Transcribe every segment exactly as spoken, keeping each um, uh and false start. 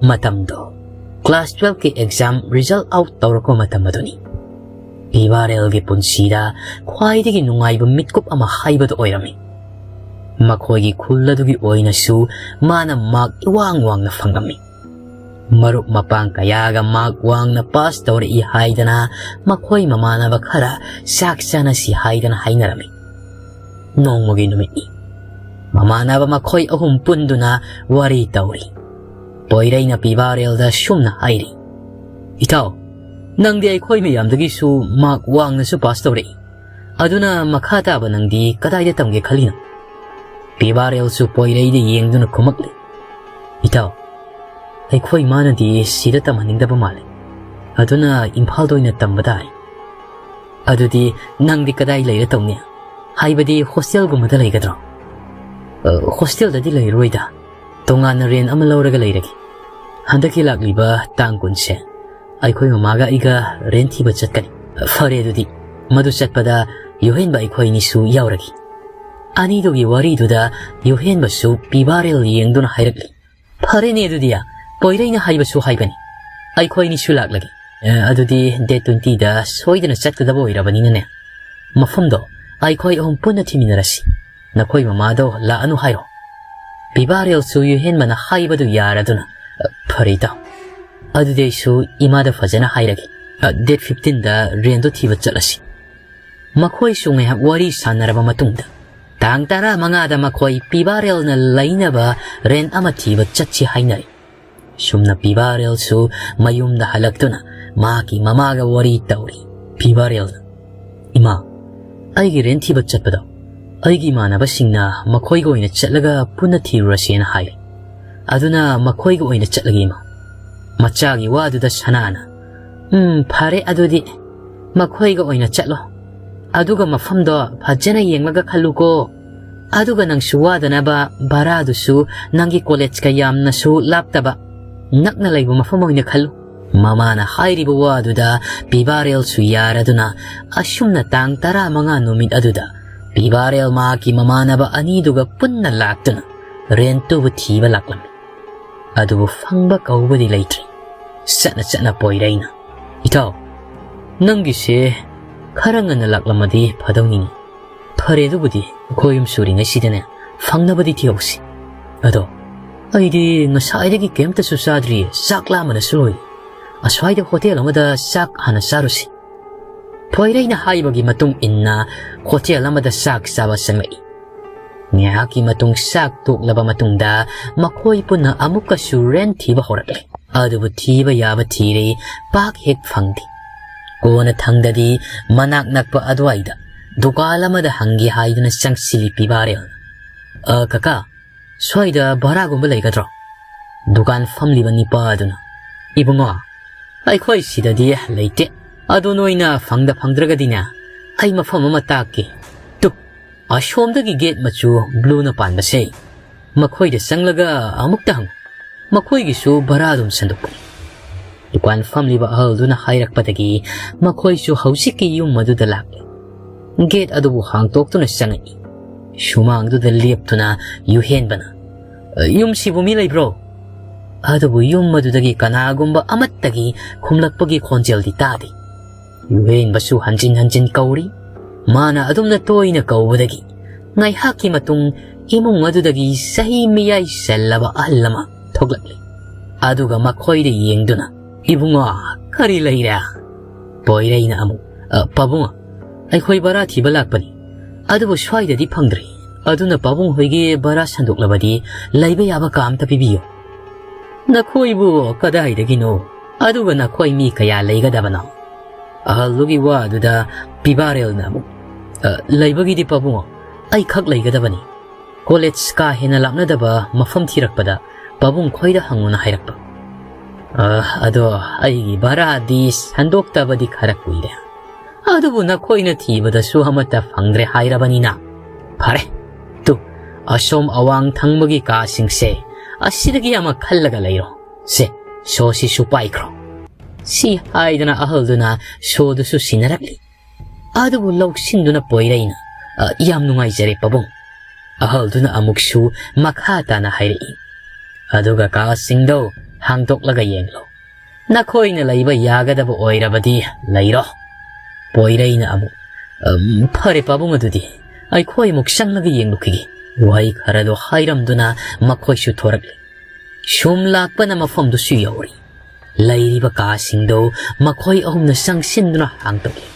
ꯃꯇꯝꯗꯣ class twelve ꯀꯤ exam result out ꯇꯧꯔꯛꯄ ꯃꯇꯝ ꯑꯗꯨꯅꯤ꯫ ꯄꯤꯕꯥꯔꯦꯜꯒꯤ ꯄꯨꯟꯁꯤꯗ ꯈ꯭ꯋꯥꯏꯗꯒꯤ ꯅꯨꯡꯉꯥꯏꯕ ꯃꯤꯠꯀꯨꯞ ꯑꯃ ꯍꯥꯏꯕꯗꯨ ꯑꯣꯏꯔꯝꯃꯤ꯫ ꯃꯈꯣꯏꯒꯤ ꯈꯨꯜ ꯑꯗꯨꯒꯤ ꯑꯣꯏꯅꯁꯨ ꯃꯥꯅ mark ꯏꯋꯥꯡ ꯋꯥꯡꯅ ꯐꯪꯂꯝꯃꯤ꯫ ꯃꯔꯨꯞ ꯃꯄꯥꯡ ꯀꯌꯥꯒ mark ꯋꯥꯡꯅ pass ꯇꯧꯔꯛꯏ ꯍꯥꯏꯗꯅ ꯃꯈꯣꯏ ꯃꯃꯥꯟꯅꯕ ꯈꯔ ꯆꯥꯛ ꯆꯥꯅꯁꯤ ꯍꯥꯏꯗꯅ ꯍꯥꯏꯅꯔꯝꯃꯤ꯫ ꯅꯣꯡꯃꯒꯤ ꯅꯨꯃꯤꯠꯅꯤ꯫ ꯃꯃꯥꯟꯅꯕ ꯃꯈꯣꯏ ꯑꯍꯨꯝ ꯄꯨꯟꯗꯨꯅ ꯋꯥꯔꯤ ꯇꯧꯔꯤ꯫ ꯄꯣꯏꯔꯩꯅ ꯄꯤꯕꯥꯔꯦꯜꯗ ꯁꯨꯝꯅ ꯍꯥꯏꯔꯤ, "ꯏꯇꯥꯎ, ꯅꯪꯗꯤ ꯑꯩꯈꯣꯏ ꯃꯌꯥꯝꯗꯒꯤꯁꯨ mark ꯋꯥꯡꯅꯁꯨ pass ꯇꯧꯔꯛꯏ꯫ ꯑꯗꯨꯅ ꯃꯈꯥ ꯇꯥꯕ ꯅꯪꯗꯤ ꯀꯗꯥꯏꯗ ꯇꯝꯒꯦ ꯈꯜꯂꯤꯅꯣ?" ꯄꯤꯕꯥꯔꯦꯜꯁꯨ ꯄꯣꯏꯔꯩꯗ ꯌꯦꯡꯗꯨꯅ ꯈꯨꯝꯃꯛꯂꯤ, "ꯏꯇꯥꯎ, ꯑꯩꯈꯣꯏ ꯃꯥꯅꯗꯤ ꯁꯤꯗ ꯇꯝꯍꯟꯅꯤꯡꯗꯕ ꯃꯥꯜꯂꯤ꯫ ꯑꯗꯨꯅ ꯏꯝꯐꯥꯜꯗ ꯑꯣꯏꯅ ꯇꯝꯕ ꯇꯥꯔꯦ꯫ ꯑꯗꯨꯗꯤ ꯅꯪꯗꯤ ꯀꯗꯥꯏ ꯂꯩꯔ ꯇꯧꯅꯤ? ꯍꯥꯏꯕꯗꯤ hostel ꯒꯨꯝꯕꯗ ꯂꯩꯒꯗ꯭ꯔꯣ?" "ꯑ, hostel ꯗꯗꯤ ꯂꯩꯔꯣꯏꯗ꯫ ꯇꯣꯉꯥꯟꯅ rent ꯑꯃ ꯂꯧꯔꯒ ꯂꯩꯔꯒꯦ꯫ ꯍꯟꯗꯛꯀꯤ ꯂꯥꯛꯂꯤꯕ ꯇꯥꯡ ꯀꯨꯟꯁꯦ ꯑꯩꯈꯣꯏ ꯃꯃꯥꯒ ꯑꯩꯒ rent ꯊꯤꯕ ꯆꯠꯀꯅꯤ꯫" "ꯐꯔꯦ ꯑꯗꯨꯗꯤ, ꯃꯗꯨ ꯆꯠꯄꯗ ꯌꯨꯍꯦꯟꯕ ꯑꯩꯈꯣꯏꯅꯤꯁꯨ ꯌꯥꯎꯔꯒꯦ꯫" ꯑꯅꯤꯗꯨꯒꯤ ꯋꯥꯔꯤꯗꯨꯗ ꯌꯨꯍꯦꯟꯕꯁꯨ ꯄꯤꯕꯥꯔꯦꯜ ꯌꯦꯡꯗꯨꯅ ꯍꯥꯏꯔꯛꯂꯤ, "ꯐꯔꯦꯅꯦ ꯑꯗꯨꯗꯤ, ꯄꯣꯏꯔꯩꯅ ꯍꯥꯏꯕꯁꯨ ꯍꯥꯏꯕꯅꯤ꯫ ꯑꯩꯈꯣꯏꯅꯤꯁꯨ ꯂꯥꯛꯂꯒꯦ꯫ ꯑꯦ, ꯑꯗꯨꯗꯤ date twenty ꯗ ꯁꯣꯏꯗꯅ ꯆꯠꯀꯗꯕ ꯑꯣꯏꯔꯕꯅꯤꯅꯅꯦ, ꯃꯐꯝꯗꯣ ꯑꯩꯈꯣꯏ ꯑꯍꯨꯝ ꯄꯨꯟꯅ ꯊꯤꯃꯤꯟꯅꯔꯁꯤ꯫ ꯅꯈꯣꯏ ꯃꯃꯥꯗꯣ ꯂꯥꯛꯑꯅꯨ ꯍꯥꯏꯔꯣ꯫" ꯄꯤꯕꯥꯔꯦꯜꯁꯨ ꯌꯨꯍꯦꯟꯕꯅ ꯍꯥꯏꯕꯗꯨ ꯌꯥꯔꯗꯨꯅ, "ꯐꯔꯦ ꯏꯇꯥꯎ, ꯑꯗꯨꯗꯤ ꯑꯩꯁꯨ ꯏꯃꯥꯗ ꯐꯖꯅ ꯍꯥꯏꯔꯒꯦ꯫ ꯑ, date fifteen ꯗ rent ꯗꯣ ꯊꯤꯕ ꯆꯠꯂꯁꯤ꯫" ꯃꯈꯣꯏꯁꯨ ꯉꯥꯏꯍꯥꯛ ꯋꯥꯔꯤ ꯁꯥꯟꯅꯔꯕ ꯃꯇꯨꯡꯗ, ꯇꯥꯡ ꯇꯔꯥꯃꯉꯥꯗ ꯃꯈꯣꯏ ꯄꯤꯕꯥꯔꯦꯜꯅ ꯂꯩꯅꯕ rent ꯑꯃ ꯊꯤꯕ ꯆꯠꯁꯤ ꯍꯥꯏꯅꯔꯦ꯫ ꯁꯨꯝꯅ ꯄꯤꯕꯥꯔꯦꯜꯁꯨ ꯃꯌꯨꯝꯗ ꯍꯜꯂꯛꯇꯨꯅ ꯃꯍꯥꯛꯀꯤ ꯃꯃꯥꯒ ꯋꯥꯔꯤ ꯇꯧꯔꯤ꯫ ꯄꯤꯕꯥꯔꯦꯜꯅ, "ꯏꯃꯥ, ꯑꯩꯒꯤ rent ꯊꯤꯕ ꯆꯠꯄꯗꯣ ꯑꯩꯒꯤ ꯏꯃꯥꯟꯅꯕꯁꯤꯡꯅ ꯃꯈꯣꯏꯒ ꯑꯣꯏꯅ ꯆꯠꯂꯒ ꯄꯨꯟꯅ ꯊꯤꯔꯨꯔꯁꯦꯅ ꯍꯥꯏ꯫ ꯑꯗꯨꯅ ꯃꯈꯣꯏꯒ ꯑꯣꯏꯅ ꯆꯠꯂꯒꯦ ꯏꯃꯥ꯫" ꯃꯆꯥꯒꯤ ꯋꯥꯗꯨꯗ ꯁꯅꯥꯅ, "ꯎꯝ, ꯐꯔꯦ ꯑꯗꯨꯗꯤ꯫ ꯃꯈꯣꯏꯒ ꯑꯣꯏꯅ ꯆꯠꯂꯣ꯫ ꯑꯗꯨꯒ ꯃꯐꯝꯗꯣ ꯐꯖꯅ ꯌꯦꯡꯂꯒ ꯈꯜꯂꯨꯀꯣ꯫ ꯑꯗꯨꯒ ꯅꯪꯁꯨ ꯋꯥꯗꯅꯕ ꯚꯔꯥꯗꯨꯁꯨ ꯅꯪꯒꯤ college ꯀ ꯌꯥꯝꯅꯁꯨ ꯂꯥꯞꯇꯕ, ꯅꯛꯅ ꯂꯩꯕ ꯃꯐꯝ ꯑꯣꯏꯅ ꯈꯜꯂꯨ꯫" ꯃꯃꯥꯅ ꯍꯥꯏꯔꯤꯕ ꯋꯥꯗꯨꯗ ꯄꯤꯕꯥꯔꯦꯜꯁꯨ ꯌꯥꯔꯗꯨꯅ ꯑꯁꯨꯝꯅ ꯇꯥꯡ ꯇꯔꯥꯃꯉꯥ ꯅꯨꯃꯤꯠ ꯑꯗꯨꯗ ꯄꯤꯕꯥꯔꯦꯜ ꯃꯍꯥꯛꯀꯤ ꯃꯃꯥꯟꯅꯕ ꯑꯅꯤꯗꯨꯒ ꯄꯨꯟꯅ ꯂꯥꯛꯇꯨꯅ rent ꯇꯨꯕꯨ ꯊꯤꯕ ꯂꯥꯛꯂꯝꯃꯤ꯫ ꯑꯗꯨꯕꯨ ꯐꯪꯕ ꯀꯧꯕꯗꯤ ꯂꯩꯇ꯭ꯔꯦ꯫ ꯆꯠꯅ ꯆꯠꯅ ꯄꯣꯏꯔꯩꯅ, "ꯏꯇꯥꯎ, ꯅꯪꯒꯤꯁꯦ ꯈꯔ ꯉꯟꯅ ꯂꯥꯛꯂꯝꯃꯗꯤ ꯐꯗꯧꯅꯤꯅꯦ꯫ ꯐꯔꯦ, ꯑꯗꯨꯕꯨꯗꯤ ꯑꯩꯈꯣꯏ ꯑꯍꯨꯝ ꯁꯨꯔꯤꯉꯩꯁꯤꯗꯅꯦ ꯐꯪꯅꯕꯗꯤ ꯊꯤꯍꯧꯁꯤ꯫ ꯑꯗꯣ ꯑꯩꯗꯤ ꯉꯁꯥꯏꯗꯒꯤ ꯀꯩꯝꯇꯁꯨ ꯆꯥꯗ꯭ꯔꯤꯌꯦ, ꯆꯥꯛ ꯂꯥꯝꯕꯅꯁꯨ ꯂꯣꯏꯔꯦ꯫ ꯑꯁ꯭ꯋꯥꯏꯗ ꯍꯣꯇꯦꯜ ꯑꯃꯗ ꯆꯥꯛ ꯍꯥꯟꯅ ꯆꯥꯔꯨꯁꯤ"꯫ ꯄꯣꯏꯔꯩꯅ ꯍꯥꯏꯕꯒꯤ ꯃꯇꯨꯡ ꯏꯟꯅ ꯍꯣꯇꯦꯜ ꯑꯃꯗ ꯆꯥꯛ ꯆꯥꯕ ꯆꯪꯂꯛꯏ꯫ ꯉꯥꯏꯍꯥꯛꯀꯤ ꯃꯇꯨꯡ ꯆꯥꯛ ꯇꯣꯛꯂꯕ ꯃꯇꯨꯡꯗ ꯃꯈꯣꯏ ꯄꯨꯟꯅ ꯑꯃꯨꯛꯀꯁꯨ ꯔꯦꯟ ꯊꯤꯕ ꯍꯧꯔꯛꯂꯦ꯫ ꯑꯗꯨꯕꯨ ꯊꯤꯕ ꯌꯥꯕ ꯊꯤꯔꯦ, ꯄꯥꯛ ꯍꯦꯛ ꯐꯪꯗꯦ꯫ ꯀꯣꯟꯅꯊꯪꯗꯗꯤ ꯃꯅꯥꯛ ꯅꯛꯄ ꯑꯗꯨꯋꯥꯏꯗ ꯗꯨꯀꯥꯟ ꯑꯃꯗ ꯍꯪꯒꯦ ꯍꯥꯏꯗꯨꯅ ꯆꯪꯁꯤꯜꯂꯤ ꯄꯤꯕꯥꯔꯦꯜ꯫ "ꯑ, ꯀꯀꯥ, ꯁ꯭ꯋꯥꯏꯗ ꯚꯔꯥꯒꯨꯝꯕ ꯂꯩꯒꯗ꯭ꯔꯣ?" ꯗꯨꯀꯥꯟ ꯐꯝꯂꯤꯕ ꯅꯤꯄꯥ ꯑꯗꯨꯅ, "ꯏꯕꯨꯡꯉꯣ, ꯑꯩꯈꯣꯏ ꯁꯤꯗꯗꯤ ꯂꯩꯇꯦ꯫ ꯑꯗꯨ ꯅꯣꯏꯅ ꯐꯪꯗ ꯐꯪꯗ꯭ꯔꯒꯗꯤꯅꯦ, ꯑꯩ ꯃꯐꯝ ꯑꯃ ꯇꯥꯛꯀꯦ꯫ ꯇꯨ, ꯑꯁꯣꯝꯗꯒꯤ ꯒꯦꯠ ꯃꯆꯨ ꯕ꯭ꯂꯨꯅ ꯄꯥꯟꯕꯁꯦ, ꯃꯈꯣꯏꯗ ꯆꯪꯂꯒ ꯑꯃꯨꯛꯇ ꯍꯪꯉꯨ꯫ ꯃꯈꯣꯏꯒꯤꯁꯨ ꯚꯔꯥ ꯑꯗꯨꯝ ꯁꯟꯗꯣꯛꯄꯅꯤ"꯫ ꯗꯨꯀꯥꯟ ꯐꯝꯂꯤꯕ ꯑꯍꯜꯗꯨꯅ ꯍꯥꯏꯔꯛꯄꯗꯒꯤ ꯃꯈꯣꯏꯁꯨ ꯍꯧꯖꯤꯛꯀꯤ ꯌꯨꯝ ꯑꯗꯨꯗ ꯂꯥꯛꯂꯦ꯫ ꯒꯦꯠ ꯑꯗꯨꯕꯨ ꯍꯥꯡꯇꯣꯛꯇꯨꯅ ꯆꯪꯉꯛꯏ꯫ ꯁꯨꯃꯥꯡꯗꯨꯗ ꯂꯦꯞꯇꯨꯅ ꯌꯨꯍꯦꯟꯕꯅ, "ꯌꯨꯝꯁꯤꯕꯨ ꯃꯤ ꯂꯩꯕ꯭ꯔꯣ?" ꯑꯗꯨꯕꯨ ꯌꯨꯝ ꯑꯗꯨꯗꯒꯤ ꯀꯅꯥꯒꯨꯝꯕ ꯑꯃꯠꯇꯒꯤ ꯈꯨꯝꯂꯛꯄꯒꯤ ꯈꯣꯟꯖꯦꯜꯗꯤ ꯇꯥꯗꯦ꯫ ꯌꯨꯍꯦꯟꯕꯁꯨ ꯍꯟꯖꯤꯟ ꯍꯟꯖꯤꯟ ꯀꯧꯔꯤ꯫ ꯃꯥꯅ ꯑꯗꯨꯝꯅ ꯇꯣꯏꯅ ꯀꯧꯕꯗꯒꯤ ꯉꯥꯏꯍꯥꯛꯀꯤ ꯃꯇꯨꯡ ꯏꯃꯨꯡ ꯑꯗꯨꯗꯒꯤ ꯆꯍꯤ ꯃꯤꯌꯥꯏ ꯆꯜꯂꯕ ꯑꯍꯜ ꯑꯃ ꯊꯣꯛꯂꯛꯂꯤ꯫ ꯑꯗꯨꯒ ꯃꯈꯣꯏꯗ ꯌꯦꯡꯗꯨꯅ, "ꯏꯕꯨꯡꯉꯣ, ꯀꯔꯤ ꯂꯩꯔꯦ?" ꯄꯣꯏꯔꯩꯅ ꯑꯃꯨꯛ, "ꯑ, ꯄꯥꯕꯨꯡ, ꯑꯩꯈꯣꯏ ꯚꯔꯥ ꯊꯤꯕ ꯂꯥꯛꯄꯅꯤ꯫ ꯑꯗꯨꯕꯨ ꯁ꯭ꯋꯥꯏꯗꯗꯤ ꯐꯪꯗ꯭ꯔꯦ꯫ ꯑꯗꯨꯅ ꯄꯥꯕꯨꯡ ꯍꯣꯏꯒꯤ ꯚꯔꯥ ꯁꯟꯗꯣꯛꯂꯕꯗꯤ ꯂꯩꯕ ꯌꯥꯕ ꯀꯥ ꯑꯝꯇ ꯄꯤꯕꯤꯌꯨ"꯫ "ꯅꯈꯣꯏꯕꯨ ꯀꯗꯥꯏꯗꯒꯤꯅꯣ? ꯑꯗꯨꯒ ꯅꯈꯣꯏ ꯃꯤ ꯀꯌꯥ ꯂꯩꯒꯗꯕꯅꯣ?" ꯑꯍꯜꯗꯨꯒꯤ ꯋꯥ ꯑꯗꯨꯗ ꯄꯤꯕꯥꯔꯦꯜꯅ ꯑꯃꯨꯛ, "ꯑ, ꯂꯩꯕꯒꯤꯗꯤ ꯄꯥꯕꯨꯡ, ꯑꯩꯈꯛ ꯂꯩꯒꯗꯕꯅꯤ꯫ ꯀꯣꯂꯦꯖ ꯀꯥ ꯍꯦꯟꯅ ꯂꯥꯞꯅꯗꯕ ꯃꯐꯝ ꯊꯤꯔꯛꯄꯗ ꯄꯥꯕꯨꯡ ꯈꯣꯏꯗ ꯍꯪꯉꯨꯅ ꯍꯥꯏꯔꯛꯄ꯫ ꯑ, ꯑꯗꯣ ꯑꯩꯒꯤ ꯚꯔꯥꯗꯤ ꯁꯟꯗꯣꯛꯇꯕꯗꯤ ꯈꯔ ꯀꯨꯏꯔꯦ꯫ ꯑꯗꯨꯕꯨ ꯅꯈꯣꯏꯅ ꯊꯤꯕꯗꯁꯨ ꯑꯃꯠꯇ ꯐꯪꯗ꯭ꯔꯦ ꯍꯥꯏꯔꯕꯅꯤꯅ, ꯐꯔꯦ꯫ ꯇꯨ, ꯑꯁꯣꯝ ꯑꯋꯥꯡ ꯊꯪꯕꯒꯤ ꯀꯥꯁꯤꯡꯁꯦ ꯑꯁꯤꯗꯒꯤ ꯑꯃ ꯈꯜꯂꯒ ꯂꯩꯔꯣ꯫ ꯁꯦ, ꯁꯣꯁꯤꯁꯨ ꯄꯥꯏꯈ꯭ꯔꯣ"꯫ ꯁꯤ ꯍꯥꯏꯗꯅ ꯑꯍꯜꯗꯨꯅ ꯁꯣꯗꯨꯁꯨ ꯁꯤꯟꯅꯔꯛꯂꯤ꯫ ꯑꯗꯨꯕꯨ ꯂꯧꯁꯤꯟꯗꯨꯅ ꯄꯣꯏꯔꯩꯅ, "ꯑ, ꯌꯥꯝ ꯅꯨꯡꯉꯥꯏꯖꯔꯦ ꯄꯥꯕꯨꯡ"꯫ ꯑꯍꯜꯗꯨꯅ ꯑꯃꯨꯛꯁꯨ ꯃꯈꯥ ꯇꯥꯅ ꯍꯥꯏꯔꯛꯏ, ꯑꯗꯨꯒ ꯀꯥꯁꯤꯡꯗꯣ ꯍꯥꯡꯗꯣꯛꯂꯒ ꯌꯦꯡꯂꯣ꯫ ꯅꯈꯣꯏꯅ ꯂꯩꯕ ꯌꯥꯒꯗꯕ ꯑꯣꯏꯔꯕꯗꯤ ꯂꯩꯔꯣ꯫ ꯄꯣꯏꯔꯩꯅ ꯑꯃꯨꯛ, "ꯑꯝ, ꯐꯔꯦ ꯄꯥꯕꯨꯡ, ꯑꯗꯨꯗꯤ ꯑꯩꯈꯣꯏ ꯑꯃꯨꯛ ꯆꯪꯂꯒ ꯌꯦꯡꯂꯨꯈꯤꯒꯦ"꯫ ꯋꯥꯍꯩ ꯈꯔꯗꯣ ꯍꯥꯏꯔꯝꯗꯨꯅ ꯃꯈꯣꯏꯁꯨ ꯊꯣꯔꯛꯂꯦ꯫ ꯁꯨꯝ ꯂꯥꯛꯄꯅ ꯃꯐꯝꯗꯨꯁꯨ ꯌꯧꯔꯦ꯫ ꯂꯩꯔꯤꯕ ꯀꯥꯁꯤꯡꯗꯣ ꯃꯈꯣꯏ ꯑꯍꯨꯝꯅ ꯆꯪꯁꯤꯟꯗꯨꯅ ꯍꯥꯡꯗꯣꯛꯂꯦ꯫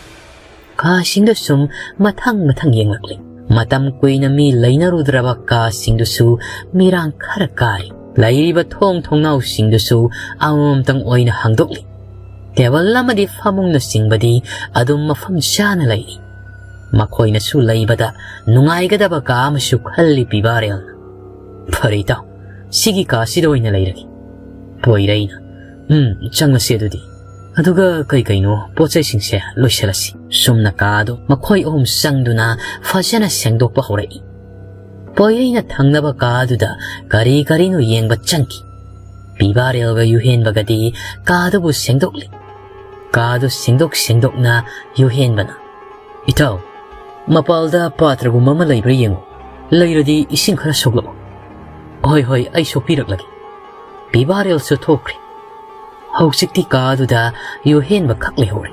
ꯀꯥꯁꯤꯡꯗꯨ ꯁꯨꯝ ꯃꯊꯪ ꯃꯊꯪ ꯌꯦꯡꯂꯛꯂꯦ꯫ ꯃꯇꯝ ꯀꯨꯏꯅ ꯃꯤ ꯂꯩꯅꯔꯨꯗ꯭ꯔꯕ ꯀꯥꯁꯤꯡꯗꯨꯁꯨ ꯃꯤꯔꯥꯡ ꯈꯔ ꯀꯥꯔꯦ꯫ ꯂꯩꯔꯤꯕ ꯊꯣꯡ ꯊꯣꯡꯅꯥꯎꯁꯤꯡꯗꯨꯁꯨ ꯑꯃꯃꯝꯇꯪ ꯑꯣꯏꯅ ꯍꯥꯡꯗꯣꯛꯂꯤ꯫ ꯇꯦꯕꯜ ꯑꯃꯗꯤ ꯐꯃꯨꯡꯅꯆꯤꯡꯕꯗꯤ ꯑꯗꯨꯝ ꯃꯐꯝ ꯆꯥꯅ ꯂꯩꯔꯤ꯫ ꯃꯈꯣꯏꯅꯁꯨ ꯂꯩꯕꯗ ꯅꯨꯡꯉꯥꯏꯒꯗꯕ ꯀꯥ ꯑꯃꯁꯨ ꯈꯜꯂꯤ ꯄꯤꯕꯥꯔꯦꯜꯅ꯫ "ꯐꯔꯦ ꯏꯇꯥꯎ, ꯁꯤꯒꯤ ꯀꯥꯁꯤꯗ ꯑꯣꯏꯅ ꯂꯩꯔꯒꯦ"꯫ ꯄꯣꯏꯔꯩꯅ, "ꯎꯝ, ꯆꯪꯂꯁꯤ ꯑꯗꯨꯗꯤ꯫ ꯑꯗꯨꯒ ꯀꯩ ꯀꯩꯅꯣ ꯄꯣꯠ ꯆꯩꯁꯤꯡꯁꯦ ꯂꯣꯏꯁꯤꯜꯂꯁꯤ"꯫ ꯁꯨꯝꯅ ꯀꯥꯗꯣ ꯃꯈꯣꯏ ꯑꯍꯨꯝ ꯆꯪꯗꯨꯅ ꯐꯖꯅ ꯁꯦꯡꯗꯣꯛꯄ ꯍꯧꯔꯛꯏ꯫ ꯄꯣꯏꯔꯩꯅ ꯊꯪꯅꯕ ꯀꯥꯗꯨꯗ ꯀꯔꯤ ꯀꯔꯤꯅꯣ ꯌꯦꯡꯕ ꯆꯪꯈꯤ꯫ ꯄꯤꯕꯥꯔꯦꯜꯒ ꯌꯨꯍꯦꯟꯕꯒꯗꯤ ꯀꯥꯗꯨꯕꯨ ꯁꯦꯡꯗꯣꯛꯂꯤ꯫ ꯀꯥꯗꯨ ꯁꯦꯡꯗꯣꯛ ꯁꯦꯡꯗꯣꯛꯅ ꯌꯨꯍꯦꯟꯕꯅ, "ꯏꯇꯥꯎ, ꯃꯄꯥꯜꯗ ꯄꯥꯇ꯭ꯔꯒꯨꯝꯕ ꯑꯃ ꯂꯩꯕ꯭ꯔꯥ ꯌꯦꯡꯉꯨ꯫ ꯂꯩꯔꯗꯤ ꯏꯁꯤꯡ ꯈꯔ ꯁꯣꯛꯂꯛꯑꯣ"꯫ "ꯍꯣꯏ, ꯍꯣꯏ, ꯑꯩ ꯁꯣꯛꯄꯤꯔꯛꯂꯒꯦ"꯫ ꯄꯤꯕꯥꯔꯦꯜꯁꯨ ꯊꯣꯛꯈ꯭ꯔꯦ꯫ ꯍꯧꯖꯤꯛꯇꯤ ꯀꯥꯗꯨꯗ ꯌꯨꯍꯦꯟꯕ ꯈꯛ ꯂꯩꯍꯧꯔꯦ꯫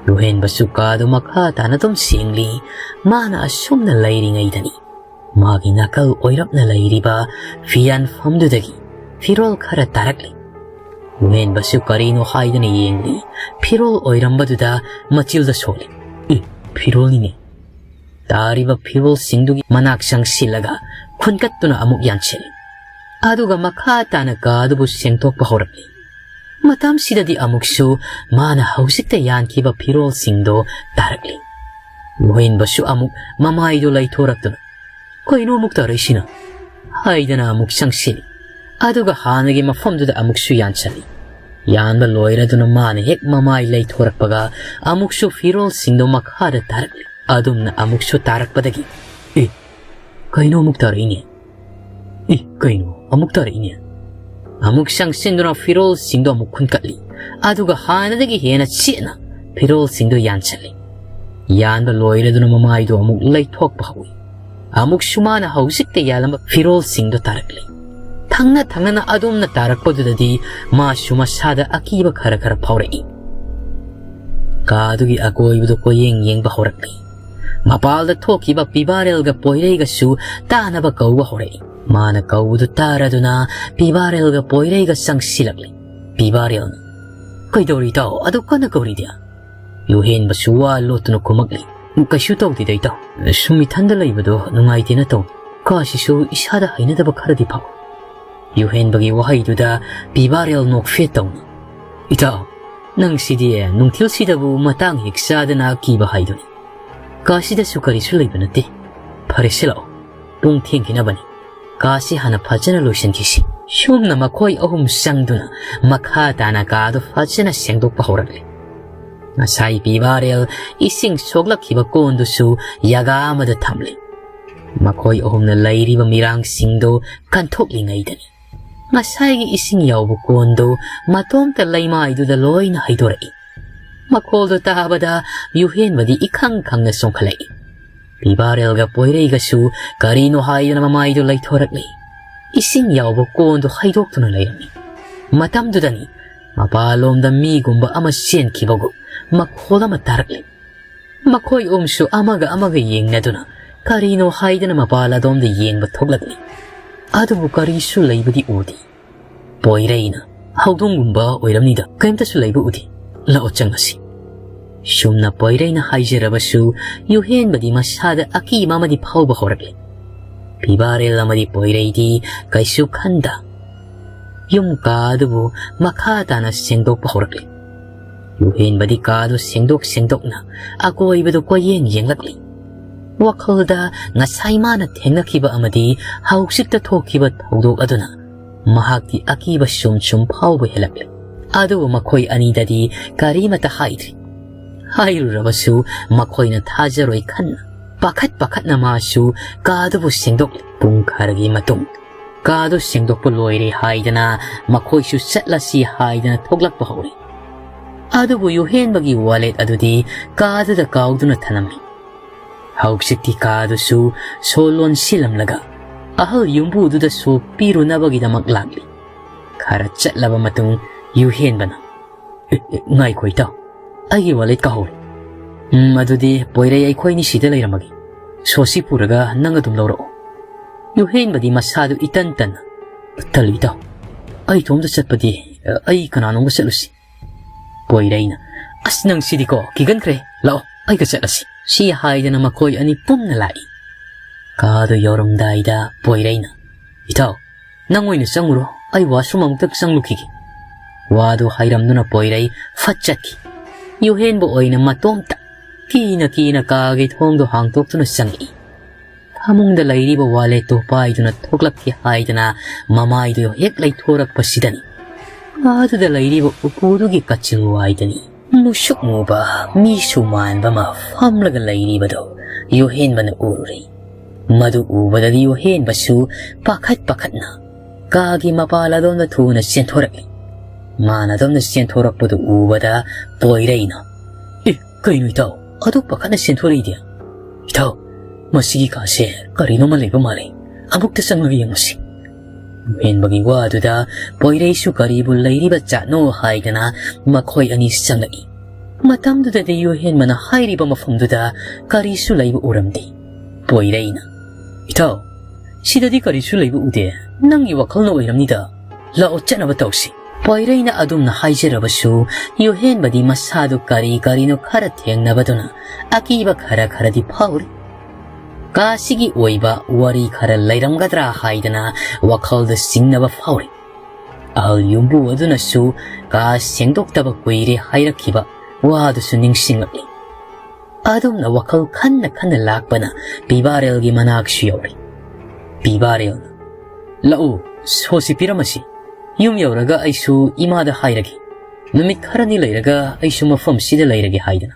ꯌꯨꯍꯦꯟꯕꯁꯨ ꯀꯥꯗꯨ ꯃꯈꯥ ꯇꯥꯅ ꯑꯗꯨꯝ ꯁꯦꯡꯂꯤ꯫ ꯃꯥꯅ ꯑꯁꯨꯝꯅ ꯂꯩꯔꯤꯉꯩꯗꯅꯤ ꯃꯥꯒꯤ ꯅꯥꯀꯜ ꯑꯣꯏꯔꯞꯅ ꯂꯩꯔꯤꯕ ꯐꯤꯌꯥꯟꯐꯝꯗꯨꯗꯒꯤ ꯐꯤꯔꯣꯜ ꯈꯔ ꯇꯥꯔꯛꯂꯤ꯫ ꯌꯨꯍꯦꯟꯕꯁꯨ ꯀꯔꯤꯅꯣ ꯍꯥꯏꯗꯨꯅ ꯌꯦꯡꯂꯤ꯫ ꯐꯤꯔꯣꯜ ꯑꯣꯏꯔꯝꯕꯗꯨꯗ ꯃꯆꯤꯜꯗ ꯁꯣꯜꯂꯤ꯫ "ꯏ, ꯐꯤꯔꯣꯜꯅꯤꯅꯦ"꯫ ꯇꯥꯔꯤꯕ ꯐꯤꯔꯣꯜꯁꯤꯡꯗꯨꯒꯤ ꯃꯅꯥꯛ ꯆꯪꯁꯤꯜꯂꯒ ꯈꯨꯟꯀꯠꯇꯨꯅ ꯑꯃꯨꯛ ꯌꯥꯟꯁꯤꯜꯂꯤ꯫ ꯑꯗꯨꯒ ꯃꯈꯥ ꯇꯥꯅ ꯀꯥ ꯑꯗꯨꯕꯨ ꯁꯦꯡꯗꯣꯛꯄ ꯍꯧꯔꯛꯂꯤ꯫ ꯃꯇꯝꯁꯤꯗꯗꯤ ꯑꯃꯨꯛꯁꯨ ꯃꯥꯅ ꯍꯧꯖꯤꯛꯇ ꯌꯥꯟꯈꯤꯕ ꯐꯤꯔꯣꯜꯁꯤꯡꯗꯣ ꯇꯥꯔꯛꯂꯤ꯫ ꯌꯨꯍꯦꯟꯕꯁꯨ ꯑꯃꯨꯛ ꯃꯃꯥꯏꯗꯨ ꯂꯩꯊꯣꯔꯛꯇꯨꯅ, "ꯀꯩꯅꯣ ꯑꯃꯨꯛ ꯇꯥꯔꯛꯏꯁꯤꯅ?" ꯍꯥꯏꯗꯅ ꯑꯃꯨꯛ ꯆꯪꯁꯤꯜꯂꯤ꯫ ꯑꯗꯨꯒ ꯍꯥꯟꯅꯒꯤ ꯃꯐꯝꯗꯨꯗ ꯑꯃꯨꯛꯁꯨ ꯌꯥꯟꯁꯤꯜꯂꯤ꯫ ꯌꯥꯟꯕ ꯂꯣꯏꯔꯗꯨꯅ ꯃꯥꯅ ꯍꯦꯛ ꯃꯃꯥꯏ ꯂꯩꯊꯣꯔꯛꯄꯒ ꯑꯃꯨꯛꯁꯨ ꯐꯤꯔꯣꯜꯁꯤꯡꯗꯣ ꯃꯈꯥꯗ ꯇꯥꯔꯛꯂꯤ꯫ ꯑꯗꯨꯝꯅ ꯑꯃꯨꯛꯁꯨ ꯇꯥꯔꯛꯄꯗꯒꯤ, "ꯑꯦ, ꯀꯩꯅꯣ ꯑꯃꯨꯛ ꯇꯥꯔꯛꯏꯅꯦ? ꯑꯦ, ꯀꯩꯅꯣ ꯑꯃꯨꯛ ꯇꯥꯔꯛꯏꯅꯦ?" ꯑꯃꯨꯛ ꯆꯪꯁꯤꯟꯗꯨꯅ ꯐꯤꯔꯣꯜꯁꯤꯡꯗꯣ ꯑꯃꯨꯛ ꯈꯨꯟꯀꯠꯂꯤ꯫ ꯑꯗꯨꯒ ꯍꯥꯟꯅꯗꯒꯤ ꯍꯦꯟꯅ ꯆꯦꯠꯅ ꯐꯤꯔꯣꯜꯁꯤꯡꯗꯣ ꯌꯥꯟꯁꯤꯜꯂꯤ꯫ ꯌꯥꯟꯕ ꯂꯣꯏꯔꯗꯨꯅ ꯃꯃꯥꯏꯗꯣ ꯑꯃꯨꯛ ꯂꯩꯊꯣꯛꯄ ꯍꯧꯏ꯫ ꯑꯃꯨꯛꯁꯨ ꯃꯥꯅ ꯍꯧꯖꯤꯛꯇ ꯌꯥꯜꯂꯝꯕ ꯐꯤꯔꯣꯜꯁꯤꯡꯗꯣ ꯇꯥꯔꯛꯂꯤ꯫ ꯊꯪꯅ ꯊꯪꯅꯅ ꯑꯗꯨꯝꯅ ꯇꯥꯔꯛꯄꯗꯨꯗꯗꯤ ꯃꯥꯁꯨ ꯃꯁꯥꯗ ꯑꯀꯤꯕ ꯈꯔ ꯈꯔ ꯐꯥꯎꯔꯛꯏ꯫ ꯀꯥ ꯑꯗꯨꯒꯤ ꯑꯀꯣꯏꯕꯗꯨ ꯀꯣꯏꯌꯦꯡ ꯌꯦꯡꯕ ꯍꯧꯔꯛꯂꯤ꯫ ꯃꯄꯥꯜꯗ ꯊꯣꯛꯈꯤꯕ ꯄꯤꯕꯥꯔꯦꯜꯒ ꯄꯣꯏꯔꯩꯒꯁꯨ ꯇꯥꯅꯕ ꯀꯧꯕ ꯍꯧꯔꯛꯏ꯫ ꯃꯥꯅ ꯀꯧꯕꯗꯨ ꯇꯥꯔꯗꯨꯅ ꯄꯤꯕꯥꯔꯦꯜꯒ ꯄꯣꯏꯔꯩꯒ ꯆꯪꯁꯤꯜꯂꯛꯂꯤ꯫ ꯄꯤꯕꯥꯔꯦꯜꯅ, "ꯀꯩꯗꯧꯔꯤ ꯏꯇꯥꯎ? ꯑꯗꯨ ꯀꯟꯅ ꯀꯧꯔꯤꯗꯤ?" ꯌꯨꯍꯦꯟꯕꯁꯨ ꯋꯥ ꯂꯣꯠꯇꯨꯅ ꯈꯨꯝꯃꯛꯂꯤ꯫ "ꯀꯩꯁꯨ ꯇꯧꯗꯦꯗ ꯏꯇꯥꯎ꯫ ꯁꯨꯝ ꯏꯊꯟꯗ ꯂꯩꯕꯗꯣ ꯅꯨꯡꯉꯥꯏꯇꯦꯅ ꯇꯧ꯫ ꯀꯥꯁꯤꯁꯨ ꯏꯁꯥꯗ ꯍꯩꯅꯗꯕ ꯈꯔꯗꯤ ꯐꯥꯎ꯫" ꯌꯨꯍꯦꯟꯕꯒꯤ ꯋꯥꯍꯩꯗꯨꯗ ꯄꯤꯕꯥꯔꯦꯜ ꯅꯣꯛꯐꯦꯠ ꯇꯧꯅ, "ꯏꯇꯥꯎ, ꯅꯪꯁꯤꯗꯤ ꯅꯨꯡꯊꯤꯜꯁꯤꯗꯕꯨ ꯃꯇꯥꯡ ꯍꯦꯛ ꯆꯥꯗꯅ ꯀꯤꯕ ꯍꯥꯏꯗꯨꯅꯤ꯫ ꯀꯥꯁꯤꯗꯁꯨ ꯀꯔꯤꯁꯨ ꯂꯩꯕ ꯅꯠꯇꯦ꯫ ꯐꯔꯦꯁꯦ ꯂꯥꯛꯑꯣ, ꯄꯨꯡ ꯊꯦꯡꯈꯤꯅꯕꯅꯤ꯫ ꯀꯥꯁꯤ ꯍꯥꯟꯅ ꯐꯖꯅ ꯂꯣꯏꯁꯤꯟꯈꯤꯁꯤ꯫" ꯁꯨꯝꯅ ꯃꯈꯣꯏ ꯑꯍꯨꯝ ꯆꯪꯗꯨꯅ ꯃꯈꯥ ꯇꯥꯅ ꯀꯥꯗꯨ ꯐꯖꯅ ꯁꯦꯡꯗꯣꯛꯄ ꯍꯧꯔꯛꯂꯤ꯫ ꯉꯁꯥꯏ ꯄꯤꯕꯥꯔꯦꯜ ꯏꯁꯤꯡ ꯁꯣꯛꯂꯛꯈꯤꯕ ꯀꯣꯟꯗꯨꯁꯨ ꯌꯥꯒꯥ ꯑꯃꯗ ꯊꯝꯂꯤ꯫ ꯃꯈꯣꯏ ꯑꯍꯨꯝꯅ ꯂꯩꯔꯤꯕ ꯃꯤꯔꯥꯡꯁꯤꯡꯗꯨ ꯀꯟꯊꯣꯛꯂꯤꯉꯩꯗꯅꯤ ꯉꯁꯥꯏꯒꯤ ꯏꯁꯤꯡ ꯌꯥꯎꯕ ꯀꯣꯟꯗꯨ ꯃꯇꯣꯝꯇ ꯂꯩꯃꯥꯏꯗꯨꯗ ꯂꯣꯏꯅ ꯍꯩꯗꯣꯔꯛꯏ꯫ ꯃꯈꯣꯜꯗꯨ ꯇꯥꯕꯗ ꯌꯨꯍꯦꯟꯕꯗꯤ ꯏꯈꯪ ꯈꯪꯅ ꯆꯣꯡꯈꯠꯂꯛꯏ꯫ ꯄꯤꯕꯥꯔꯦꯜꯒ ꯄꯣꯏꯔꯩꯒꯁꯨ ꯀꯔꯤꯅꯣ ꯍꯥꯏꯗꯅ ꯃꯃꯥꯏꯗꯨ ꯂꯩꯊꯣꯔꯛꯂꯤ꯫ ꯏꯁꯤꯡ ꯌꯥꯎꯕ ꯀꯣꯟꯗꯨ ꯍꯩꯗꯣꯛꯇꯨꯅ ꯂꯩꯔꯝꯃꯤ꯫ ꯃꯇꯝꯗꯨꯗꯅꯤ ꯃꯄꯥꯟꯂꯣꯝꯗ ꯃꯤꯒꯨꯝꯕ ꯑꯃ ꯆꯦꯟꯈꯤꯕꯒꯨꯝ ꯃꯈꯣꯜ ꯑꯃ ꯇꯥꯔꯛꯂꯤ꯫ ꯃꯈꯣꯏ ꯑꯍꯨꯝꯁꯨ ꯑꯃꯒ ꯑꯃꯒ ꯌꯦꯡꯅꯗꯨꯅ ꯀꯔꯤꯅꯣ ꯍꯥꯏꯗꯅ ꯃꯄꯥꯟ ꯑꯗꯣꯝꯗ ꯌꯦꯡꯕ ꯊꯣꯛꯂꯛꯂꯤ꯫ ꯑꯗꯨꯕꯨ ꯀꯔꯤꯁꯨ ꯂꯩꯕꯗꯤ ꯎꯗꯦ꯫ ꯄꯣꯏꯔꯩꯅ, "ꯍꯧꯗꯣꯡꯒꯨꯝꯕ ꯑꯣꯏꯔꯝꯅꯤꯗ, ꯀꯔꯤꯝꯇꯁꯨ ꯂꯩꯕ ꯎꯗꯦ꯫ ꯂꯥꯛꯑꯣ ꯆꯪꯉꯁꯤ꯫" ꯁꯨꯝꯅ ꯄꯣꯏꯔꯩꯅ ꯍꯥꯏꯖꯔꯕꯁꯨ ꯌꯨꯍꯦꯟꯕꯗꯤ ꯃꯁꯥꯗ ꯑꯀꯤꯕ ꯑꯃꯗꯤ ꯐꯥꯎꯕ ꯍꯧꯔꯛꯂꯦ꯫ ꯄꯤꯕꯥꯔꯦꯜ ꯑꯃꯗꯤ ꯄꯣꯏꯔꯩꯗꯤ ꯀꯩꯁꯨ ꯈꯟꯗ ꯌꯨꯝ ꯀꯥ ꯑꯗꯨꯕꯨ ꯃꯈꯥ ꯇꯥꯅ ꯁꯦꯡꯗꯣꯛꯄ ꯍꯧꯔꯛꯂꯦ꯫ ꯌꯨꯍꯦꯟꯕꯗꯤ ꯀꯥꯗꯨ ꯁꯦꯡꯗꯣꯛ ꯁꯦꯡꯗꯣꯛꯅ ꯑꯀꯣꯏꯕꯗꯨ ꯀꯣꯏꯌꯦꯡ ꯌꯦꯡꯂꯛꯂꯤ꯫ ꯋꯥꯈꯜꯗ ꯉꯁꯥꯏ ꯃꯥꯅ ꯊꯦꯡꯅꯈꯤꯕ ꯑꯃꯗꯤ ꯍꯧꯖꯤꯛꯇ ꯊꯣꯛꯈꯤꯕ ꯊꯧꯗꯣꯛ ꯑꯗꯨꯅ ꯃꯍꯥꯛꯀꯤ ꯑꯀꯤꯕ ꯁꯨꯝ ꯁꯨꯝ ꯐꯥꯎꯕ ꯍꯦꯜꯂꯛꯂꯦ꯫ ꯑꯗꯨꯕꯨ ꯃꯈꯣꯏ ꯑꯅꯤꯗꯗꯤ ꯀꯔꯤꯃꯠꯇ ꯍꯥꯏꯗ꯭ꯔꯤ꯫ ꯍꯥꯏꯔꯨꯔꯕꯁꯨ ꯃꯈꯣꯏꯅ ꯊꯥꯖꯔꯣꯏ ꯈꯟꯅ ꯄꯥꯈꯠ ꯄꯥꯈꯠꯅ ꯃꯥꯁꯨ ꯀꯥꯗꯨꯕꯨ ꯁꯦꯡꯗꯣꯛꯂꯦ꯫ ꯄꯨꯡ ꯈꯔꯒꯤ ꯃꯇꯨꯡ ꯀꯥꯗꯨ ꯁꯦꯡꯗꯣꯛꯄ ꯂꯣꯏꯔꯦ ꯍꯥꯏꯗꯅ ꯃꯈꯣꯏꯁꯨ ꯆꯠꯂꯁꯤ ꯍꯥꯏꯗꯅ ꯊꯣꯛꯂꯛꯄ ꯍꯧꯔꯦ꯫ ꯑꯗꯨꯕꯨ ꯌꯨꯍꯦꯟꯕꯒꯤ ꯋꯥꯂꯦꯠ ꯑꯗꯨꯗꯤ ꯀꯥꯗꯨꯗ ꯀꯥꯎꯗꯨꯅ ꯊꯅꯝꯃꯤ꯫ ꯍꯧꯖꯤꯛꯇꯤ ꯀꯥꯗꯨꯁꯨ ꯁꯣ ꯂꯣꯟꯁꯤꯜꯂꯝꯂꯒ ꯑꯍꯜ ꯌꯨꯝꯕꯨꯗꯨꯗ ꯁꯣ ꯄꯤꯔꯨꯅꯕꯒꯤꯗꯃꯛ ꯂꯥꯛꯂꯤ꯫ ꯈꯔ ꯆꯠꯂꯕ ꯃꯇꯨꯡ ꯌꯨꯍꯦꯟꯕꯅ, "ꯑꯦ, ꯑꯦ, ꯉꯥꯏꯈꯣ ꯏꯇꯥꯎ, ꯑꯩꯒꯤ ꯋꯥꯂꯦꯠ ꯀꯥꯍꯧꯔꯦ꯫ ꯎꯝ, ꯑꯗꯨꯗꯤ ꯄꯣꯏꯔꯩ ꯑꯩꯈꯣꯏꯅꯤ ꯁꯤꯗ ꯂꯩꯔꯝꯃꯒꯦ꯫ ꯁꯣꯁꯤ ꯄꯨꯔꯒ ꯅꯪ ꯑꯗꯨꯝ ꯂꯧꯔꯛꯑꯣ꯫" ꯌꯨꯍꯦꯟꯕꯗꯤ ꯃꯁꯥꯗꯨ ꯏꯇꯟ ꯇꯟꯅ, "ꯇꯜꯂꯤ ꯏꯇꯥꯎ, ꯑꯩ ꯏꯇꯣꯝꯇ ꯆꯠꯄꯗꯤ, ꯑ, ꯑꯩ ꯀꯅꯥꯅꯣꯝꯒ ꯆꯠꯂꯨꯁꯤ꯫" ꯄꯣꯏꯔꯩꯅ, "ꯑꯁ, ꯅꯪ ꯁꯤꯗꯤꯀꯣ, ꯀꯤꯒꯟꯈ꯭ꯔꯦ꯫ ꯂꯥꯛꯑꯣ, ꯑꯩꯒ ꯆꯠꯂꯁꯤ꯫" ꯁꯤ ꯍꯥꯏꯗꯅ ꯃꯈꯣꯏ ꯑꯅꯤ ꯄꯨꯟꯅ ꯂꯥꯛꯏ꯫ ꯀꯥꯗꯨ ꯌꯧꯔꯝꯗꯥꯏꯗ ꯄꯣꯏꯔꯩꯅ, "ꯏꯇꯥꯎ, ꯅꯪ ꯑꯣꯏꯅ ꯆꯪꯉꯨꯔꯣ, ꯑꯩ ꯋꯥꯁꯔꯨꯝ ꯑꯃꯨꯛꯇ ꯆꯪꯂꯨꯈꯤꯒꯦ꯫" ꯋꯥꯗꯨ ꯍꯥꯏꯔꯝꯗꯨꯅ ꯄꯣꯏꯔꯩ ꯐꯠ ꯆꯠꯈꯤ꯫ ꯌꯨꯍꯦꯟꯕ ꯑꯣꯏꯅ ꯃꯇꯣꯝꯇ ꯀꯤꯅ ꯀꯤꯅ ꯀꯥꯒꯤ ꯊꯣꯡꯗꯨ ꯍꯥꯡꯗꯣꯛꯇꯨꯅ ꯆꯪꯉꯛꯏ꯫ ꯐꯃꯨꯡꯗ ꯂꯩꯔꯤꯕ ꯋꯥꯂꯦꯠꯇꯨ ꯄꯥꯏꯗꯨꯅ ꯊꯣꯛꯂꯛꯀꯦ ꯍꯥꯏꯗꯅ ꯃꯃꯥꯏꯗꯨ ꯍꯦꯛ ꯂꯩꯊꯣꯔꯛꯄꯁꯤꯗꯅꯤ, ꯑꯗꯨꯗ ꯂꯩꯔꯤꯕ ꯎꯄꯨꯗꯨꯒꯤ ꯀꯥꯆꯤꯟ ꯋꯥꯏꯗꯅꯤ ꯃꯨꯁꯨꯛ ꯃꯨꯕ, ꯃꯤꯁꯨ ꯃꯥꯟꯕ ꯑꯃ ꯐꯝꯂꯒ ꯂꯩꯔꯤꯕꯗꯨ ꯌꯨꯍꯦꯟꯕꯅ ꯎꯔꯨꯔꯦ꯫ ꯃꯗꯨ ꯎꯕꯗꯗꯤ ꯌꯨꯍꯦꯟꯕꯁꯨ ꯄꯥꯈꯠ ꯄꯥꯈꯠꯅ ꯀꯥꯒꯤ ꯃꯄꯥꯜ ꯑꯗꯣꯝꯗ ꯊꯨꯅ ꯆꯦꯟꯊꯣꯔꯛꯂꯤ꯫ ꯃꯥꯅ ꯑꯗꯣꯝꯗ ꯆꯦꯟꯊꯣꯔꯛꯄꯗꯨ ꯎꯕꯗ ꯄꯣꯏꯔꯩꯅ, "ꯑꯦ, ꯀꯩꯅꯣ ꯏꯇꯥꯎ? ꯑꯗꯨꯛ ꯄꯥꯈꯠꯅ ꯆꯦꯟꯊꯣꯔꯛꯏꯗꯤ? ꯏꯇꯥꯎ, ꯃꯁꯤꯒꯤ ꯀꯥꯁꯦ ꯀꯔꯤꯅꯣꯃ ꯂꯩꯕ ꯃꯥꯜꯂꯤ꯫ ꯑꯃꯨꯛꯇ ꯆꯪꯂꯒ ꯌꯦꯡꯉꯨꯁꯤ꯫" ꯌꯨꯍꯦꯟꯕꯒꯤ ꯋꯥꯗꯨꯗ ꯄꯣꯏꯔꯩꯁꯨ ꯀꯔꯤꯕꯨ ꯂꯩꯔꯤꯕ ꯖꯥꯠꯅꯣ ꯍꯥꯏꯗꯅ ꯃꯈꯣꯏ ꯑꯅꯤ ꯆꯪꯂꯛꯏ꯫ ꯃꯇꯝꯗꯨꯗꯗꯤ ꯌꯨꯍꯦꯟꯕꯅ ꯍꯥꯏꯔꯤꯕ ꯃꯐꯝꯗꯨꯗ ꯀꯔꯤꯁꯨ ꯂꯩꯕ ꯎꯔꯝꯗꯦ꯫ ꯄꯣꯏꯔꯩꯅ, "ꯏꯇꯥꯎ, ꯁꯤꯗꯗꯤ ꯀꯔꯤꯁꯨ ꯂꯩꯕ ꯎꯗꯦ꯫ ꯅꯪꯒꯤ ꯋꯥꯈꯜꯅ ꯑꯣꯏꯔꯝꯅꯤꯗ꯫ ꯂꯥꯛꯑꯣ, ꯆꯠꯅꯕ ꯇꯧꯁꯤ꯫" ꯄꯣꯏꯔꯩꯅ ꯑꯗꯨꯝꯅ ꯍꯥꯏꯖꯔꯕꯁꯨ ꯌꯨꯍꯦꯟꯕꯗꯤ ꯃꯁꯥꯗꯨ ꯀꯔꯤ ꯀꯔꯤꯅꯣ ꯈꯔ ꯊꯦꯡꯅꯕꯗꯨꯅ ꯑꯀꯤꯕ ꯈꯔ ꯈꯔꯗꯤ ꯐꯥꯎꯔꯤ꯫ ꯀꯥꯁꯤꯒꯤ ꯑꯣꯏꯕ ꯋꯥꯔꯤ ꯈꯔ ꯂꯩꯔꯝꯒꯗ꯭ꯔꯥ ꯍꯥꯏꯗꯅ ꯋꯥꯈꯜꯗ ꯆꯤꯡꯅꯕ ꯐꯥꯎꯔꯤ꯫ ꯑꯍꯜ ꯌꯨꯝꯕꯨ ꯑꯗꯨꯅꯁꯨ ꯀꯥ ꯁꯦꯡꯗꯣꯛꯇꯕ ꯀꯨꯏꯔꯦ ꯍꯥꯏꯔꯛꯈꯤꯕ ꯋꯥꯗꯨꯁꯨ ꯅꯤꯡꯁꯤꯡꯂꯛꯂꯤ꯫ ꯑꯗꯨꯝꯅ ꯋꯥꯈꯜ ꯈꯟꯅ ꯈꯟꯅ ꯂꯥꯛꯄꯅ ꯄꯤꯕꯥꯔꯦꯜꯒꯤ ꯃꯅꯥꯛꯁꯨ ꯌꯧꯔꯦ꯫ ꯄꯤꯕꯥꯔꯦꯜꯅ, "ꯂꯥꯛꯎ, ꯁꯣꯁꯤ ꯄꯤꯔꯝꯃꯁꯤ꯫ ꯌꯨꯝ ꯌꯧꯔꯒ ꯑꯩꯁꯨ ꯏꯃꯥꯗ ꯍꯥꯏꯔꯒꯦ꯫ ꯅꯨꯃꯤꯠ ꯈꯔꯅꯤ ꯂꯩꯔꯒ ꯑꯩꯁꯨ ꯃꯐꯝꯁꯤꯗ ꯂꯩꯔꯒꯦ ꯍꯥꯏꯗꯅ꯫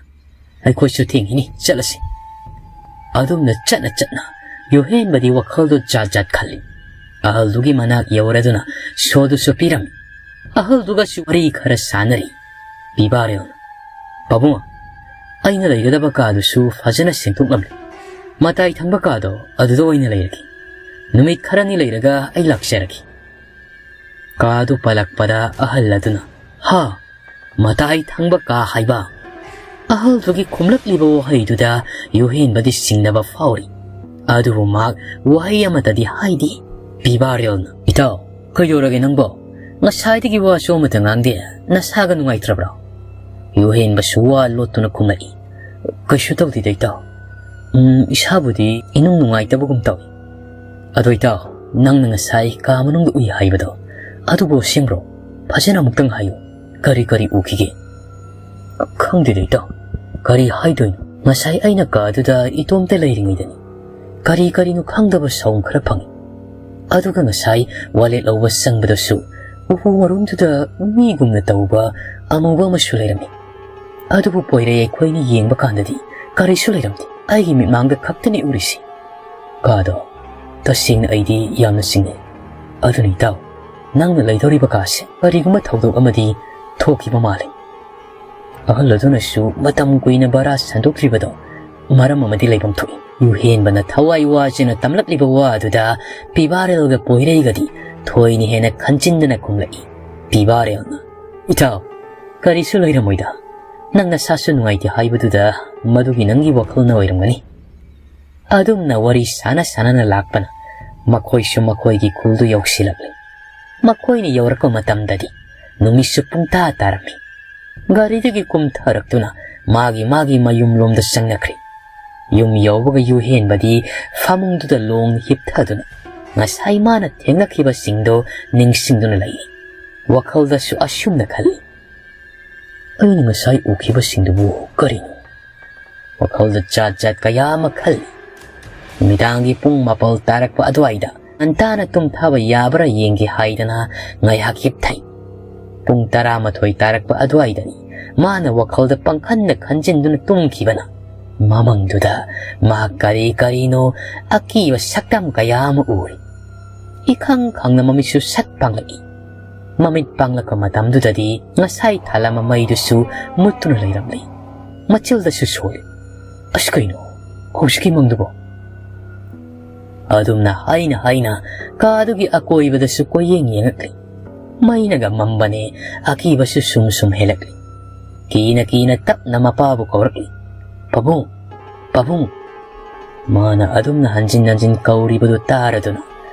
ꯑꯩꯈꯣꯏꯁꯨ ꯊꯦꯡꯉꯤꯅꯤ, ꯆꯠꯂꯁꯤ꯫" ꯑꯗꯨꯝꯅ ꯆꯠꯅ ꯆꯠꯅ ꯌꯨꯍꯦꯟꯕꯗꯤ ꯋꯥꯈꯜꯗꯨ ꯖꯥꯠ ꯖꯥꯠ ꯈꯜꯂꯤ꯫ ꯑꯍꯜꯗꯨꯒꯤ ꯃꯅꯥꯛ ꯌꯧꯔꯗꯨꯅ ꯁꯣꯗꯨꯁꯨ ꯄꯤꯔꯝꯃꯤ꯫ ꯑꯍꯜꯗꯨꯒꯁꯨ ꯋꯥꯔꯤ ꯈꯔ ꯁꯥꯟꯅꯔꯤ꯫ ꯄꯤꯕꯥꯔꯦꯜꯅ, "ꯄꯥꯕꯨꯡ, ꯑꯩꯅ ꯂꯩꯒꯗꯕ ꯀꯥꯗꯨꯁꯨ ꯐꯖꯅ ꯁꯦꯡꯗꯣꯛꯂꯝꯂꯦ꯫ ꯃꯇꯥꯏ ꯊꯪꯕ ꯀꯥꯗꯣ ꯑꯗꯨꯗ ꯑꯣꯏꯅ ꯂꯩꯔꯒꯦ꯫ "ꯅꯨꯃꯤꯠ ꯈꯔꯅꯤ ꯂꯩꯔꯒ ꯑꯩ ꯂꯥꯛꯆꯔꯒꯦ꯫" ꯀꯥꯗꯨ ꯄꯜꯂꯛꯄꯗ ꯑꯍꯜ ꯑꯗꯨꯅ, "ꯍꯥ? ꯃꯇꯥꯏ ꯊꯪꯕ ꯀꯥ ꯍꯥꯏꯕ?" ꯑꯍꯜꯗꯨꯒꯤ ꯈꯨꯝꯂꯛꯂꯤꯕ ꯋꯥꯍꯩꯗꯨꯗ ꯌꯨꯍꯦꯟꯕꯗꯤ ꯆꯤꯡꯅꯕ ꯐꯥꯎꯔꯤ꯫ ꯑꯗꯨꯕꯨ ꯃꯍꯥꯛ ꯋꯥꯍꯩ ꯑꯃꯠꯇꯗꯤ ꯍꯥꯏꯗꯦ꯫ ꯄꯤꯕꯥꯔꯦꯜꯅ, "ꯏꯇꯥꯎ, ꯀꯩꯗꯧꯔꯒꯦ ꯅꯪꯕꯣ? ꯉꯁꯥꯏꯗꯒꯤ ꯋꯥꯁꯨ ꯑꯃꯠꯇ ꯉꯥꯡꯗꯦ꯫ ꯅꯁꯥꯒ ꯅꯨꯡꯉꯥꯏꯇ꯭ꯔꯕ꯭ꯔꯣ?" ꯌꯨꯍꯦꯟꯕꯁꯨ ꯋꯥ ꯂꯣꯠꯇꯨꯅ ꯈꯨꯝꯂꯛꯏ, "ꯀꯩꯁꯨ ꯇꯧꯗꯦꯗ ꯏꯇꯥꯎ꯫ ꯎꯝ, ꯏꯁꯥꯕꯨꯗꯤ ꯏꯅꯨꯡ ꯅꯨꯡꯉꯥꯏꯇꯕꯒꯨꯝ ꯇꯧꯏ꯫ ꯑꯗꯣ ꯏꯇꯥꯎ, ꯅꯪꯅ ꯉꯁꯥꯏ ꯀꯥ ꯃꯅꯨꯡꯗ ꯎꯏ ꯍꯥꯏꯕꯗꯣ, ꯑꯗꯨꯕꯨ ꯑꯁꯦꯡꯕ꯭ꯔꯣ? ꯐꯖꯅ ꯑꯃꯨꯛꯇꯪ ꯍꯥꯏꯌꯨ꯫ ꯀꯔꯤ ꯀꯔꯤ ꯎꯈꯤꯒꯦ?" "ꯈꯪꯗꯦꯗ ꯏꯇꯥꯎ, ꯀꯔꯤ ꯍꯥꯏꯗꯣꯏꯅꯣ? ꯉꯁꯥꯏ ꯑꯩꯅ ꯀꯥꯗꯨꯗ ꯏꯇꯣꯝꯇ ꯂꯩꯔꯤꯉꯩꯗꯅꯤ, ꯀꯔꯤ ꯀꯔꯤꯅꯣ ꯈꯪꯗꯕ ꯁꯥꯎꯟ ꯈꯔ ꯐꯪꯉꯤ꯫ ꯑꯗꯨꯒ ꯉꯁꯥꯏ ꯋꯥꯂꯦꯠ ꯂꯧꯕ ꯆꯪꯕꯗꯁꯨ ꯎꯄꯨ ꯃꯔꯨꯝꯗꯨꯗ ꯃꯤꯒꯨꯝꯅ ꯇꯧꯕ ꯑꯃꯨꯕ ꯑꯃꯁꯨ ꯂꯩꯔꯝꯃꯤ꯫ ꯑꯗꯨꯕꯨ ꯄꯣꯏꯔꯩ ꯑꯩꯈꯣꯏꯅ ꯌꯦꯡꯕ ꯀꯥꯟꯗꯗꯤ ꯀꯔꯤꯁꯨ ꯂꯩꯔꯝꯗꯦ꯫ ꯑꯩꯒꯤ ꯃꯤꯠꯃꯥꯡꯗ ꯈꯛꯇꯅꯤ ꯎꯔꯤꯁꯤ꯫ ꯀꯥꯗꯣ ꯇꯁꯦꯡꯅ ꯑꯩꯗꯤ ꯌꯥꯝꯅ ꯆꯤꯡꯅꯩ꯫ ꯑꯗꯨꯅ ꯏꯇꯥꯎ, ꯅꯪꯅ ꯂꯩꯗꯧꯔꯤꯕ ꯀꯥꯁꯦ ꯀꯔꯤꯒꯨꯝꯕ ꯊꯧꯗꯣꯛ ꯑꯃꯗꯤ ꯊꯣꯛꯈꯤꯕ ꯃꯥꯜꯂꯤ꯫" ꯑꯍꯜ ꯑꯗꯨꯅꯁꯨ ꯃꯇꯝ ꯀꯨꯏꯅ ꯚꯔꯥ ꯁꯟꯗꯣꯛꯇ꯭ꯔꯤꯕꯗꯣ ꯃꯔꯝ ꯑꯃꯗꯤ ꯂꯩꯐꯝ ꯊꯣꯛꯏ꯫ ꯌꯨꯍꯦꯟꯕꯅ ꯊꯋꯥꯏ ꯋꯥꯁꯤꯅ ꯇꯝꯂꯛꯂꯤꯕ ꯋꯥ ꯑꯗꯨꯗ ꯄꯤꯕꯥꯔꯦꯜꯒ ꯄꯣꯏꯔꯩꯒꯗꯤ ꯊꯣꯏꯅ ꯍꯦꯟꯅ ꯈꯟꯖꯤꯟꯗꯅ ꯈꯨꯝꯂꯛꯏ꯫ ꯄꯤꯕꯥꯔꯦꯜꯅ, "ꯏꯇꯥꯎ, ꯀꯔꯤꯁꯨ ꯂꯩꯔꯝꯃꯣꯏꯗ꯫ ꯅꯪ ꯅꯁꯥꯁꯨ ꯅꯨꯡꯉꯥꯏꯇꯦ ꯍꯥꯏꯕꯗꯨꯗ ꯃꯗꯨꯒꯤ ꯅꯪꯒꯤ ꯋꯥꯈꯜꯅ ꯑꯣꯏꯔꯝꯒꯅꯤ꯫" ꯑꯗꯨꯝꯅ ꯋꯥꯔꯤ ꯁꯥꯟꯅ ꯁꯥꯟꯅꯅ ꯂꯥꯛꯄꯅ ꯃꯈꯣꯏꯁꯨ ꯃꯈꯣꯏꯒꯤ ꯈꯨꯜꯗꯨ ꯌꯧꯁꯤꯜꯂꯛꯂꯤ꯫ ꯃꯈꯣꯏꯅ ꯌꯧꯔꯛꯄ ꯃꯇꯝꯗꯗꯤ ꯅꯨꯃꯤꯠꯁꯨ ꯄꯨꯡꯇꯥ ꯇꯥꯔꯝꯃꯤ꯫ ꯒꯥꯔꯤꯗꯒꯤ ꯀꯨꯝꯊꯔꯛꯇꯨꯅ ꯃꯥꯒꯤ ꯃꯥꯒꯤ ꯃꯌꯨꯝꯂꯣꯝꯗ ꯆꯪꯅꯈ꯭ꯔꯦ꯫ ꯌꯨꯝ ꯌꯧꯕꯒ ꯌꯨꯍꯦꯟꯕꯗꯤ ꯐꯃꯨꯡꯗꯨꯗ ꯂꯣꯡ ꯍꯤꯞꯊꯗꯨꯅ ꯉꯁꯥꯏ ꯃꯥꯅ ꯊꯦꯡꯅꯈꯤꯕꯁꯤꯡꯗꯣ ꯅꯤꯡꯁꯤꯡꯗꯨꯅ ꯂꯩꯔꯤ꯫ ꯋꯥꯈꯜꯗꯁꯨ ꯑꯁꯨꯝꯅ ꯈꯜꯂꯤ, "ꯑꯩꯅ ꯉꯁꯥꯏ ꯎꯈꯤꯕꯁꯤꯡꯗꯨꯕꯨ ꯀꯔꯤꯅꯣ?" ꯋꯥꯈꯜꯗ ꯖꯥꯠ ꯖꯥꯠ ꯀꯌꯥ ꯑꯃ ꯈꯜꯂꯤ꯫ ꯅꯨꯃꯤꯗꯥꯡꯒꯤ ꯄꯨꯡ ꯃꯥꯄꯜ ꯇꯥꯔꯛꯄ ꯑꯗꯨꯋꯥꯏꯗ ꯉꯟꯇꯥꯅ ꯇꯨꯝꯊꯕ ꯌꯥꯕ꯭ꯔꯥ ꯌꯦꯡꯒꯦ ꯍꯥꯏꯗꯅ ꯉꯥꯏꯍꯥꯛ ꯍꯤꯞꯊꯩ꯫ ꯄꯨꯡ ꯇꯔꯥꯃꯥꯊꯣꯏ ꯇꯥꯔꯛꯄ ꯑꯗꯨꯋꯥꯏꯗꯅꯤ ꯃꯥꯅ ꯋꯥꯈꯜꯗ ꯄꯪꯈꯟꯗ ꯈꯟꯖꯤꯟꯗꯨꯅ ꯇꯨꯝꯈꯤꯕꯅ꯫ ꯃꯃꯪꯗꯨꯗ ꯃꯍꯥꯛ ꯀꯔꯤ ꯀꯔꯤꯅꯣ ꯑꯀꯤꯕ ꯁꯛꯇꯝ ꯀꯌꯥ ꯑꯃ ꯎꯔꯤ꯫ ꯏꯈꯪ ꯈꯪꯅ ꯃꯃꯤꯠꯁꯨ ꯁꯠ ꯄꯥꯡꯂꯛꯏ꯫ ꯃꯃꯤꯠ ꯄꯥꯡꯂꯛꯄ ꯃꯇꯝꯗꯨꯗꯗꯤ ꯉꯁꯥꯏ ꯊꯥꯜꯂꯝꯕ ꯃꯩꯗꯨꯁꯨ ꯃꯨꯠꯇꯨꯅ ꯂꯩꯔꯝꯂꯤ꯫ ꯃꯆꯤꯜꯗꯁꯨ ꯁꯣꯜꯂꯤ꯫ "ꯑꯁ, ꯀꯩꯅꯣ ꯍꯧꯖꯤꯛꯀꯤ ꯃꯪꯗꯨꯕꯣ?" ꯑꯗꯨꯝꯅ ꯍꯥꯏꯅ ꯍꯥꯏꯅ ꯀꯥꯗꯨꯒꯤ ꯑꯀꯣꯏꯕꯗꯁꯨ ꯀꯣꯏꯌꯦꯡ ꯌꯦꯡꯉꯛꯂꯤ꯫ ꯃꯩꯅꯒ ꯃꯝꯕꯅꯦ, ꯑꯀꯤꯕꯁꯨ ꯁꯨꯝ ꯁꯨꯝ ꯍꯦꯜꯂꯛꯂꯤ꯫ ꯀꯤꯅ ꯀꯤꯅ ꯇꯞꯅ ꯃꯄꯥꯕꯨ ꯀꯧꯔꯛꯂꯤ, "ꯄꯥꯕꯨꯡ, ꯄꯥꯕꯨꯡ!" ꯃꯥꯅ ꯑꯗꯨꯝꯅ ꯍꯟꯖꯤꯟ ꯍꯟꯖꯤꯟ ꯀꯧꯔꯤꯕꯗꯨ ꯇꯥꯔꯗꯨꯅ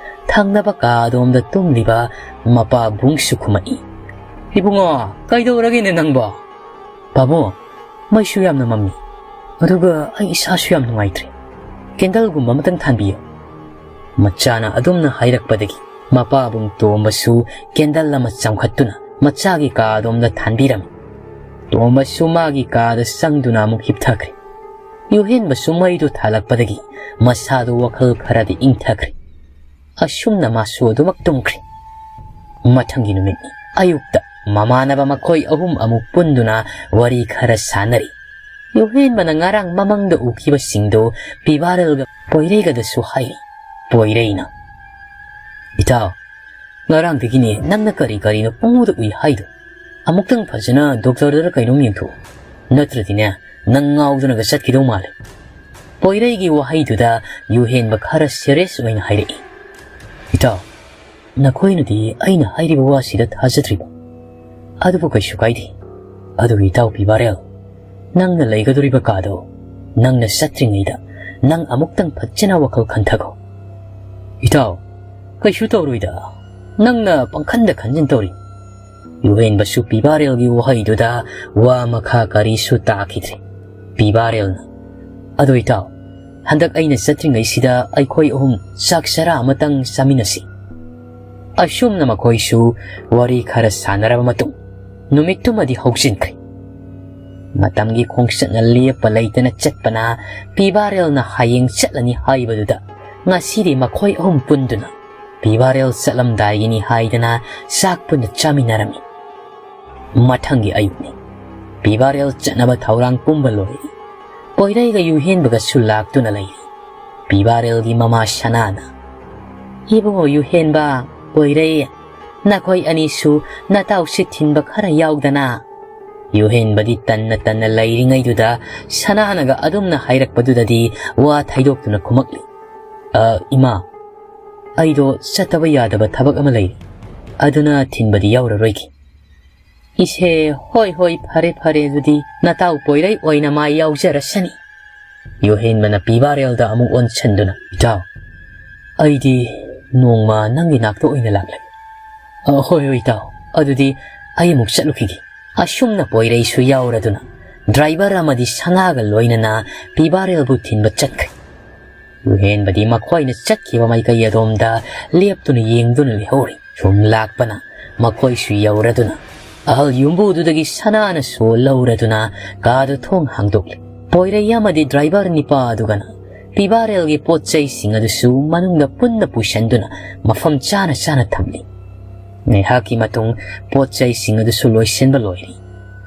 ꯊꯪꯅꯕ ꯀꯥ ꯑꯗꯣꯝꯗ ꯇꯨꯝꯂꯤꯕ ꯃꯄꯥꯕꯨꯡꯁꯨ ꯈꯨꯝꯃꯛꯏ, "ꯏꯕꯨꯡꯉꯣ, ꯀꯩꯗꯧꯔꯒꯦꯅꯦ ꯅꯪꯕꯣ?" "ꯄꯥꯕꯨꯡ, ꯃꯩꯁꯨ ꯌꯥꯝꯅ ꯃꯝꯃꯤ, ꯑꯗꯨꯒ ꯑꯩ ꯏꯁꯥꯁꯨ ꯌꯥꯝ ꯅꯨꯡꯉꯥꯏꯇ꯭ꯔꯦ꯫ ꯀꯦꯟꯗꯜꯒꯨꯝꯕ ꯑꯃꯇꯪ ꯊꯥꯟꯕꯤꯌꯨ꯫" ꯃꯆꯥꯅ ꯑꯗꯨꯝꯅ ꯍꯥꯏꯔꯛꯄꯗꯒꯤ ꯃꯄꯥꯕꯨꯡ ꯇꯣꯝꯕꯁꯨ ꯀꯦꯟꯗꯜ ꯑꯃ ꯆꯝꯈꯠꯇꯨꯅ ꯃꯆꯥꯒꯤ ꯀꯥ ꯑꯗꯣꯝꯗ ꯊꯥꯟꯕꯤꯔꯝꯃꯤ꯫ ꯇꯣꯝꯕꯁꯨ ꯃꯥꯒꯤ ꯀꯥꯗ ꯆꯪꯗꯨꯅ ꯑꯃꯨꯛ ꯍꯤꯞꯊꯈ꯭ꯔꯦ꯫ ꯌꯨꯍꯦꯟꯕꯁꯨ ꯃꯩꯗꯨ ꯊꯥꯜꯂꯛꯄꯗꯒꯤ ꯃꯁꯥꯗꯨ ꯋꯥꯈꯜ ꯈꯔꯗꯤ ꯏꯪꯊꯈ꯭ꯔꯦ꯫ ꯑꯁꯨꯝꯅ ꯃꯥꯁꯨ ꯑꯗꯨꯃꯛ ꯇꯨꯝꯈ꯭ꯔꯦ꯫ ꯃꯊꯪꯒꯤ ꯅꯨꯃꯤꯠꯅꯤ꯫ ꯑꯌꯨꯛꯇ ꯃꯃꯥꯟꯅꯕ ꯃꯈꯣꯏ ꯑꯍꯨꯝ ꯑꯃꯨꯛ ꯄꯨꯟꯗꯨꯅ ꯋꯥꯔꯤ ꯈꯔ ꯁꯥꯟꯅꯔꯤ꯫ ꯌꯨꯍꯦꯟꯕꯅ ꯉꯔꯥꯡ ꯃꯃꯪꯗ ꯎꯈꯤꯕꯁꯤꯡꯗꯣ ꯄꯤꯕꯥꯔꯦꯜꯒ ꯄꯣꯏꯔꯩꯒꯗꯁꯨ ꯍꯥꯏꯔꯤ꯫ ꯄꯣꯏꯔꯩꯅ, "ꯏꯇꯥꯎ, ꯉꯔꯥꯡꯗꯒꯤꯅꯦ ꯅꯪꯅ ꯀꯔꯤ ꯀꯔꯤꯅꯣ ꯄꯨꯡꯎꯗ ꯎꯏ ꯍꯥꯏꯗꯣ꯫ ꯑꯃꯨꯛꯇꯪ ꯐꯖꯅ ꯗꯣꯛꯇꯔꯗꯔ ꯀꯩꯅꯣꯝ ꯌꯦꯡꯊꯣꯛꯎ꯫ ꯅꯠꯇ꯭ꯔꯗꯤꯅꯦ, ꯅꯪ ꯉꯥꯎꯗꯨꯅꯒ ꯆꯠꯈꯤꯗꯧ ꯃꯥꯜꯂꯦ꯫" ꯄꯣꯏꯔꯩꯒꯤ ꯋꯥꯍꯩꯗꯨꯗ ꯌꯨꯍꯦꯟꯕ ꯈꯔ serious ꯑꯣꯏꯅ ꯍꯥꯏꯔꯛꯏ, "ꯏꯇꯥꯎ, ꯅꯈꯣꯏꯅꯗꯤ ꯑꯩꯅ ꯍꯥꯏꯔꯤꯕ ꯋꯥꯁꯤꯗ ꯊꯥꯖꯗ꯭ꯔꯤꯕ? ꯑꯗꯨꯕꯨ ꯀꯩꯁꯨ ꯀꯥꯏꯗꯦ꯫ ꯑꯗꯨꯒ ꯏꯇꯥꯎ ꯄꯤꯕꯥꯔꯦꯜ, ꯅꯪꯅ ꯂꯩꯒꯗꯧꯔꯤꯕ ꯀꯥꯗꯣ ꯅꯪꯅ ꯆꯠꯇ꯭ꯔꯤꯉꯩꯗ ꯅꯪ ꯑꯃꯨꯛꯇꯪ ꯐꯖꯅ ꯋꯥꯈꯜ ꯈꯟꯊꯈꯣ꯫" "ꯏꯇꯥꯎ, ꯀꯩꯁꯨ ꯇꯧꯔꯣꯏꯗ, ꯅꯪꯅ ꯄꯪꯈꯟꯗ ꯈꯟꯖꯤꯟ ꯇꯧꯔꯤ꯫" ꯌꯨꯍꯦꯟꯕꯁꯨ ꯄꯤꯕꯥꯔꯦꯜꯒꯤ ꯋꯥꯍꯩꯗꯨꯗ ꯋꯥ ꯃꯈꯥ ꯀꯔꯤꯁꯨ ꯇꯥꯈꯤꯗ꯭ꯔꯦ꯫ ꯄꯤꯕꯥꯔꯦꯜꯅ, "ꯑꯗꯣ ꯏꯇꯥꯎ, ꯍꯟꯗꯛ ꯑꯩꯅ ꯆꯠꯇ꯭ꯔꯤꯉꯩꯁꯤꯗ ꯑꯩꯈꯣꯏ ꯑꯍꯨꯝ ꯆꯥꯛ ꯆꯔꯥ ꯑꯃꯇꯪ ꯆꯥꯃꯤꯟꯅꯁꯤ꯫" ꯑꯁꯨꯝꯅ ꯃꯈꯣꯏꯁꯨ ꯋꯥꯔꯤ ꯈꯔ ꯁꯥꯟꯅꯔꯕ ꯃꯇꯨꯡ ꯅꯨꯃꯤꯠꯇꯨꯃꯗꯤ ꯍꯧꯖꯤꯟꯈ꯭ꯔꯦ꯫ ꯃꯇꯝꯒꯤ ꯈꯣꯡꯆꯠꯅ ꯂꯦꯞꯄ ꯂꯩꯇꯅ ꯆꯠꯄꯅ ꯄꯤꯕꯥꯔꯦꯜꯅ ꯍꯌꯦꯡ ꯆꯠꯂꯅꯤ ꯍꯥꯏꯕꯗꯨꯗ ꯉꯁꯤꯗꯤ ꯃꯈꯣꯏ ꯑꯍꯨꯝ ꯄꯨꯟꯗꯨꯅ ꯄꯤꯕꯥꯔꯦꯜ ꯆꯠꯂꯝꯗꯥꯏꯒꯤꯅꯤ ꯍꯥꯏꯗꯅ ꯆꯥꯛ ꯄꯨꯟꯅ ꯆꯥꯃꯤꯟꯅꯔꯝꯃꯤ꯫ ꯃꯊꯪꯒꯤ ꯑꯌꯨꯛꯅꯤ꯫ ꯄꯤꯕꯥꯔꯦꯜ ꯆꯠꯅꯕ ꯊꯧꯔꯥꯡ ꯄꯨꯝꯕ ꯂꯣꯏꯔꯦ꯫ ꯄꯣꯏꯔꯩꯒ ꯌꯨꯍꯦꯟꯕꯒꯁꯨ ꯂꯥꯛꯇꯨꯅ ꯂꯩꯔꯤ꯫ ꯄꯤꯕꯥꯔꯦꯜꯒꯤ ꯃꯃꯥ ꯁꯅꯥꯅ, "ꯏꯕꯨꯡꯉꯣ ꯌꯨꯍꯦꯟꯕ, ꯄꯣꯏꯔꯩ, ꯅꯈꯣꯏ ꯑꯅꯤꯁꯨ ꯅꯇꯥꯎꯁꯤ ꯊꯤꯟꯕ ꯈꯔ ꯌꯥꯎꯗꯅ꯫" ꯌꯨꯍꯦꯟꯕꯗꯤ ꯇꯟꯅ ꯇꯟꯅ ꯂꯩꯔꯤꯉꯩꯗꯨꯗ ꯁꯅꯥꯅꯒ ꯑꯗꯨꯝꯅ ꯍꯥꯏꯔꯛꯄꯗꯨꯗꯗꯤ ꯋꯥ ꯊꯩꯗꯣꯛꯇꯨꯅ ꯈꯨꯝꯃꯛꯂꯤ꯫ "ꯑ, ꯏꯃꯥ, ꯑꯩꯗꯣ ꯆꯠꯇꯕ ꯌꯥꯗꯕ ꯊꯕꯛ ꯑꯃ ꯂꯩꯔꯤ, ꯑꯗꯨꯅ ꯊꯤꯟꯕꯗꯤ ꯌꯥꯎꯔꯔꯣꯏꯒꯦ꯫" "ꯏꯁꯦ, ꯍꯣꯏ ꯍꯣꯏ, ꯐꯔꯦ ꯐꯔꯦ, ꯑꯗꯨꯗꯤ ꯅꯇꯥꯎ ꯄꯣꯏꯔꯩ ꯑꯣꯏꯅ ꯃꯥꯏ ꯌꯥꯎꯖꯔꯁꯅꯤ꯫" ꯌꯨꯍꯦꯟꯕꯅ ꯄꯤꯕꯥꯔꯦꯜꯗ ꯑꯃꯨꯛ ꯑꯣꯟꯁꯤꯟꯗꯨꯅ, "ꯏꯇꯥꯎ, ꯑꯩꯗꯤ ꯅꯣꯡꯃ ꯅꯪꯒꯤ ꯅꯥꯛꯇ ꯑꯣꯏꯅ ꯂꯥꯛꯂꯒꯦ꯫" "ꯑ, ꯍꯣꯏ ꯍꯣꯏ ꯏꯇꯥꯎ, ꯑꯗꯨꯗꯤ ꯑꯩ ꯑꯃꯨꯛ ꯆꯠꯂꯨꯈꯤꯒꯦ꯫" ꯑꯁꯨꯝꯅ ꯄꯣꯏꯔꯩꯁꯨ ꯌꯥꯎꯔꯗꯨꯅ ꯗ꯭ꯔꯥꯏꯚꯔ ꯑꯃꯗꯤ ꯁꯅꯥꯒ ꯂꯣꯏꯅꯅ ꯄꯤꯕꯥꯔꯦꯜꯕꯨ ꯊꯤꯟꯕ ꯆꯠꯈ꯭ꯔꯦ꯫ ꯌꯨꯍꯦꯟꯕꯗꯤ ꯃꯈꯣꯏꯅ ꯆꯠꯈꯤꯕ ꯃꯥꯏꯀꯩ ꯑꯗꯣꯝꯗ ꯂꯦꯞꯇꯨꯅ ꯌꯦꯡꯗꯨꯅ ꯂꯩꯍꯧꯔꯤ꯫ ꯁꯨꯝ ꯂꯥꯛꯄꯅ ꯃꯈꯣꯏꯁꯨ ꯌꯧꯔꯗꯨꯅ ꯑꯍꯜ ꯌꯨꯝꯕꯨꯗꯨꯗꯒꯤ ꯁꯅꯥꯅꯁꯨ ꯂꯧꯔꯗꯨꯅ ꯀꯥꯗꯨ ꯊꯣꯡ ꯍꯥꯡꯗꯣꯛꯂꯤ꯫ ꯄꯣꯏꯔꯩ ꯑꯃꯗꯤ ꯗ꯭ꯔꯥꯏꯚꯔ ꯅꯤꯄꯥ ꯑꯗꯨꯒꯅ ꯄꯤꯕꯥꯔꯦꯜꯒꯤ ꯄꯣꯠ ꯆꯩꯁꯤꯡ ꯑꯗꯨꯁꯨ ꯃꯅꯨꯡꯗ ꯄꯨꯟꯅ ꯄꯨꯁꯤꯟꯗꯨꯅ ꯃꯐꯝ ꯆꯥꯅ ꯆꯥꯅ ꯊꯝꯂꯤ꯫ ꯉꯥꯏꯍꯥꯛꯀꯤ ꯃꯇꯨꯡ ꯄꯣꯠ ꯆꯩꯁꯤꯡ ꯑꯗꯨꯁꯨ ꯂꯣꯏꯁꯤꯟꯕ ꯂꯣꯏꯔꯤ꯫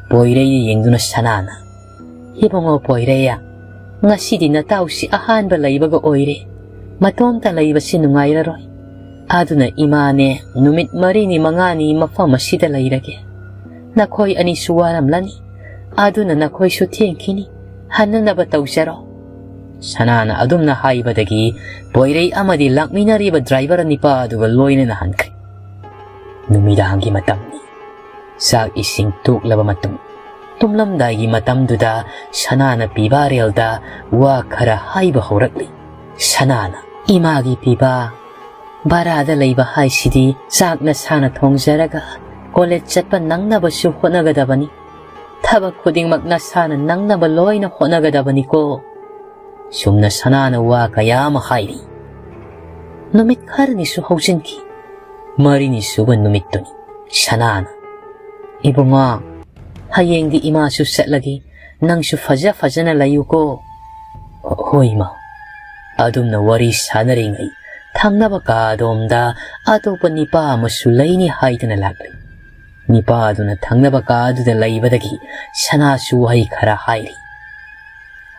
ꯄꯣꯏꯔꯩꯗ ꯌꯦꯡꯗꯨꯅ ꯁꯅꯥꯅ, "ꯏꯕꯨꯡꯉꯣ ꯄꯣꯏꯔꯩꯌꯥ, ꯉꯁꯤꯗꯤ ꯅꯇꯥꯎꯁꯤ ꯑꯍꯥꯟꯕ ꯂꯩꯕꯒ ꯑꯣꯏꯔꯦ꯫ ꯃꯇꯣꯝꯇ ꯂꯩꯕꯁꯤ ꯅꯨꯡꯉꯥꯏꯔꯔꯣꯏ꯫ ꯑꯗꯨꯅ ꯏꯃꯥꯅꯦ ꯅꯨꯃꯤꯠ ꯃꯔꯤꯅꯤ ꯃꯉꯥꯅꯤ ꯃꯐꯝ ꯑꯁꯤꯗ ꯂꯩꯔꯒꯦ꯫ ꯅꯈꯣꯏ ꯑꯅꯤꯁꯨ ꯋꯥꯔꯝꯂꯅꯤ꯫ ꯑꯗꯨꯅ ꯅꯈꯣꯏꯁꯨ ꯊꯦꯡꯈꯤꯅꯤ꯫ ꯍꯟꯅꯅꯕ ꯇꯧꯖꯔꯣ꯫" ꯁꯅꯥꯅ ꯑꯗꯨꯝꯅ ꯍꯥꯏꯕꯗꯒꯤ ꯄꯣꯏꯔꯩ ꯑꯃꯗꯤ ꯂꯥꯛꯃꯤꯟꯅꯔꯤꯕ ꯗ꯭ꯔꯥꯏꯚꯔ ꯅꯤꯄꯥ ꯑꯗꯨꯒ ꯂꯣꯏꯅꯅ ꯍꯟꯈ꯭ꯔꯦ꯫ ꯅꯨꯃꯤꯗꯥꯡꯒꯤ ꯃꯇꯝꯅꯤ꯫ ꯆꯥꯛ ꯏꯁꯤꯡ ꯇꯣꯛꯂꯕ ꯃꯇꯨꯡ, ꯇꯨꯝꯂꯝꯗꯥꯏꯒꯤ ꯃꯇꯝꯗꯨꯗ ꯁꯅꯥꯅ ꯄꯤꯕꯥꯔꯦꯜꯗ ꯋꯥ ꯈꯔ ꯍꯥꯏꯕ ꯍꯧꯔꯛꯂꯤ꯫ ꯁꯅꯥꯅ, "ꯏꯃꯥꯒꯤ ꯄꯤꯕꯥ, ꯚꯔꯥꯗ ꯂꯩꯕ ꯍꯥꯏꯁꯤꯗꯤ ꯆꯥꯛ ꯅꯁꯥꯅ ꯊꯣꯡꯖꯔꯒ ꯀꯣꯂꯦꯖ ꯆꯠꯄ ꯅꯪꯅꯕꯁꯨ ꯍꯣꯠꯅꯒꯗꯕꯅꯤ꯫ ꯊꯕꯛ ꯈꯨꯗꯤꯡꯃꯛ ꯅꯁꯥꯅ ꯅꯪꯅꯕ ꯂꯣꯏꯅ ꯍꯣꯠꯅꯒꯗꯕꯅꯤꯀꯣ꯫" ꯁꯨꯝꯅ ꯁꯅꯥꯅ ꯋꯥ ꯀꯌꯥ ꯑꯃ ꯍꯥꯏꯔꯤ꯫ ꯅꯨꯃꯤꯠ ꯈꯔꯅꯤꯁꯨ ꯍꯧꯖꯤꯟꯈꯤ꯫ ꯃꯔꯤꯅꯤ ꯁꯨꯕ ꯅꯨꯃꯤꯠꯇꯨꯅꯤ꯫ ꯁꯅꯥꯅ, "ꯏꯕꯨꯡꯉꯣ, ꯍꯌꯦꯡꯗꯤ ꯏꯃꯥꯁꯨ ꯆꯠꯂꯒꯦ, ꯅꯪꯁꯨ ꯐꯖ ꯐꯖꯅ ꯂꯩꯌꯨꯀꯣ꯫" "ꯍꯣꯏ ꯏꯃꯥ꯫" ꯑꯗꯨꯝꯅ ꯋꯥꯔꯤ ꯁꯥꯟꯅꯔꯤꯉꯩ ꯊꯪꯅꯕ ꯀꯥ ꯑꯗꯣꯝꯗ ꯑꯇꯣꯞꯄ ꯅꯤꯄꯥ ꯑꯃꯁꯨ ꯂꯩꯅꯤ ꯍꯥꯏꯗꯨꯅ ꯂꯥꯛꯂꯤ꯫ ꯅꯤꯄꯥ ꯑꯗꯨꯅ ꯊꯪꯅꯕ ꯀꯥ ꯑꯗꯨꯗ ꯂꯩꯕꯗꯒꯤ ꯁꯅꯥꯁꯨ ꯋꯥꯍꯩ ꯈꯔ ꯍꯥꯏꯔꯤ꯫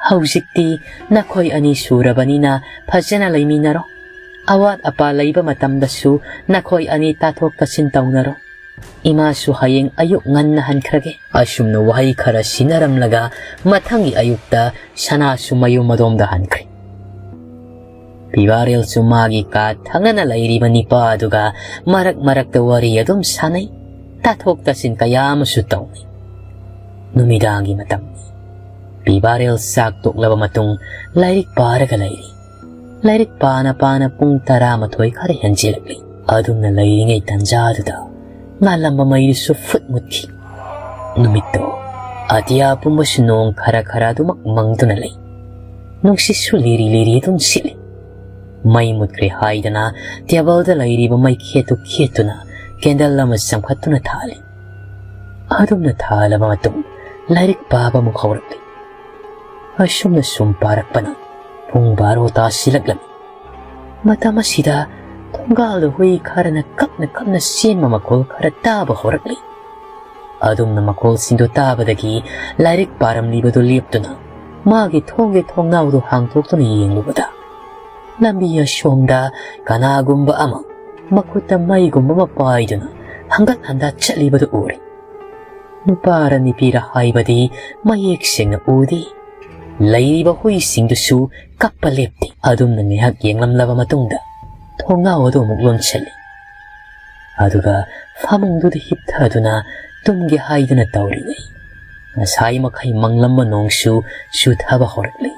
"ꯍꯧꯖꯤꯛꯇꯤ ꯅꯈꯣꯏ ꯑꯅꯤ ꯁꯨꯔꯕꯅꯤꯅ ꯐꯖꯅ ꯂꯩꯃꯤꯟꯅꯔꯣ꯫ ꯑꯋꯥꯠ ꯑꯄꯥ ꯂꯩꯕ ꯃꯇꯝꯗꯁꯨ ꯅꯈꯣꯏ ꯑꯅꯤ ꯇꯥꯊꯣꯛ ꯇꯥꯁꯤꯟ ꯇꯧꯅꯔꯣ꯫ ꯏꯃꯥꯁꯨ ꯍꯌꯦꯡ ꯑꯌꯨꯛ ꯉꯟꯅ ꯍꯟꯈ꯭ꯔꯒꯦ꯫" ꯑꯁꯨꯝꯅ ꯋꯥꯍꯩ ꯈꯔ ꯁꯤꯟꯅꯔꯝꯂꯒ ꯃꯊꯪꯒꯤ ꯑꯌꯨꯛꯇ ꯁꯅꯥꯁꯨ ꯃꯌꯨꯝ ꯑꯗꯣꯝꯗ ꯍꯟꯈ꯭ꯔꯦ꯫ ꯄꯤꯕꯥꯔꯦꯜꯁꯨ ꯃꯥꯒꯤ ꯀꯥ ꯊꯪꯅꯅ ꯂꯩꯔꯤꯕ ꯅꯤꯄꯥ ꯑꯗꯨꯒ ꯃꯔꯛ ꯃꯔꯛꯇ ꯋꯥꯔꯤ ꯑꯗꯨꯝ ꯁꯥꯟꯅꯩ꯫ ꯇꯥꯊꯣꯛ ꯇꯥꯁꯤꯟ ꯀꯌꯥ ꯑꯃꯁꯨ ꯇꯧꯅꯩ꯫ ꯅꯨꯃꯤꯗꯥꯡꯒꯤ ꯃꯇꯝꯅꯤ꯫ ꯄꯤꯕꯥꯔꯦꯜ ꯆꯥꯛ ꯇꯣꯛꯂꯕ ꯃꯇꯨꯡ ꯂꯥꯏꯔꯤꯛ ꯄꯥꯔꯒ ꯂꯩꯔꯤ꯫ ꯂꯥꯏꯔꯤꯛ ꯄꯥꯅ ꯄꯥꯅ ꯄꯨꯡ ꯇꯔꯥꯃꯥꯊꯣꯏ ꯈꯔ ꯍꯦꯟꯖꯤꯜꯂꯛꯂꯤ꯫ ꯑꯗꯨꯝꯅ ꯂꯩꯔꯤꯉꯩ ꯇꯟꯖꯥꯗꯨꯗ ꯉꯥꯜꯂꯝꯕ ꯃꯩꯗꯨꯁꯨ ꯐꯨꯠ ꯃꯨꯠꯈꯤ꯫ ꯅꯨꯃꯤꯠꯇꯣ ꯑꯇꯤꯌꯥ ꯄꯨꯝꯕꯁꯨ ꯅꯣꯡ ꯈꯔ ꯈꯔ ꯑꯗꯨꯃꯛ ꯃꯪꯗꯨꯅ ꯂꯩ꯫ ꯅꯨꯡꯁꯤꯠꯁꯨ ꯂꯤꯔꯤ ꯂꯤꯔꯤ ꯑꯗꯨꯝ ꯁꯤꯠꯂꯤ꯫ ꯃꯩ ꯃꯨꯠꯈ꯭ꯔꯦ ꯍꯥꯏꯗꯅ ꯇꯦꯕꯜꯗ ꯂꯩꯔꯤꯕ ꯃꯩꯈꯦꯠꯇꯨ ꯈꯦꯠꯇꯨꯅ ꯀꯦꯟꯗꯜ ꯑꯃ ꯆꯪꯈꯠꯇꯨꯅ ꯊꯥꯜꯂꯤ꯫ ꯑꯗꯨꯝꯅ ꯊꯥꯜꯂꯕ ꯃꯇꯨꯡ ꯂꯥꯏꯔꯤꯛ ꯄꯥꯕ ꯑꯃꯨꯛ ꯍꯧꯔꯛꯂꯤ꯫ ꯑꯁꯨꯝꯅ ꯁꯨꯝ ꯄꯥꯔꯛꯄꯅ ꯄꯨꯡ ꯕꯥꯔꯣ ꯇꯥꯁꯤꯜꯂꯛꯂꯝꯃꯤ꯫ ꯃꯇꯝ ꯑꯁꯤꯗ ꯊꯣꯡꯒꯥꯜꯗ ꯍꯨꯏ ꯈꯔꯅ ꯀꯞꯅ ꯀꯞꯅ ꯆꯦꯟꯕ ꯃꯈꯣꯜ ꯈꯔ ꯇꯥꯕ ꯍꯧꯔꯛꯂꯤ꯫ ꯑꯗꯨꯝꯅ ꯃꯈꯣꯜꯁꯤꯡꯗꯨ ꯇꯥꯕꯗꯒꯤ ꯂꯥꯏꯔꯤꯛ ꯄꯥꯔꯝꯂꯤꯕꯗꯨ ꯂꯦꯞꯇꯨꯅ ꯃꯥꯒꯤ ꯊꯣꯡꯒꯤ ꯊꯣꯡꯅꯥꯎꯗꯨ ꯍꯥꯡꯗꯣꯛꯇꯨꯅ ꯌꯦꯡꯂꯨꯕꯗ, ꯂꯝꯕꯤ ꯑꯁꯣꯝꯗ ꯀꯅꯥꯒꯨꯝꯕ ꯑꯃ ꯃꯈꯨꯠꯇ ꯃꯩꯒꯨꯝꯕ ꯑꯃ ꯄꯥꯏꯗꯨꯅ ꯍꯪꯒꯠ ꯍꯟꯗꯥ ꯆꯠꯂꯤꯕꯗꯨ ꯎꯔꯦ꯫ ꯅꯨꯄꯥꯔ ꯅꯨꯄꯤꯔ ꯍꯥꯏꯕꯗꯤ ꯃꯌꯦꯛ ꯁꯦꯡꯅ ꯎꯗꯦ꯫ ꯂꯩꯔꯤꯕ ꯍꯨꯏꯁꯤꯡꯗꯨꯁꯨ ꯀꯞꯄ ꯂꯦꯞꯇꯦ꯫ ꯑꯗꯨꯝꯅ ꯉꯥꯏꯍꯥꯛ ꯌꯦꯡꯂꯝꯂꯕ ꯃꯇꯨꯡꯗ ꯊꯣꯡꯅꯥꯎ ꯑꯗꯨ ꯑꯃꯨꯛ ꯂꯣꯟꯁꯤꯜꯂꯤ꯫ ꯑꯗꯨꯒ ꯐꯃꯨꯡꯗꯨꯗ ꯍꯤꯞꯊꯗꯨꯅ ꯇꯨꯝꯒꯦ ꯍꯥꯏꯗꯨꯅ ꯇꯧꯔꯤꯉꯩ, ꯉꯁꯥꯏ ꯃꯈꯩ ꯃꯪꯂꯝꯕ ꯅꯣꯡꯁꯨ ꯆꯨꯊꯕ ꯍꯧꯔꯛꯂꯤ꯫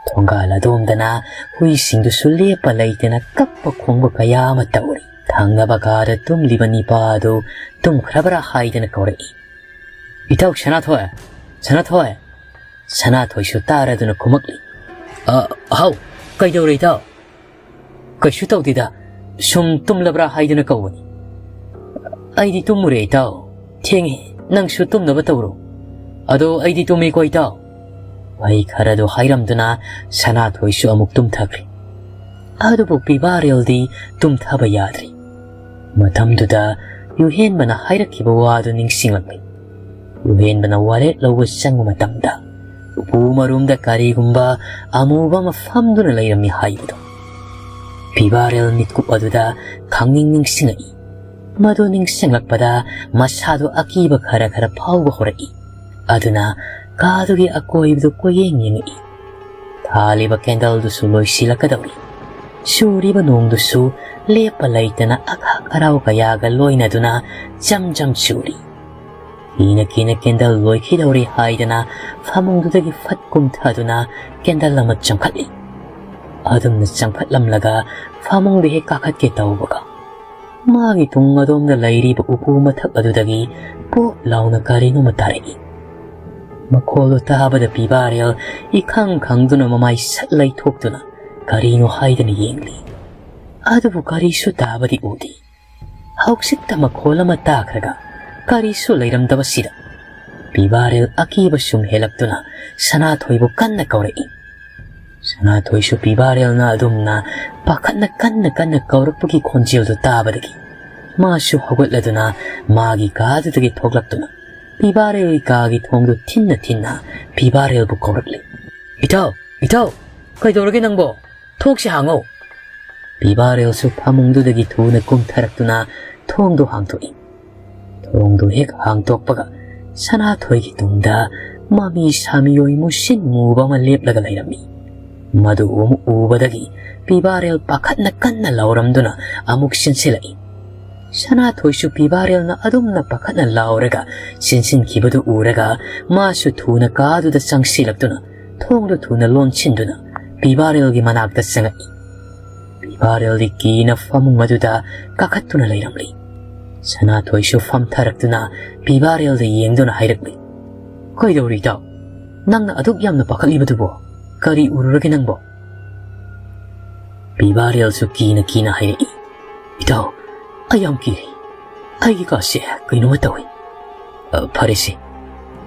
ꯊꯣꯡꯒꯥꯜ ꯑꯗꯣꯝꯗꯅ ꯍꯨꯏꯁꯤꯡꯗꯨꯁꯨ ꯂꯦꯞꯄ ꯂꯩꯇꯅ ꯀꯞꯄ ꯈꯣꯡꯕ ꯀꯌꯥ ꯑꯃ ꯇꯧꯔꯤ꯫ ꯊꯪꯅꯕ ꯀꯥꯗ ꯇꯨꯝꯂꯤꯕ ꯅꯤꯄꯥ ꯑꯗꯨ ꯇꯨꯝꯈ꯭ꯔꯕ꯭ꯔꯥ ꯍꯥꯏꯗꯅ ꯀꯧꯔꯛꯏ꯫ "ꯏꯇꯥꯎ ꯁꯅꯥꯊꯣꯏ, ꯁꯅꯥꯊꯣꯏ!" ꯁꯅꯥꯊꯣꯏꯁꯨ ꯇꯥꯔꯗꯨꯅ ꯈꯨꯝꯃꯛꯂꯤ꯫ "ꯑ, ꯍꯥꯎ, ꯀꯩꯗꯧꯔꯦ ꯏꯇꯥꯎ?" "ꯀꯩꯁꯨ ꯇꯧꯗꯦꯗ, ꯁꯨꯝ ꯇꯨꯝꯂꯕ꯭ꯔꯥ ꯍꯥꯏꯗꯨꯅ ꯀꯧꯕꯅꯤ꯫" "ꯑꯩꯗꯤ ꯇꯨꯝꯃꯨꯔꯦ ꯏꯇꯥꯎ꯫ ꯊꯦꯡꯉꯦ, ꯅꯪꯁꯨ ꯇꯨꯝꯅꯕ ꯇꯧꯔꯣ꯫ ꯑꯗꯣ ꯑꯩꯗꯤ ꯇꯨꯝꯃꯤꯀꯣ ꯏꯇꯥꯎ꯫" ꯋꯥꯍꯩ ꯈꯔꯗꯨ ꯍꯥꯏꯔꯝꯗꯨꯅ ꯁꯅꯥꯊꯣꯏꯁꯨ ꯑꯃꯨꯛ ꯇꯨꯝꯊꯈ꯭ꯔꯦ꯫ ꯑꯗꯨꯕꯨ ꯄꯤꯕꯥꯔꯦꯜꯗꯤ ꯇꯨꯝꯊꯕ ꯌꯥꯗ꯭ꯔꯤ꯫ ꯃꯇꯝꯗꯨꯗ ꯌꯨꯍꯦꯟꯕꯅ ꯍꯥꯏꯔꯛꯈꯤꯕ ꯋꯥꯗꯨ ꯅꯤꯡꯁꯤꯡꯂꯛꯂꯤ꯫ ꯌꯨꯍꯦꯟꯕꯅ ꯋꯥꯔꯦꯞ ꯂꯧꯕ ꯆꯪꯕ ꯃꯇꯝꯗ ꯎꯄꯨ ꯃꯔꯨꯝꯗ ꯀꯔꯤꯒꯨꯝꯕ ꯑꯃꯨꯕ ꯑꯃ ꯐꯝꯗꯨꯅ ꯂꯩꯔꯝꯃꯤ ꯍꯥꯏꯕꯗꯨ꯫ ꯄꯤꯕꯥꯔꯦꯜ ꯃꯤꯠꯀꯨꯞ ꯑꯗꯨꯗ ꯈꯪꯅꯤꯡ ꯅꯤꯡꯁꯤꯡꯂꯛꯏ꯫ ꯃꯗꯨ ꯅꯤꯡꯁꯤꯡꯂꯛꯄꯗ ꯃꯁꯥꯗꯨ ꯑꯀꯤꯕ ꯈꯔ ꯈꯔ ꯐꯥꯎꯕ ꯍꯧꯔꯛꯏ꯫ ꯑꯗꯨꯅ ꯀꯥꯗꯨꯒꯤ ꯑꯀꯣꯏꯕꯗꯨ ꯀꯣꯏꯌꯦꯡ ꯌꯦꯡꯉꯛꯏ꯫ ꯊꯥꯜꯂꯤꯕ ꯀꯦꯟꯗꯜꯗꯨꯁꯨ ꯂꯣꯏꯁꯤꯜꯂꯛꯀꯗꯧꯔꯤ꯫ ꯆꯨꯔꯤꯕ ꯅꯣꯡꯗꯨꯁꯨ ꯂꯦꯞꯄ ꯂꯩꯇꯅ ꯑꯈꯥꯛ ꯑꯔꯥꯎ ꯀꯌꯥꯒ ꯂꯣꯏꯅꯗꯨꯅ ꯖꯝ ꯖꯝ ꯆꯨꯔꯤ꯫ ꯀꯤꯅ ꯀꯤꯅ ꯀꯦꯟꯗꯜ ꯂꯣꯏꯈꯤꯗꯧꯔꯦ ꯍꯥꯏꯗꯅ ꯐꯃꯨꯡꯗꯨꯗꯒꯤ ꯐꯠ ꯀꯨꯝꯊꯗꯨꯅ ꯀꯦꯟꯗꯜ ꯑꯃ ꯆꯪꯈꯠꯂꯤ꯫ ꯑꯗꯨꯝꯅ ꯆꯪꯈꯠꯂꯝꯂꯒ ꯐꯃꯨꯡꯗ ꯍꯦꯛ ꯀꯥꯈꯠꯀꯦ ꯇꯧꯕꯒ, ꯃꯥꯒꯤ ꯇꯨꯡ ꯑꯗꯣꯝꯗ ꯂꯩꯔꯤꯕ ꯎꯀꯨ ꯃꯊꯛ ꯑꯗꯨꯗꯒꯤ ꯄꯣꯞ ꯂꯥꯎꯅ ꯀꯔꯤꯅꯣꯃ ꯇꯥꯔꯛꯏ꯫ ꯃꯈꯣꯜꯗꯨ ꯇꯥꯕꯗ ꯄꯤꯕꯥꯔꯦꯜ ꯏꯈꯪ ꯈꯪꯗꯨꯅ ꯃꯃꯥꯏ ꯁꯠ ꯂꯩꯊꯣꯛꯇꯨꯅ ꯀꯔꯤꯅꯣ ꯍꯥꯏꯗꯅ ꯌꯦꯡꯂꯤ꯫ ꯑꯗꯨꯕꯨ ꯀꯔꯤꯁꯨ ꯇꯥꯕꯗꯤ ꯎꯗꯦ꯫ ꯍꯧꯖꯤꯛꯇ ꯃꯈꯣꯜ ꯑꯃ ꯇꯥꯈ꯭ꯔꯒ ꯀꯔꯤꯁꯨ ꯂꯩꯔꯝꯗꯕꯁꯤꯗ ꯄꯤꯕꯥꯔꯦꯜ ꯑꯀꯤꯕ ꯁꯨꯝ ꯍꯦꯜꯂꯛꯇꯨꯅ ꯁꯅꯥꯊꯣꯏꯕꯨ ꯀꯟꯅ ꯀꯧꯔꯛꯏ꯫ ꯁꯅꯥꯊꯣꯏꯁꯨ ꯄꯤꯕꯥꯔꯦꯜꯅ ꯑꯗꯨꯝꯅ ꯄꯥꯈꯠꯅ ꯀꯟꯅ ꯀꯟꯅ ꯀꯧꯔꯛꯄꯒꯤ ꯈꯣꯟꯖꯦꯜꯗꯨ ꯇꯥꯕꯗꯒꯤ ꯃꯥꯁꯨ ꯍꯧꯒꯠꯂꯗꯨꯅ ꯃꯥꯒꯤ ꯀꯥꯗꯨꯗꯒꯤ ꯊꯣꯛꯂꯛꯇꯨꯅ ꯄꯤꯕꯥꯔꯦꯜꯒꯤ ꯀꯥꯒꯤ ꯊꯣꯡꯗꯨ ꯊꯤꯟꯅ ꯊꯤꯟꯅ ꯄꯤꯕꯥꯔꯦꯜꯕꯨ ꯀꯧꯔꯛꯂꯤ꯫ "ꯏꯇꯥꯎ, ꯏꯇꯥꯎ, ꯀꯩꯗꯧꯔꯒꯦ ꯅꯪꯕꯣ? ꯊꯣꯡꯁꯤ ꯍꯥꯡꯉꯣ!" ꯄꯤꯕꯥꯔꯦꯜꯁꯨ ꯐꯃꯨꯡꯗꯨꯗꯒꯤ ꯊꯨꯅ ꯀꯨꯝꯊꯔꯛꯇꯨꯅ ꯊꯣꯡꯗꯨ ꯍꯥꯡꯗꯣꯛꯏ꯫ ꯊꯣꯡꯗꯨ ꯍꯦꯛ ꯍꯥꯡꯗꯣꯛꯄꯒ ꯁꯅꯥꯊꯣꯏꯒꯤ ꯇꯨꯡꯗ ꯃꯃꯤ ꯁꯥꯃꯤꯑꯣꯏ ꯃꯨꯁꯤꯟ ꯃꯨꯕ ꯑꯃ ꯂꯦꯞꯂꯒ ꯂꯩꯔꯝꯃꯤ꯫ ꯃꯗꯨ ꯑꯃꯨꯛ ꯎꯕꯗꯒꯤ ꯄꯤꯕꯥꯔꯦꯜ ꯄꯥꯈꯠꯅ ꯀꯟꯅ ꯂꯥꯎꯔꯝꯗꯨꯅ ꯑꯃꯨꯛ ꯆꯦꯟꯁꯤꯜꯂꯛꯏ꯫ ꯁꯅꯥꯊꯣꯏꯁꯨ ꯄꯤꯕꯥꯔꯦꯜꯅ ꯑꯗꯨꯝꯅ ꯄꯥꯈꯠꯅ ꯂꯥꯎꯔꯒ ꯆꯦꯟꯁꯤꯟꯈꯤꯕꯗꯨ ꯎꯔꯒ ꯃꯥꯁꯨ ꯊꯨꯅ ꯀꯥꯗꯨꯗ ꯆꯪꯁꯤꯜꯂꯛꯇꯨꯅ ꯊꯣꯡꯗꯨ ꯊꯨꯅ ꯂꯣꯟꯁꯤꯟꯗꯨꯅ ꯄꯤꯕꯥꯔꯦꯜꯒꯤ ꯃꯅꯥꯛꯇ ꯆꯪꯉꯛꯏ꯫ ꯄꯤꯕꯥꯔꯦꯜꯗꯤ ꯀꯤꯅ ꯐꯃꯨꯡ ꯑꯗꯨꯗ ꯀꯥꯈꯠꯇꯨꯅ ꯂꯩꯔꯝꯂꯤ꯫ ꯁꯅꯥꯊꯣꯏꯁꯨ ꯐꯝꯊꯔꯛꯇꯨꯅ ꯄꯤꯕꯥꯔꯦꯜꯗ ꯌꯦꯡꯗꯨꯅ ꯍꯥꯏꯔꯛꯂꯤ, "ꯀꯩꯗꯧꯔꯤ ꯏꯇꯥꯎ? ꯅꯪꯅ ꯑꯗꯨꯛ ꯌꯥꯝꯅ ꯄꯥꯈꯠꯂꯤꯕꯗꯨꯕꯣ? ꯀꯔꯤ ꯎꯔꯨꯔꯒꯦ ꯅꯪꯕꯣ?" ꯄꯤꯕꯥꯔꯦꯜꯁꯨ ꯀꯤꯅ ꯀꯤꯅ ꯍꯥꯏꯔꯛꯏ, "ꯏꯇꯥꯎ, ꯑꯩ ꯌꯥꯝ ꯀꯤꯔꯦ꯫ ꯑꯩꯒꯤ ꯀꯥꯁꯦ ꯀꯩꯅꯣꯝꯃ ꯇꯧꯏ꯫ ꯑ, ꯐꯔꯦꯁꯦ,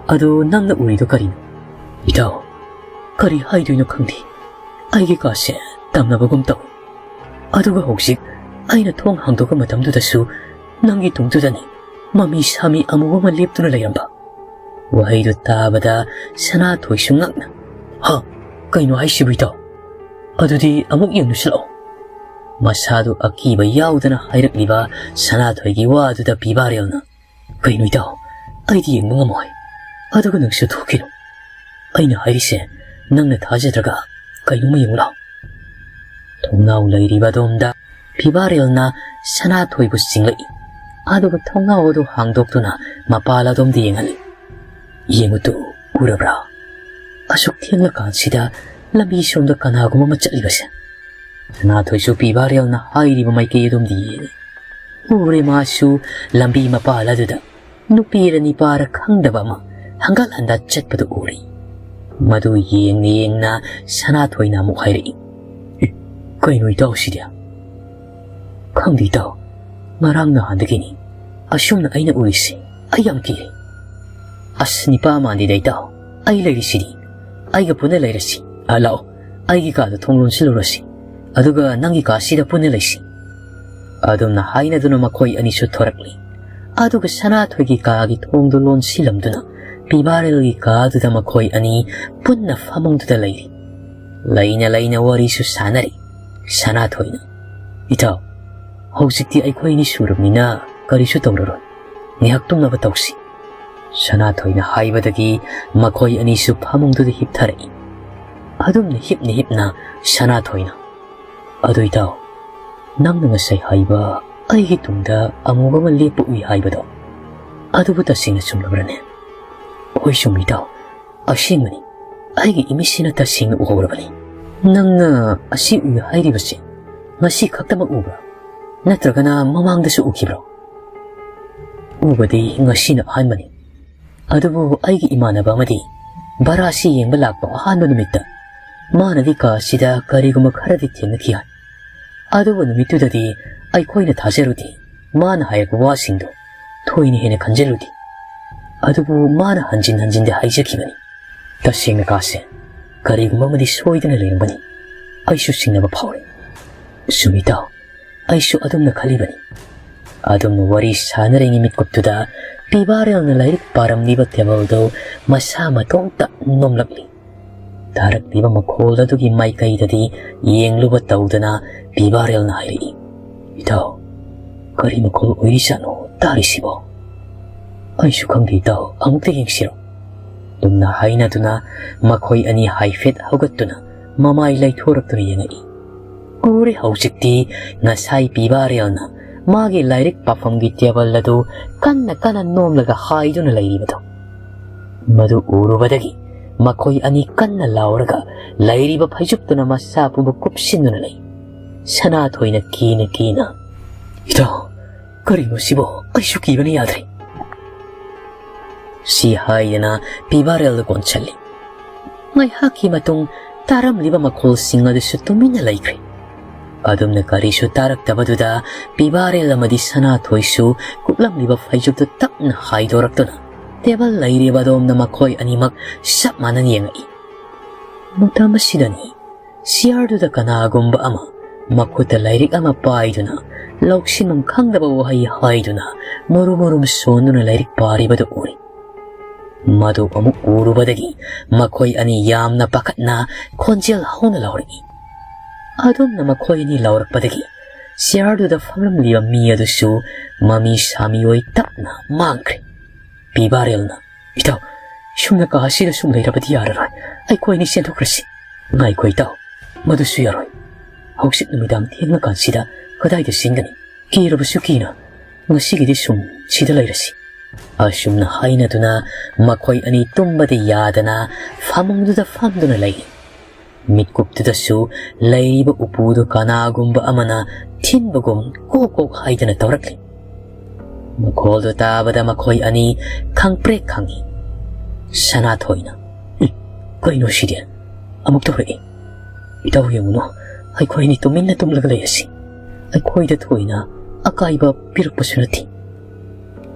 ꯑꯗꯣ ꯅꯪꯅ ꯎꯔꯤꯗꯣ ꯀꯔꯤꯅꯣ?" "ꯏꯇꯥꯎ, ꯀꯔꯤ ꯍꯥꯏꯗꯣꯏꯅꯣ ꯈꯪꯗꯦ꯫ ꯑꯩꯒꯤ ꯀꯥꯁꯦ ꯇꯝꯅꯕꯒꯨꯝ ꯇꯧꯏ꯫ ꯑꯗꯨꯒ ꯍꯧꯖꯤꯛ ꯑꯩꯅ ꯊꯣꯡ ꯍꯥꯡꯗꯣꯛꯄ ꯃꯇꯝꯗꯨꯗꯁꯨ ꯅꯪꯒꯤ ꯇꯨꯡꯗꯨꯗꯅꯤ ꯃꯃꯤ ꯁꯥꯃꯤ ꯑꯃꯨꯕ ꯑꯃ ꯂꯦꯞꯇꯨꯅ ꯂꯩꯔꯝꯕ꯫" ꯋꯥꯍꯩꯗꯨ ꯇꯥꯕꯗ ꯁꯅꯥꯊꯣꯏꯁꯨ ꯉꯛꯅ, "ꯍꯥ? ꯀꯩꯅꯣ ꯍꯥꯏꯁꯤꯕꯨ ꯏꯇꯥꯎ? ꯑꯗꯨꯗꯤ ꯑꯃꯨꯛ ꯌꯦꯡꯂꯨꯁꯤꯜꯂꯛꯑꯣ꯫" ꯃꯁꯥꯗꯨ ꯑꯀꯤꯕ ꯌꯥꯎꯗꯅ ꯍꯥꯏꯔꯛꯂꯤꯕ ꯁꯅꯥꯊꯣꯏꯒꯤ ꯋꯥꯗꯨꯗ ꯄꯤꯕꯥꯔꯦꯜꯅ, "ꯀꯩꯅꯣ ꯏꯇꯥꯎ? ꯑꯩꯗꯤ ꯌꯦꯡꯕ ꯉꯝꯃꯣꯏ꯫ ꯑꯗꯨꯒ ꯅꯪꯁꯨ ꯊꯣꯛꯈꯤꯅꯨ꯫ ꯑꯩꯅ ꯍꯥꯏꯔꯤꯁꯦ ꯅꯪꯅ ꯊꯥꯖꯗ꯭ꯔꯒ ꯀꯩꯅꯣꯝꯃ ꯌꯦꯡꯉꯨ ꯂꯥꯎ꯫ ꯊꯣꯡꯅꯥꯎ ꯂꯩꯔꯤꯕ ꯑꯗꯣꯝꯗ ꯄꯤꯕꯥꯔꯦꯜꯅ ꯁꯅꯥꯊꯣꯏꯕꯨ ꯆꯤꯡꯂꯛꯏ꯫ ꯑꯗꯨꯒ ꯊꯣꯡꯅꯥꯎ ꯑꯗꯨ ꯍꯥꯡꯗꯣꯛꯇꯨꯅ ꯃꯄꯥꯜ ꯑꯗꯣꯝꯗ ꯌꯦꯡꯍꯜꯂꯤ꯫ "ꯌꯦꯡꯉꯨ ꯇꯨ, ꯎꯔꯕ꯭ꯔꯥ? ꯑꯁꯨꯛ ꯊꯦꯡꯂꯀꯥꯟꯁꯤꯗ ꯂꯝꯕꯤ ꯁꯣꯝꯗ ꯀꯅꯥꯒꯨꯝꯕ ꯑꯃ ꯆꯠꯂꯤꯕꯁꯦ?" ꯁꯅꯥꯊꯣꯏꯁꯨ ꯄꯤꯕꯥꯔꯦꯜꯅ ꯍꯥꯏꯔꯤꯕ ꯃꯥꯏꯀꯩ ꯑꯗꯣꯝꯗ ꯌꯦꯡꯉꯤ꯫ ꯎꯔꯦ, ꯃꯥꯁꯨ ꯂꯝꯕꯤ ꯃꯄꯥꯜ ꯑꯗꯨꯗ ꯅꯨꯄꯤꯔ ꯅꯤꯄꯥꯔ ꯈꯪꯗꯕ ꯑꯃ ꯍꯪꯒꯠ ꯍꯟꯗ ꯆꯠꯄꯗꯨ ꯎꯔꯤ꯫ ꯃꯗꯨ ꯌꯦꯡꯅ ꯌꯦꯡꯅ ꯁꯅꯥꯊꯣꯏꯅ ꯑꯃꯨꯛ ꯍꯥꯏꯔꯛꯏ, "ꯑꯦ, ꯀꯩꯅꯣ ꯏꯇꯥꯎ ꯁꯤꯗꯤ?" "ꯈꯪꯗꯦ ꯏꯇꯥꯎ, ꯉꯔꯥꯡ ꯅꯍꯥꯟꯗꯒꯤꯅꯤ ꯑꯁꯨꯝꯅ ꯑꯩꯅ ꯎꯔꯤꯁꯤ꯫ ꯑꯩ ꯌꯥꯝ ꯀꯤꯔꯦ꯫ ꯑꯁ, ꯅꯤꯄꯥ ꯃꯥꯟꯗꯦꯗ ꯏꯇꯥꯎ, ꯑꯩ ꯂꯩꯔꯤꯁꯤꯗꯤ꯫ ꯑꯩꯒ ꯄꯨꯟꯅ ꯂꯩꯔꯁꯤ꯫ ꯑ, ꯂꯥꯛꯑꯣ, ꯑꯩꯒꯤ ꯀꯥꯗ ꯊꯣꯡ ꯂꯣꯟꯁꯤꯜꯂꯨꯔꯁꯤ꯫ ꯑꯗꯨꯒ ꯅꯪꯒꯤ ꯀꯥꯁꯤꯗ ꯄꯨꯟꯅ ꯂꯩꯁꯤ꯫" ꯑꯗꯨꯝꯅ ꯍꯥꯏꯅꯗꯨꯅ ꯃꯈꯣꯏ ꯑꯅꯤꯁꯨ ꯊꯣꯔꯛꯂꯤ꯫ ꯑꯗꯨꯒ ꯁꯅꯥꯊꯣꯏꯒꯤ ꯀꯥꯒꯤ ꯊꯣꯡꯗꯨ ꯂꯣꯟꯁꯤꯜꯂꯝꯗꯨꯅ ꯄꯤꯕꯥꯔꯦꯜꯒꯤ ꯀꯥꯗꯨꯗ ꯃꯈꯣꯏ ꯑꯅꯤ ꯄꯨꯟꯅ ꯐꯃꯨꯡꯗꯨꯗ ꯂꯩꯔꯤ꯫ ꯂꯩꯅ ꯂꯩꯅ ꯋꯥꯔꯤꯁꯨ ꯁꯥꯟꯅꯔꯤ꯫ ꯁꯅꯥꯊꯣꯏꯅ, "ꯏꯇꯥꯎ, ꯍꯧꯖꯤꯛꯇꯤ ꯑꯩꯈꯣꯏ ꯑꯅꯤ ꯁꯨꯔꯕꯅꯤꯅ ꯀꯔꯤꯁꯨ ꯇꯧꯔꯔꯣꯏ꯫ ꯉꯥꯏꯍꯥꯛ ꯇꯨꯝꯅꯕ ꯇꯧꯁꯤ꯫" ꯁꯅꯥꯊꯣꯏꯅ ꯍꯥꯏꯕꯗꯒꯤ ꯃꯈꯣꯏ ꯑꯅꯤꯁꯨ ꯐꯃꯨꯡꯗꯨꯗ ꯍꯤꯞꯊꯔꯛꯏ꯫ ꯑꯗꯨꯝꯅ ꯍꯤꯞꯅ ꯍꯤꯞꯅ ꯁꯅꯥꯊꯣꯏꯅ, "ꯑꯗꯨ ꯏꯇꯥꯎ, ꯅꯪꯅ ꯉꯁꯥꯏ ꯍꯥꯏꯕ ꯑꯩꯒꯤ ꯇꯨꯡꯗ ꯑꯃꯨꯕ ꯑꯃ ꯂꯦꯞꯄ ꯎꯏ ꯍꯥꯏꯕꯗꯣ, ꯑꯗꯨꯕꯨ ꯇꯁꯦꯡꯅ ꯆꯨꯝꯂꯕ꯭ꯔꯅꯦ?" "ꯍꯣꯏ, ꯆꯨꯝꯃꯤ ꯏꯇꯥꯎ, ꯑꯁꯦꯡꯕꯅꯤ꯫ ꯑꯩꯒꯤ ꯏꯃꯤꯠꯁꯤꯅ ꯇꯁꯦꯡꯅ ꯎꯍꯧꯔꯕꯅꯤ꯫" "ꯅꯪꯅ ꯑꯁꯤ ꯎꯏ ꯍꯥꯏꯔꯤꯕꯁꯤ ꯉꯁꯤ ꯈꯛꯇꯃꯛ ꯎꯕ꯭ꯔꯥ? ꯅꯠꯇ꯭ꯔꯒꯅ ꯃꯃꯥꯡꯗꯁꯨ ꯎꯈꯤꯕ꯭ꯔꯣ?" "ꯎꯕꯗꯤ ꯉꯁꯤꯅ ꯑꯍꯥꯟꯕꯅꯤ꯫ ꯑꯗꯨꯕꯨ ꯑꯩꯒꯤ ꯏꯃꯥꯟꯅꯕ ꯑꯃꯗꯤ ꯚꯔꯥꯁꯤ ꯌꯦꯡꯕ ꯂꯥꯛꯄ ꯑꯍꯥꯟꯕ ꯅꯨꯃꯤꯠꯇ ꯃꯥꯅꯗꯤ ꯀꯥ ꯑꯁꯤꯗ ꯀꯔꯤꯒꯨꯝꯕ ꯈꯔꯗꯤ ꯊꯦꯡꯅꯈꯤ ꯍꯥꯏ꯫ ꯑꯗꯨꯕꯨ ꯅꯨꯃꯤꯠꯇꯨꯗꯗꯤ ꯑꯩꯈꯣꯏꯅ ꯊꯥꯖꯔꯨꯗꯦ꯫ ꯃꯥꯅ ꯍꯥꯏꯔꯛꯄ ꯋꯥꯁꯤꯡꯗꯣ ꯊꯣꯏꯅ ꯍꯦꯟꯅ ꯈꯟꯖꯤꯜꯂꯨꯗꯦ꯫ ꯑꯗꯨꯕꯨ ꯃꯥꯅ ꯍꯟꯖꯤꯟ ꯍꯟꯖꯤꯟꯗꯤ ꯍꯥꯏꯖꯈꯤꯕꯅꯤ꯫ ꯇꯁꯦꯡꯅ ꯀꯥꯁꯦ ꯀꯔꯤꯒꯨꯝꯕ ꯑꯃꯗꯤ ꯁꯣꯏꯗꯅ ꯂꯩꯔꯝꯒꯅꯤ꯫ ꯑꯩꯁꯨ ꯆꯤꯡꯅꯕ ꯐꯥꯎꯔꯦ꯫" "ꯆꯨꯝꯃꯤ ꯏꯇꯥꯎ, ꯑꯩꯁꯨ ꯑꯗꯨꯝꯅ ꯈꯜꯂꯤꯕꯅꯤ꯫" ꯑꯗꯨꯝꯅ ꯋꯥꯔꯤ ꯁꯥꯟꯅꯔꯤꯉꯩ ꯃꯤꯠꯀꯨꯞꯇꯨꯗ ꯄꯤꯕꯥꯔꯦꯜꯅ ꯂꯥꯏꯔꯤꯛ ꯄꯥꯔꯝꯂꯤꯕ ꯇꯦꯕꯜꯗꯨ ꯃꯁꯥ ꯃꯇꯣꯝꯇ ꯅꯣꯝꯂꯛꯂꯤ꯫ ꯇꯥꯔꯛꯂꯤꯕ ꯃꯈꯣꯜ ꯑꯗꯨꯒꯤ ꯃꯥꯏꯀꯩꯗꯗꯤ ꯌꯦꯡꯂꯨꯕ ꯇꯧꯗꯅ ꯄꯤꯕꯥꯔꯦꯜꯅ ꯍꯥꯏꯔꯛꯏ, "ꯏꯇꯥꯎ, ꯀꯔꯤ ꯃꯈꯣꯜ ꯑꯣꯏꯔꯤꯖꯥꯠꯅꯣ ꯇꯥꯔꯤꯁꯤꯕꯣ?" "ꯑꯩꯁꯨ ꯈꯪꯗꯦ ꯏꯇꯥꯎ, ꯑꯃꯨꯛꯇ ꯌꯦꯡꯁꯤꯔꯣ?" ꯑꯗꯨꯝꯅ ꯍꯥꯏꯅꯗꯨꯅ ꯃꯈꯣꯏ ꯑꯅꯤ ꯍꯥꯏꯐꯦꯠ ꯍꯧꯒꯠꯇꯨꯅ ꯃꯃꯥꯏ ꯂꯩꯊꯣꯔꯛꯇꯨꯅ ꯌꯦꯡꯉꯛꯏ꯫ ꯎꯔꯦ ꯍꯧꯖꯤꯛꯇꯤ ꯉꯁꯥꯏ ꯄꯤꯕꯥꯔꯦꯜꯅ ꯃꯥꯒꯤ ꯂꯥꯏꯔꯤꯛ ꯄꯥꯐꯝꯒꯤ ꯇꯦꯕꯜ ꯑꯗꯨ ꯀꯟꯅ ꯀꯟꯅ ꯅꯣꯝꯂꯒ ꯍꯥꯏꯗꯨꯅ ꯂꯩꯔꯤꯕꯗꯨ꯫ ꯃꯗꯨ ꯎꯔꯨꯕꯗꯒꯤ ꯃꯈꯣꯏ ꯑꯅꯤ ꯀꯟꯅ ꯂꯥꯎꯔꯒ ꯂꯩꯔꯤꯕ ꯐꯩꯖꯨꯞꯇꯨꯅ ꯃꯁꯥ ꯄꯨꯝꯕ ꯀꯨꯞꯁꯤꯟꯗꯨꯅ ꯂꯩ꯫ ꯁꯅꯥꯊꯣꯏꯅ ꯀꯤꯅ ꯀꯤꯅ, "ꯏꯇꯥꯎ, ꯀꯔꯤꯅꯣ ꯁꯤꯕꯣ? ꯑꯩꯁꯨ ꯀꯤꯕꯅ ꯌꯥꯗ꯭ꯔꯦ," ꯁꯤ ꯍꯥꯏꯗꯅ ꯄꯤꯕꯥꯔꯦꯜꯗ ꯀꯣꯟꯁꯤꯜꯂꯤ꯫ ꯉꯥꯏꯍꯥꯛꯀꯤ ꯃꯇꯨꯡ ꯇꯥꯔꯝꯂꯤꯕ ꯃꯈꯣꯜꯁꯤꯡ ꯑꯗꯨꯁꯨ ꯇꯨꯃꯤꯟꯅ ꯂꯩꯈ꯭ꯔꯦ꯫ ꯑꯗꯨꯝꯅ ꯀꯔꯤꯁꯨ ꯇꯥꯔꯛꯇꯕꯗꯨꯗ ꯄꯤꯕꯥꯔꯦꯜ ꯑꯃꯗꯤ ꯁꯅꯥꯊꯣꯏꯁꯨ ꯀꯨꯞꯂꯝꯂꯤꯕ ꯐꯩꯖꯨꯞꯇꯨ ꯇꯞꯅ ꯍꯥꯏꯗꯣꯔꯛꯇꯨꯅ ꯇꯦꯕꯜ ꯂꯩꯔꯤꯕ ꯑꯗꯣꯝꯗ ꯃꯈꯣꯏ ꯑꯅꯤꯃꯛ ꯆꯞ ꯃꯥꯟꯅꯅ ꯌꯦꯡꯉꯛꯏ꯫ ꯃꯇꯝ ꯑꯁꯤꯗꯅꯤ ꯆꯤꯌꯥꯔꯗꯨꯗ ꯀꯅꯥꯒꯨꯝꯕ ꯑꯃ ꯃꯈꯨꯠꯇ ꯂꯥꯏꯔꯤꯛ ꯑꯃ ꯄꯥꯏꯗꯨꯅ ꯂꯧꯁꯤꯟꯐꯝ ꯈꯪꯗꯕ ꯋꯥꯍꯩ ꯍꯥꯏꯗꯨꯅ ꯃꯔꯨ ꯃꯔꯨꯝ ꯁꯣꯟꯗꯨꯅ ꯂꯥꯏꯔꯤꯛ ꯄꯥꯔꯤꯕꯗꯨ ꯎꯔꯦ꯫ ꯃꯗꯨ ꯑꯃꯨꯛ ꯎꯔꯨꯕꯗꯒꯤ ꯃꯈꯣꯏ ꯑꯅꯤ ꯌꯥꯝꯅ ꯄꯥꯈꯠꯅ ꯈꯣꯟꯖꯦꯜ ꯍꯧꯅ ꯂꯥꯎꯔꯛꯏ꯫ ꯑꯗꯣꯝꯅ ꯃꯈꯣꯏ ꯑꯅꯤ ꯂꯥꯎꯔꯛꯄꯗꯒꯤ ꯆꯤꯌꯥꯔꯗꯨꯗ ꯐꯝꯂꯝꯂꯤꯕ ꯃꯤ ꯑꯗꯨꯁꯨ ꯃꯃꯤ ꯁꯥꯃꯤ ꯑꯣꯏ ꯇꯞꯅ ꯃꯥꯡꯈ꯭ꯔꯦ꯫ ꯄꯤꯕꯥꯔꯦꯜꯅ, "ꯏꯇꯥꯎ, ꯁꯨꯝꯅ ꯀꯥ ꯑꯁꯤꯗ ꯁꯨꯝ ꯂꯩꯔꯕꯗꯤ ꯌꯥꯔꯔꯣꯏ꯫ ꯑꯩꯈꯣꯏ ꯑꯅꯤ ꯆꯦꯟꯊꯣꯛꯈ꯭ꯔꯁꯤ꯫" "ꯉꯥꯏꯈꯣ ꯏꯇꯥꯎ, ꯃꯗꯨꯁꯨ ꯌꯥꯔꯣꯏ꯫ ꯍꯧꯖꯤꯛ ꯅꯨꯃꯤꯗꯥꯡ ꯊꯦꯡꯂꯀꯥꯟꯁꯤꯗ ꯀꯗꯥꯏꯗ ꯆꯦꯟꯒꯅꯤ? ꯀꯤꯔꯕꯁꯨ ꯀꯤꯅ ꯉꯁꯤꯒꯤꯗꯤ ꯁꯨꯝ ꯁꯤꯗ ꯂꯩꯔꯁꯤ꯫" ꯑꯁꯨꯝꯅ ꯍꯥꯏꯅꯗꯨꯅ ꯃꯈꯣꯏ ꯑꯅꯤ ꯇꯨꯝꯕꯗꯤ ꯌꯥꯗꯅ ꯐꯃꯨꯡꯗꯨꯗ ꯐꯝꯗꯨꯅ ꯂꯩ꯫ ꯃꯤꯠꯀꯨꯞꯇꯨꯗꯁꯨ ꯂꯩꯔꯤꯕ ꯎꯄꯨꯗꯨ ꯀꯅꯥꯒꯨꯝꯕ ꯑꯃꯅ ꯊꯤꯟꯕꯒꯨꯝ ꯀꯣꯛ ꯀꯣꯛ ꯍꯥꯏꯗꯅ ꯇꯧꯔꯛꯂꯤ꯫ ꯃꯈꯣꯜꯗꯨ ꯇꯥꯕꯗ ꯃꯈꯣꯏ ꯑꯅꯤ ꯈꯪꯄ꯭ꯔꯦꯛ ꯈꯪꯉꯤ꯫ ꯁꯅꯥꯊꯣꯏꯅ, "ꯎꯝ, ꯀꯩꯅꯣ ꯁꯤꯗꯤ? ꯑꯃꯨꯛ ꯇꯧꯔꯛꯏ꯫ ꯏꯇꯥꯎ ꯌꯦꯡꯉꯨꯅꯨ, ꯑꯩꯈꯣꯏ ꯑꯅꯤ ꯇꯨꯃꯤꯟꯅ ꯇꯨꯝꯂꯒ ꯂꯩꯔꯁꯤ꯫ ꯑꯩꯈꯣꯏꯗ ꯊꯣꯏꯅ ꯑꯀꯥꯏꯕ ꯄꯤꯔꯛꯄꯁꯨ ꯅꯠꯇꯦ꯫"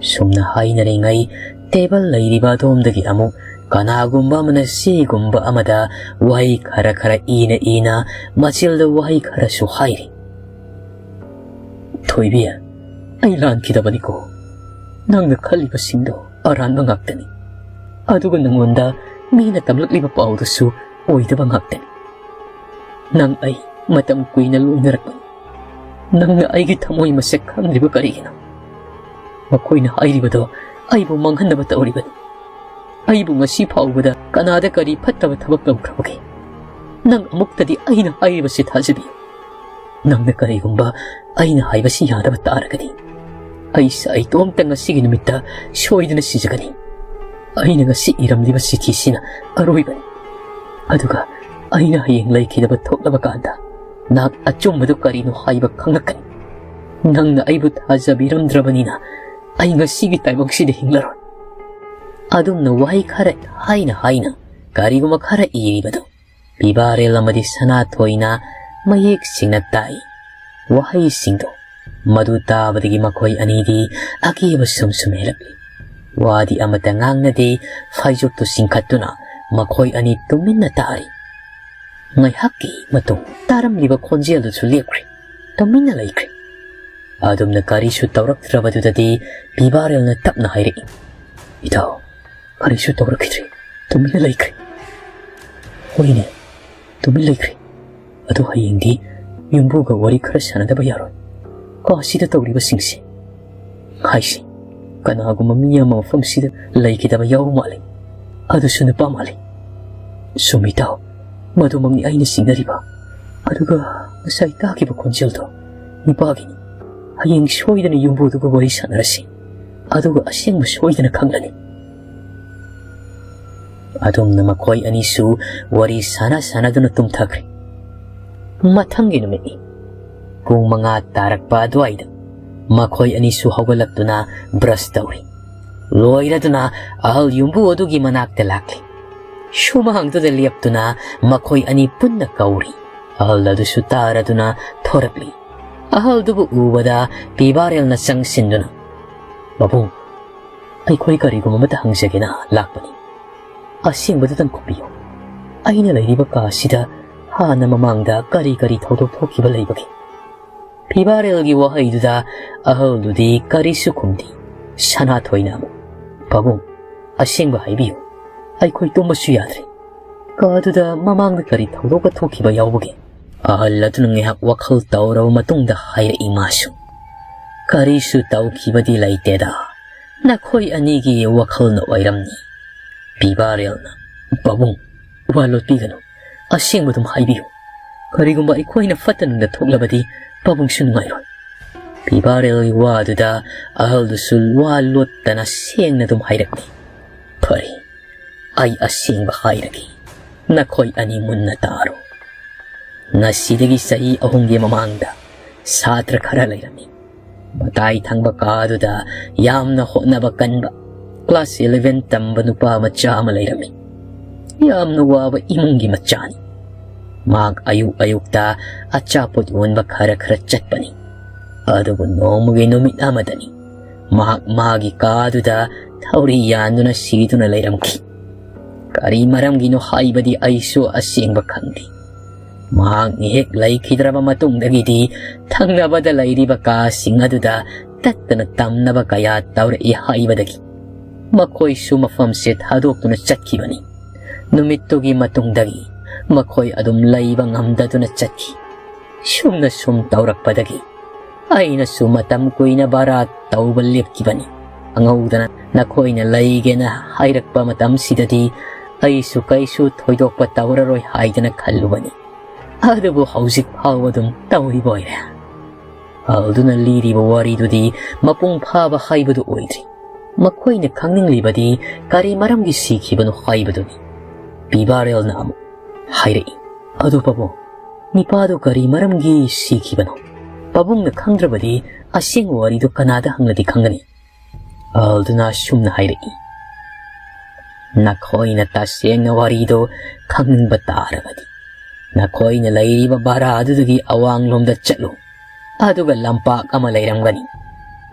ꯁꯨꯝꯅ ꯍꯥꯏꯅꯔꯤꯉꯩ ꯇꯦꯕꯜ ꯂꯩꯔꯤꯕ ꯑꯗꯣꯝꯗꯒꯤ ꯑꯃꯨꯛ ꯀꯅꯥꯒꯨꯝꯕ ꯑꯃꯅ ꯆꯦꯒꯨꯝꯕ ꯑꯃꯗ ꯋꯥꯍꯩ ꯈꯔ ꯈꯔ ꯏꯅ ꯏꯅ ꯃꯆꯤꯜꯗ ꯋꯥꯍꯩ ꯈꯔꯁꯨ ꯍꯥꯏꯔꯤ꯫ "ꯊꯣꯏꯕꯤ, ꯑꯩ ꯂꯥꯟꯈꯤꯗꯕꯅꯤꯀꯣ꯫ ꯅꯪꯅ ꯈꯜꯂꯤꯕꯁꯤꯡꯗꯣ ꯑꯔꯥꯟꯕ ꯉꯥꯛꯇꯅꯤ꯫ ꯑꯗꯨꯒ ꯅꯉꯣꯟꯗ ꯃꯤꯅ ꯇꯝꯂꯛꯂꯤꯕ ꯄꯥꯎꯗꯨꯁꯨ ꯑꯣꯏꯗꯕ ꯉꯥꯛꯇꯅꯤ꯫ ꯅꯪ ꯑꯩ ꯃꯇꯝ ꯀꯨꯏꯅ ꯂꯣꯏꯅꯔꯛꯄꯅꯤ꯫ ꯅꯪꯅ ꯑꯩꯒꯤ ꯊꯃꯣꯏ ꯃꯁꯛ ꯈꯪꯗ꯭ꯔꯤꯕ ꯀꯔꯤꯒꯤꯅꯣ? ꯃꯈꯣꯏꯅ ꯍꯥꯏꯔꯤꯕꯗꯣ ꯑꯩꯕꯨ ꯃꯥꯡꯍꯟꯅꯕ ꯇꯧꯔꯤꯕꯅꯤ꯫ ꯑꯩꯕꯨ ꯉꯁꯤ ꯐꯥꯎꯕꯗ ꯀꯅꯥꯗ ꯀꯔꯤ ꯐꯠꯇꯕ ꯊꯕꯛ ꯇꯧꯈ꯭ꯔꯕꯒꯦ? ꯅꯪ ꯑꯃꯨꯛꯇꯗꯤ ꯑꯩꯅ ꯍꯥꯏꯔꯤꯕꯁꯤ ꯊꯥꯖꯕꯤꯌꯨ꯫ ꯅꯪꯅ ꯀꯔꯤꯒꯨꯝꯕ ꯑꯩꯅ ꯍꯥꯏꯕꯁꯤ ꯌꯥꯗꯕ ꯇꯥꯔꯒꯗꯤ, ꯑꯩꯁꯦ ꯑꯩꯇꯣꯝꯇ ꯉꯁꯤꯒꯤ ꯅꯨꯃꯤꯠꯇ ꯁꯣꯏꯗꯅ ꯁꯤꯖꯒꯅꯤ꯫ ꯑꯩꯅ ꯉꯁꯤ ꯏꯔꯝꯂꯤꯕ ꯆꯤꯊꯤꯁꯤꯅ ꯑꯔꯣꯏꯕꯅꯤ꯫ ꯑꯗꯨꯒ ꯑꯩꯅ ꯍꯌꯦꯡ ꯂꯩꯈꯤꯗꯕ ꯊꯣꯛꯂꯕ ꯀꯥꯟꯗ, ꯅꯍꯥꯛ ꯑꯆꯨꯝꯕꯗꯨ ꯀꯔꯤꯅꯣ ꯍꯥꯏꯕ ꯈꯪꯂꯛꯀꯅꯤ꯫ ꯅꯪꯅ ꯑꯩꯕꯨ ꯊꯥꯖꯕꯤꯔꯝꯗ꯭ꯔꯕꯅꯤꯅ, ꯑꯩ ꯉꯁꯤꯒꯤ ꯇꯥꯏꯕꯪꯁꯤꯗ ꯍꯤꯡꯂꯔꯣꯏ꯫ ꯑꯗꯨꯝꯅ ꯋꯥꯍꯩ ꯈꯔ ꯍꯥꯏꯅ ꯍꯥꯏꯅ ꯀꯔꯤꯒꯨꯝꯕ ꯈꯔ ꯏꯔꯤꯕꯗꯨ ꯄꯤꯕꯥꯔꯦꯜ ꯑꯃꯗꯤ ꯁꯅꯥꯊꯣꯏꯅ ꯃꯌꯦꯛ ꯁꯦꯡꯅ ꯇꯥꯏ꯫ ꯋꯥꯍꯩꯁꯤꯡꯗꯣ ꯃꯗꯨ ꯇꯥꯕꯗꯒꯤ ꯃꯈꯣꯏ ꯑꯅꯤꯗꯤ ꯑꯀꯤꯕ ꯁꯨꯝ ꯁꯨꯝ ꯍꯦꯜꯂꯛꯂꯤ꯫ ꯋꯥꯗꯤ ꯑꯃꯠꯇ ꯉꯥꯡꯅꯗꯦ꯫ ꯐꯩꯖꯨꯞꯇꯨ ꯆꯤꯡꯈꯠꯇꯨꯅ ꯃꯈꯣꯏ ꯑꯅꯤ ꯇꯨꯃꯤꯟꯅ ꯇꯥꯔꯤ꯫ ꯉꯥꯏꯍꯥꯛꯀꯤ ꯃꯇꯨꯡ ꯇꯥꯔꯝꯂꯤꯕ ꯈꯣꯟꯖꯦꯜꯗꯨꯁꯨ ꯂꯦꯞꯈ꯭ꯔꯦ꯫ ꯇꯨꯃꯤꯟꯅ ꯂꯩꯈ꯭ꯔꯦ꯫ ꯑꯗꯨꯝꯅ ꯀꯔꯤꯁꯨ ꯇꯧꯔꯛꯇ꯭ꯔꯕꯗꯨꯗꯗꯤ ꯄꯤꯕꯥꯔꯦꯜꯅ ꯇꯞꯅ ꯍꯥꯏꯔꯛꯏ, "ꯏꯇꯥꯎ, ꯀꯔꯤꯁꯨ ꯇꯧꯔꯛꯈꯤꯗ꯭ꯔꯦ꯫ ꯇꯨꯃꯤꯟꯅ ꯂꯩꯈ꯭ꯔꯦ꯫" "ꯍꯣꯏꯅꯦ, ꯇꯨꯃꯤꯟ ꯂꯩꯈ꯭ꯔꯦ꯫ ꯑꯗꯣ ꯍꯌꯦꯡꯗꯤ ꯌꯨꯝꯕꯨꯒ ꯋꯥꯔꯤ ꯈꯔ ꯁꯥꯟꯅꯗꯕ ꯌꯥꯔꯣꯏ꯫ ꯀꯥꯁꯤꯗ ꯇꯧꯔꯤꯕꯁꯤꯡꯁꯦ꯫ ꯍꯥꯏꯁꯤ, ꯀꯅꯥꯒꯨꯝꯕ ꯃꯤ ꯑꯃ ꯃꯐꯝꯁꯤꯗ ꯂꯩꯈꯤꯗꯕ ꯌꯥꯎꯕ ꯃꯥꯜꯂꯤ꯫ ꯑꯗꯨꯁꯨ ꯅꯨꯄꯥ ꯃꯥꯜꯂꯤ꯫" "ꯆꯨꯝꯃꯤ ꯏꯇꯥꯎ, ꯃꯗꯨꯃꯛꯅꯤ ꯑꯩꯅ ꯆꯤꯡꯅꯔꯤꯕ꯫ ꯑꯗꯨꯒ ꯉꯁꯥꯏ ꯇꯥꯈꯤꯕ ꯈꯣꯟꯖꯦꯜꯗꯣ ꯅꯨꯄꯥꯒꯤꯅꯤ꯫ ꯍꯌꯦꯡ ꯁꯣꯏꯗꯅ ꯌꯨꯝꯕꯨꯗꯨꯒ ꯋꯥꯔꯤ ꯁꯥꯟꯅꯔꯁꯤ꯫ ꯑꯗꯨꯒ ꯑꯁꯦꯡꯕ ꯁꯣꯏꯗꯅ ꯈꯪꯂꯅꯤ꯫" ꯑꯗꯨꯝꯅ ꯃꯈꯣꯏ ꯑꯅꯤꯁꯨ ꯋꯥꯔꯤ ꯁꯥꯟꯅ ꯁꯥꯟꯅꯗꯨꯅ ꯇꯨꯝꯊꯈ꯭ꯔꯦ꯫ ꯃꯊꯪꯒꯤ ꯅꯨꯃꯤꯠꯅꯤ꯫ ꯄꯨꯡ ꯃꯉꯥ ꯇꯥꯔꯛꯄ ꯑꯗꯨꯋꯥꯏꯗ ꯃꯈꯣꯏ ꯑꯅꯤꯁꯨ ꯍꯧꯒꯠꯂꯛꯇꯨꯅ ꯕ꯭ꯔꯁ ꯇꯧꯔꯤ꯫ ꯂꯣꯏꯔꯗꯨꯅ ꯑꯍꯜ ꯌꯨꯝꯕꯨ ꯑꯗꯨꯒꯤ ꯃꯅꯥꯛꯇ ꯂꯥꯛꯂꯤ꯫ ꯁꯨꯃꯥꯡꯗꯨꯗ ꯂꯦꯞꯇꯨꯅ ꯃꯈꯣꯏ ꯑꯅꯤ ꯄꯨꯟꯅ ꯀꯧꯔꯤ꯫ ꯑꯍꯜ ꯑꯗꯨꯁꯨ ꯇꯥꯔꯗꯨꯅ ꯊꯣꯔꯛꯂꯤ꯫ ꯑꯍꯜꯗꯨꯕꯨ ꯎꯕꯗ ꯄꯤꯕꯥꯔꯦꯜꯅ ꯆꯪꯁꯤꯟꯗꯨꯅ, "ꯄꯥꯕꯨꯡ, ꯑꯩꯈꯣꯏ ꯀꯔꯤꯒꯨꯝꯕ ꯑꯃꯇ ꯍꯪꯖꯒꯦꯅ ꯂꯥꯛꯄꯅꯤ꯫ ꯑꯁꯦꯡꯕꯗꯨꯇꯪ ꯈꯨꯝꯕꯤꯌꯨ꯫ ꯑꯩꯅ ꯂꯩꯔꯤꯕ ꯀꯥꯁꯤꯗ ꯍꯥꯟꯅ ꯃꯃꯥꯡꯗ ꯀꯔꯤ ꯀꯔꯤ ꯊꯧꯗꯣꯛ ꯊꯣꯛꯈꯤꯕ ꯂꯩꯕꯒꯦ?" ꯐꯤꯕꯥꯔꯦꯜꯒꯤ ꯋꯥꯍꯩꯗꯨꯗ ꯑꯍꯜꯗꯨꯗꯤ ꯀꯔꯤꯁꯨ ꯈꯨꯝꯗꯦ꯫ ꯁꯅꯥꯊꯣꯏꯅ ꯑꯃꯨꯛ, "ꯄꯥꯕꯨꯡ, ꯑꯁꯦꯡꯕ ꯍꯥꯏꯕꯤꯌꯨ, ꯑꯩꯈꯣꯏ ꯇꯨꯝꯕꯁꯨ ꯌꯥꯗ꯭ꯔꯦ꯫ ꯀꯥꯗꯨꯗ ꯃꯃꯥꯡꯗ ꯀꯔꯤ ꯊꯧꯗꯣꯛꯀ ꯊꯣꯛꯈꯤꯕ ꯌꯥꯎꯕꯒꯦ?" ꯑꯍꯜ ꯑꯗꯨꯅ ꯉꯥꯏꯍꯥꯛ ꯋꯥꯈꯜ ꯇꯧꯔꯕ ꯃꯇꯨꯡꯗ ꯍꯥꯏꯔꯛꯏ ꯃꯥꯁꯨ, "ꯀꯔꯤꯁꯨ ꯇꯧꯈꯤꯕꯗꯤ ꯂꯩꯇꯦꯗ, ꯅꯈꯣꯏ ꯑꯅꯤꯒꯤ ꯋꯥꯈꯜꯅ ꯑꯣꯏꯔꯝꯅꯤ꯫" ꯐꯤꯕꯥꯔꯦꯜꯅ, "ꯄꯥꯕꯨꯡ, ꯋꯥ ꯂꯣꯠꯄꯤꯒꯅꯨ꯫ ꯑꯁꯦꯡꯕ ꯑꯗꯨꯝ ꯍꯥꯏꯕꯤꯌꯨ꯫ ꯀꯔꯤꯒꯨꯝꯕ ꯑꯩꯈꯣꯏꯅ ꯐꯠꯇ ꯅꯨꯡꯗ ꯊꯣꯛꯂꯕꯗꯤ ꯄꯥꯕꯨꯡꯁꯨ ꯅꯨꯡꯉꯥꯏꯔꯣꯏ꯫" ꯄꯤꯕꯥꯔꯦꯜꯒꯤ ꯋꯥꯗꯨꯗ ꯑꯍꯜꯗꯨꯁꯨ ꯋꯥ ꯂꯣꯠꯇꯅ ꯁꯦꯡꯅ ꯑꯗꯨꯝ ꯍꯥꯏꯔꯛꯂꯤ, "ꯐꯔꯦ, ꯑꯩ ꯑꯁꯦꯡꯕ ꯍꯥꯏꯔꯒꯦ, ꯅꯈꯣꯏ ꯑꯅꯤ ꯃꯨꯟꯅ ꯇꯥꯔꯣ꯫ ꯉꯁꯤꯗꯒꯤ ꯆꯍꯤ ꯑꯍꯨꯝꯒꯤ ꯃꯃꯥꯡꯗ ꯁꯥꯇ꯭ꯔ ꯈꯔ ꯂꯩꯔꯝꯃꯤ꯫ ꯃꯇꯥꯏ ꯊꯪꯕ ꯀꯥꯗꯨꯗ ꯌꯥꯝꯅ ꯍꯣꯠꯅꯕ ꯀꯟꯕ class eleven ꯇꯝꯕ ꯅꯨꯄꯥ ꯃꯆꯥ ꯑꯃ ꯂꯩꯔꯝꯃꯤ꯫ ꯌꯥꯝꯅ ꯋꯥꯕ ꯏꯃꯨꯡꯒꯤ ꯃꯆꯥꯅꯤ꯫ ꯃꯍꯥꯛ ꯑꯌꯨꯛ ꯑꯌꯨꯛꯇ ꯑꯆꯥꯄꯣꯠ ꯌꯣꯟꯕ ꯈꯔ ꯈꯔ ꯆꯠꯄꯅꯤ꯫ ꯑꯗꯨꯕꯨ ꯅꯣꯡꯃꯒꯤ ꯅꯨꯃꯤꯠ ꯑꯃꯗꯅꯤ ꯃꯍꯥꯛ ꯃꯥꯒꯤ ꯀꯥꯗꯨꯗ ꯊꯧꯔꯤ ꯌꯥꯟꯗꯨꯅ ꯁꯤꯗꯨꯅ ꯂꯩꯔꯝꯈꯤ꯫ ꯀꯔꯤ ꯃꯔꯝꯒꯤꯅꯣ ꯍꯥꯏꯕꯗꯤ ꯑꯩꯁꯨ ꯑꯁꯦꯡꯕ ꯈꯪꯗꯦ꯫ ꯃꯍꯥꯛꯅ ꯍꯦꯛ ꯂꯩꯈꯤꯗ꯭ꯔꯕ ꯃꯇꯨꯡꯗꯒꯤꯗꯤ ꯊꯪꯅꯕꯗ ꯂꯩꯔꯤꯕ ꯀꯥꯁꯤꯡ ꯑꯗꯨꯗ ꯇꯠꯇꯅ ꯇꯝꯅꯕ ꯀꯌꯥ ꯇꯧꯔꯛꯏ ꯍꯥꯏꯕꯗꯒꯤ ꯃꯈꯣꯏꯁꯨ ꯃꯐꯝꯁꯦ ꯊꯥꯗꯣꯛꯇꯨꯅ ꯆꯠꯈꯤꯕꯅꯤ꯫ ꯅꯨꯃꯤꯠꯇꯨꯒꯤ ꯃꯇꯨꯡꯗꯒꯤ ꯃꯈꯣꯏ ꯑꯗꯨꯝ ꯂꯩꯕ ꯉꯝꯗꯗꯨꯅ ꯆꯠꯈꯤ꯫ ꯁꯨꯝꯅ ꯁꯨꯝ ꯇꯧꯔꯛꯄꯗꯒꯤ ꯑꯩꯅꯁꯨ ꯃꯇꯝ ꯀꯨꯏꯅ ꯚꯔꯥ ꯇꯧꯕ ꯂꯦꯞꯈꯤꯕꯅꯤ꯫ ꯈꯪꯍꯧꯗꯅ ꯅꯈꯣꯏꯅ ꯂꯩꯒꯦꯅ ꯍꯥꯏꯔꯛꯄ ꯃꯇꯝꯁꯤꯗꯗꯤ ꯑꯩꯁꯨ ꯀꯩꯁꯨ ꯊꯣꯏꯗꯣꯛꯄ ꯇꯧꯔꯔꯣꯏ ꯍꯥꯏꯗꯅ ꯈꯜꯂꯨꯕꯅꯤ꯫ ꯑꯗꯨꯕꯨ ꯍꯧꯖꯤꯛ ꯐꯥꯎꯕ ꯑꯗꯨꯝ ꯇꯧꯔꯤꯕ ꯑꯣꯏꯔꯦ꯫" ꯑꯍꯜꯗꯨꯅ ꯂꯤꯔꯤꯕ ꯋꯥꯔꯤꯗꯨꯗꯤ ꯃꯄꯨꯡ ꯐꯥꯕ ꯍꯥꯏꯕꯗꯨ ꯑꯣꯏꯗ꯭ꯔꯤ꯫ ꯃꯈꯣꯏꯅ ꯈꯪꯅꯤꯡꯂꯤꯕꯗꯤ ꯀꯔꯤ ꯃꯔꯝꯒꯤ ꯁꯤꯈꯤꯕꯅꯣ ꯍꯥꯏꯕꯗꯨꯅꯤ꯫ ꯄꯤꯕꯥꯔꯦꯜꯅ ꯑꯃꯨꯛ ꯍꯥꯏꯔꯛꯏ, "ꯑꯗꯨ ꯄꯥꯕꯨꯡ, ꯅꯤꯄꯥꯗꯨ ꯀꯔꯤ ꯃꯔꯝꯒꯤ ꯁꯤꯈꯤꯕꯅꯣ? ꯄꯥꯕꯨꯡꯅ ꯈꯪꯗ꯭ꯔꯕꯗꯤ ꯑꯁꯦꯡꯕ ꯋꯥꯔꯤꯗꯨ ꯀꯅꯥꯗ ꯍꯪꯂꯗꯤ ꯈꯪꯒꯅꯤ?" ꯑꯍꯜꯗꯨꯅ ꯑꯁꯨꯝꯅ ꯍꯥꯏꯔꯛꯏ, "ꯅꯈꯣꯏꯅ ꯇꯁꯦꯡꯅ ꯋꯥꯔꯤꯗꯨ ꯈꯪꯅꯤꯡꯕ ꯇꯥꯔꯕꯗꯤ ꯅꯈꯣꯏꯅ ꯂꯩꯔꯤꯕ ꯚꯔꯥ ꯑꯗꯨꯗꯒꯤ ꯑꯋꯥꯡꯂꯣꯝꯗ ꯆꯠꯂꯨ꯫ ꯑꯗꯨꯒ ꯂꯝꯄꯥꯛ ꯑꯃ ꯂꯩꯔꯝꯒꯅꯤ꯫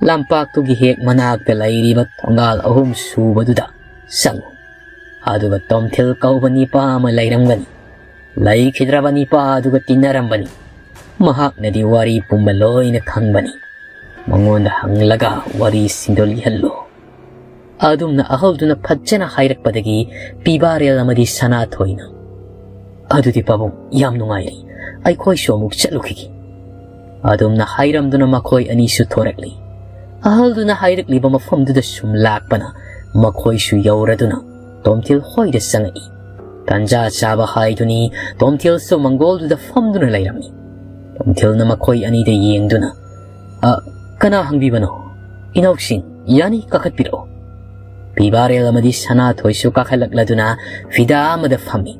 ꯂꯝꯄꯥꯛꯇꯨꯒꯤ ꯍꯦꯛ ꯃꯅꯥꯛꯇ ꯂꯩꯔꯤꯕ ꯊꯣꯡꯒꯥꯜ ꯑꯍꯨꯝ ꯁꯨꯕꯗꯨꯗ ꯆꯪꯉꯨ꯫ ꯑꯗꯨꯒ ꯇꯣꯝꯊꯤꯜ ꯀꯧꯕ ꯅꯤꯄꯥ ꯑꯃ ꯂꯩꯔꯝꯒꯅꯤ꯫ ꯂꯩꯈꯤꯗ꯭ꯔꯕ ꯅꯤꯄꯥ ꯑꯗꯨꯒ ꯇꯤꯟꯅꯔꯝꯕꯅꯤ꯫ ꯃꯍꯥꯛꯅꯗꯤ ꯋꯥꯔꯤ ꯄꯨꯝꯕ ꯂꯣꯏꯅ ꯈꯪꯕꯅꯤ꯫ ꯃꯉꯣꯟꯗ ꯍꯪꯂꯒ ꯋꯥꯔꯤꯁꯤꯡꯗꯨ ꯂꯤꯍꯜꯂꯨ꯫" ꯑꯗꯨꯝꯅ ꯑꯍꯜꯗꯨꯅ ꯐꯖꯅ ꯍꯥꯏꯔꯛꯄꯗꯒꯤ ꯄꯤꯕꯥꯔꯦꯜ ꯑꯃꯗꯤ ꯁꯅꯥꯊꯣꯏꯅ, "ꯑꯗꯨꯗꯤ ꯄꯥꯕꯨꯡ, ꯌꯥꯝ ꯅꯨꯡꯉꯥꯏꯔꯦ, ꯑꯩꯈꯣꯏꯁꯨ ꯑꯃꯨꯛ ꯆꯠꯂꯨꯈꯤꯒꯦ꯫" ꯑꯗꯨꯝꯅ ꯍꯥꯏꯔꯝꯗꯨꯅ ꯃꯈꯣꯏ ꯑꯅꯤꯁꯨ ꯊꯣꯔꯛꯂꯤ꯫ ꯑꯍꯜꯗꯨꯅ ꯍꯥꯏꯔꯛꯂꯤꯕ ꯃꯐꯝꯗꯨꯗ ꯁꯨꯝ ꯂꯥꯛꯄꯅ ꯃꯈꯣꯏꯁꯨ ꯌꯧꯔꯗꯨꯅ ꯇꯣꯝꯊꯤꯜ ꯍꯣꯏꯗ ꯆꯪꯉꯛꯏ꯫ ꯇꯥꯟꯖꯥ ꯆꯥꯕ ꯍꯥꯏꯗꯨꯅꯤ, ꯇꯣꯝꯊꯤꯜꯁꯨ ꯃꯪꯒꯣꯜꯗꯨꯗ ꯐꯝꯗꯨꯅ ꯂꯩꯔꯝꯃꯤ꯫ ꯇꯣꯝꯊꯤꯜꯅ ꯃꯈꯣꯏ ꯑꯅꯤꯗ ꯌꯦꯡꯗꯨꯅ, "ꯑ, ꯀꯅꯥ ꯍꯪꯕꯤꯕꯅꯣ? ꯏꯅꯥꯎꯁꯤꯡ, ꯌꯥꯅꯤ, ꯀꯥꯈꯠꯄꯤꯔꯛꯑꯣ꯫" ꯄꯤꯕꯥꯔꯦꯜ ꯑꯃꯗꯤ ꯁꯅꯥꯊꯣꯏꯁꯨ ꯀꯥꯈꯠꯂꯛꯂꯗꯨꯅ ꯐꯤꯗꯥ ꯑꯃꯗ ꯐꯝꯃꯤ꯫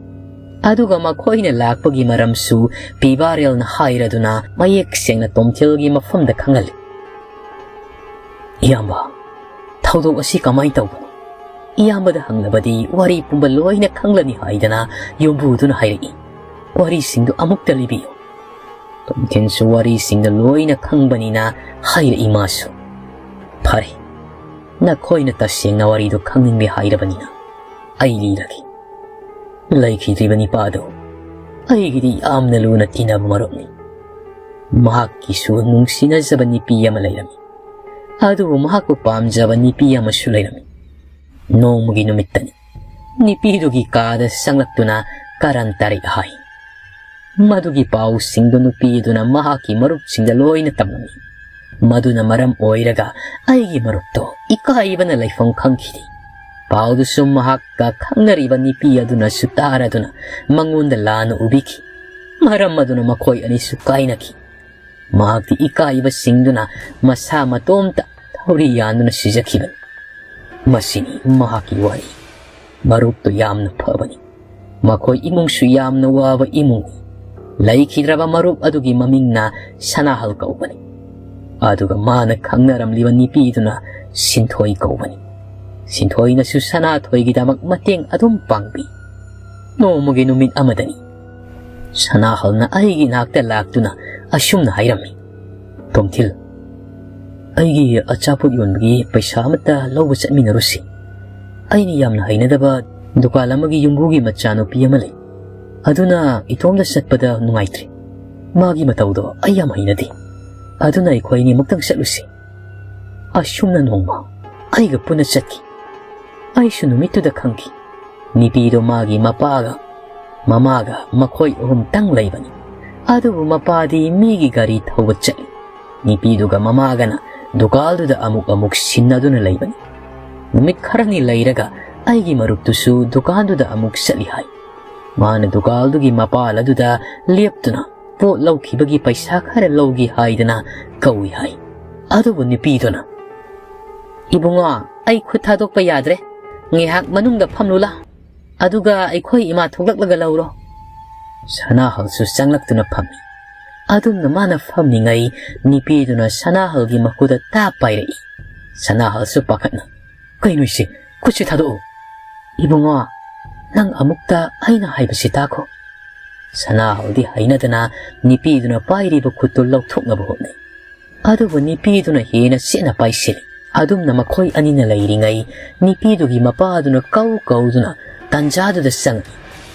ꯑꯗꯨꯒ ꯃꯈꯣꯏꯅ ꯂꯥꯛꯄꯒꯤ ꯃꯔꯝꯁꯨ ꯄꯤꯕꯥꯔꯦꯜꯅ ꯍꯥꯏꯔꯗꯨꯅ ꯃꯌꯦꯛ ꯁꯦꯡꯅ ꯇꯣꯝꯊꯤꯜꯒꯤ ꯃꯐꯝꯗ ꯈꯪꯍꯜꯂꯤ꯫ "ꯏꯌꯥꯝꯕ, ꯊꯧꯗꯣꯛ ꯑꯁꯤ ꯀꯃꯥꯏꯅ ꯇꯧꯕꯅꯣ?" ꯏꯌꯥꯝꯕꯗ ꯍꯪꯂꯕꯗꯤ ꯋꯥꯔꯤ ꯄꯨꯝꯕ ꯂꯣꯏꯅ ꯈꯪꯂꯅꯤ ꯍꯥꯏꯗꯅ ꯌꯨꯝꯕꯨꯗꯨꯅ ꯍꯥꯏꯔꯛꯏ꯫ "ꯋꯥꯔꯤꯁꯤꯡꯗꯨ ꯑꯃꯨꯛꯇ ꯂꯤꯕꯤꯌꯨ꯫" ꯇꯣꯝꯊꯤꯟꯁꯨ ꯋꯥꯔꯤꯁꯤꯡꯗꯨ ꯂꯣꯏꯅ ꯈꯪꯕꯅꯤꯅ ꯍꯥꯏꯔꯛꯏ ꯃꯥꯁꯨ꯫ "ꯐꯔꯦ, ꯅꯈꯣꯏꯅ ꯇꯁꯦꯡꯅ ꯋꯥꯔꯤꯗꯨ ꯈꯪꯅꯤꯡꯂꯦ ꯍꯥꯏꯔꯕꯅꯤꯅ ꯑꯩ ꯂꯤꯔꯒꯦ꯫ ꯂꯩꯈꯤꯗ꯭ꯔꯤꯕ ꯅꯤꯄꯥꯗꯨ ꯑꯩꯒꯤꯗꯤ ꯌꯥꯝꯅ ꯂꯨꯅ ꯇꯤꯟꯅꯕ ꯃꯔꯨꯞꯅꯤ꯫ ꯃꯍꯥꯛꯀꯤꯁꯨ ꯅꯨꯡꯁꯤꯅꯖꯕ ꯅꯨꯄꯤ ꯑꯃ ꯂꯩꯔꯝꯃꯤ꯫ ꯑꯗꯨꯕꯨ ꯃꯍꯥꯛꯄꯨ ꯄꯥꯝꯖꯕ ꯅꯨꯄꯤ ꯑꯃꯁꯨ ꯂꯩꯔꯝꯃꯤ꯫ ꯅꯣꯡꯃꯒꯤ ꯅꯨꯃꯤꯠꯇꯅꯤ ꯅꯨꯄꯤꯗꯨꯒꯤ ꯀꯥꯗ ꯆꯪꯂꯛꯇꯨꯅ ꯀꯔꯟ ꯇꯥꯔꯛꯏ ꯍꯥꯏ꯫ ꯃꯗꯨꯒꯤ ꯄꯥꯎꯁꯤꯡꯗꯨ ꯅꯨꯄꯤꯗꯨꯅ ꯃꯍꯥꯛꯀꯤ ꯃꯔꯨꯞꯁꯤꯡꯗ ꯂꯣꯏꯅ ꯇꯝꯂꯝꯃꯤ꯫ ꯃꯗꯨꯅ ꯃꯔꯝ ꯑꯣꯏꯔꯒ ꯑꯩꯒꯤ ꯃꯔꯨꯞꯇꯣ ꯏꯀꯥꯏꯕꯅ ꯂꯩꯐꯝ ꯈꯪꯈꯤꯗꯦ꯫ ꯄꯥꯎꯗꯨꯁꯨ ꯃꯍꯥꯛꯀ ꯈꯪꯅꯔꯤꯕ ꯅꯨꯄꯤ ꯑꯗꯨꯅꯁꯨ ꯇꯥꯔꯗꯨꯅ ꯃꯉꯣꯟꯗ ꯂꯥꯟꯅ ꯎꯕꯤꯈꯤ꯫ ꯃꯔꯝ ꯑꯗꯨꯅ ꯃꯈꯣꯏ ꯑꯅꯤꯁꯨ ꯀꯥꯏꯅꯈꯤ꯫ ꯃꯍꯥꯛꯇꯤ ꯏꯀꯥꯏꯕꯁꯤꯡꯗꯨꯅ ꯃꯁꯥ ꯃꯇꯣꯝꯇ ꯊꯧꯔꯤ ꯌꯥꯟꯗꯨꯅ ꯁꯤꯖꯈꯤꯕꯅꯤ꯫ ꯃꯁꯤꯅꯤ ꯃꯍꯥꯛꯀꯤ ꯋꯥꯔꯤ꯫ ꯃꯔꯨꯞꯇꯨ ꯌꯥꯝꯅ ꯐꯕꯅꯤ꯫ ꯃꯈꯣꯏ ꯏꯃꯨꯡꯁꯨ ꯌꯥꯝꯅ ꯋꯥꯕ ꯏꯃꯨꯡꯅꯤ꯫ ꯂꯩꯈꯤꯗ꯭ꯔꯕ ꯃꯔꯨꯞ ꯑꯗꯨꯒꯤ ꯃꯃꯤꯡꯅ ꯁꯅꯥꯍꯜ ꯀꯧꯕꯅꯤ꯫ ꯑꯗꯨꯒ ꯃꯥꯅ ꯈꯪꯅꯔꯝꯂꯤꯕ ꯅꯨꯄꯤꯗꯨꯅ ꯁꯤꯟꯊꯣꯏ ꯀꯧꯕꯅꯤ꯫ ꯁꯤꯟꯊꯣꯏꯅꯁꯨ ꯁꯅꯥꯊꯣꯏꯒꯤꯗꯃꯛ ꯃꯇꯦꯡ ꯑꯗꯨꯝ ꯄꯥꯡꯕꯤ꯫ ꯅꯣꯡꯃꯒꯤ ꯅꯨꯃꯤꯠ ꯑꯃꯗꯅꯤ ꯁꯅꯥꯍꯜꯅ ꯑꯩꯒꯤ ꯅꯥꯛꯇ ꯂꯥꯛꯇꯨꯅ ꯑꯁꯨꯝꯅ ꯍꯥꯏꯔꯝꯃꯤ, "ꯇꯣꯝꯊꯤꯜ, ꯑꯩꯒꯤ ꯑꯆꯥꯄꯣꯠ ꯌꯣꯟꯕꯒꯤ ꯄꯩꯁꯥ ꯑꯃꯠꯇ ꯂꯧꯕ ꯆꯠꯃꯤꯟꯅꯔꯨꯁꯤ꯫ ꯑꯩꯅ ꯌꯥꯝꯅ ꯍꯩꯅꯗꯕ ꯗꯨꯀꯥꯟ ꯑꯃꯒꯤ ꯌꯨꯝꯕꯨꯒꯤ ꯃꯆꯥꯅꯨꯄꯤ ꯑꯃ ꯂꯩ꯫ ꯑꯗꯨꯅ ꯏꯇꯣꯝꯇ ꯆꯠꯄꯗ ꯅꯨꯡꯉꯥꯏꯇ꯭ꯔꯦ꯫ ꯃꯥꯒꯤ ꯃꯇꯧꯗꯣ ꯑꯩ ꯌꯥꯝ ꯍꯩꯅꯗꯦ꯫ ꯑꯗꯨꯅ ꯑꯩꯈꯣꯏ ꯑꯅꯤꯃꯛꯇꯪ ꯆꯠꯂꯨꯁꯤ꯫" ꯑꯁꯨꯝꯅ ꯅꯣꯡꯃ ꯑꯩꯒ ꯄꯨꯟꯅ ꯆꯠꯈꯤ꯫ ꯑꯩꯁꯨ ꯅꯨꯃꯤꯠꯇꯨꯗ ꯈꯪꯈꯤ꯫ ꯅꯨꯄꯤꯗꯣ ꯃꯥꯒꯤ ꯃꯄꯥꯒ ꯃꯃꯥꯒ ꯃꯈꯣꯏ ꯑꯍꯨꯝꯇꯪ ꯂꯩꯕꯅꯤ꯫ ꯑꯗꯨꯕꯨ ꯃꯄꯥꯗꯤ ꯃꯤꯒꯤ ꯒꯥꯔꯤ ꯊꯧꯕ ꯆꯠꯂꯤ꯫ ꯅꯨꯄꯤꯗꯨꯒ ꯃꯃꯥꯒꯅ ꯗꯨꯀꯥꯟꯗꯨꯗ ꯑꯃꯨꯛ ꯑꯃꯨꯛ ꯁꯤꯟꯅꯗꯨꯅ ꯂꯩꯕꯅꯤ꯫ ꯅꯨꯃꯤꯠ ꯈꯔꯅꯤ ꯂꯩꯔꯒ ꯑꯩꯒꯤ ꯃꯔꯨꯞꯇꯨꯁꯨ ꯗꯨꯀꯥꯟꯗꯨꯗ ꯑꯃꯨꯛ ꯆꯠꯂꯤ ꯍꯥꯏ꯫ ꯃꯥꯅ ꯗꯨꯀꯥꯜꯗꯨꯒꯤ ꯃꯄꯥꯜ ꯑꯗꯨꯗ ꯂꯦꯞꯇꯨꯅ ꯄꯣꯠ ꯂꯧꯈꯤꯕꯒꯤ ꯄꯩꯁꯥ ꯈꯔ ꯂꯧꯒꯦ ꯍꯥꯏꯗꯅ ꯀꯧꯏ ꯍꯥꯏ꯫ ꯑꯗꯨꯕꯨ ꯅꯨꯄꯤꯗꯨꯅ, "ꯏꯕꯨꯡꯉꯣ, ꯑꯩ ꯈꯨꯠ ꯊꯥꯗꯣꯛꯄ ꯌꯥꯗ꯭ꯔꯦ꯫ ꯉꯥꯏꯍꯥꯛ ꯃꯅꯨꯡꯗ ꯐꯝꯂꯨ ꯂꯥ꯫ ꯑꯗꯨꯒ ꯑꯩꯈꯣꯏ ꯏꯃꯥ ꯊꯣꯛꯂꯛꯂꯒ ꯂꯧꯔꯣ꯫" ꯁꯅꯥꯍꯜꯁꯨ ꯆꯪꯂꯛꯇꯨꯅ ꯐꯝꯃꯤ꯫ ꯑꯗꯨꯝꯅ ꯃꯥꯅ ꯐꯝꯂꯤꯉꯩ ꯅꯨꯄꯤꯗꯨꯅ ꯁꯅꯥꯍꯜꯒꯤ ꯃꯈꯨꯠꯇ ꯇꯥꯞ ꯄꯥꯏꯔꯛꯏ꯫ ꯁꯅꯥꯍꯜꯁꯨ ꯄꯥꯈꯠꯅ, "ꯀꯩꯅꯣ ꯏꯆꯦ? ꯈꯨꯠꯁꯤ ꯊꯥꯗꯣꯛꯎ꯫" "ꯏꯕꯨꯡꯉꯣ, ꯅꯪ ꯑꯃꯨꯛꯇ ꯑꯩꯅ ꯍꯥꯏꯕꯁꯤ ꯇꯥꯈꯣ꯫" ꯁꯅꯥꯍꯜꯗꯤ ꯍꯩꯅꯗꯅ ꯅꯨꯄꯤꯗꯨꯅ ꯄꯥꯏꯔꯤꯕ ꯈꯨꯠꯇꯨ ꯂꯧꯊꯣꯛꯅꯕ ꯍꯣꯠꯅꯩ꯫ ꯑꯗꯨꯕꯨ ꯅꯨꯄꯤꯗꯨꯅ ꯍꯦꯟꯅ ꯆꯦꯠꯅ ꯄꯥꯏꯁꯤꯜꯂꯤ꯫ ꯑꯗꯨꯝꯅ ꯃꯈꯣꯏ ꯑꯅꯤꯅ ꯂꯩꯔꯤꯉꯩ ꯅꯨꯄꯤꯗꯨꯒꯤ ꯃꯄꯥꯗꯨꯅ ꯀꯧ ꯀꯧꯗꯨꯅ ꯇꯟꯖꯥꯗꯨꯗ ꯆꯪꯉꯛꯏ꯫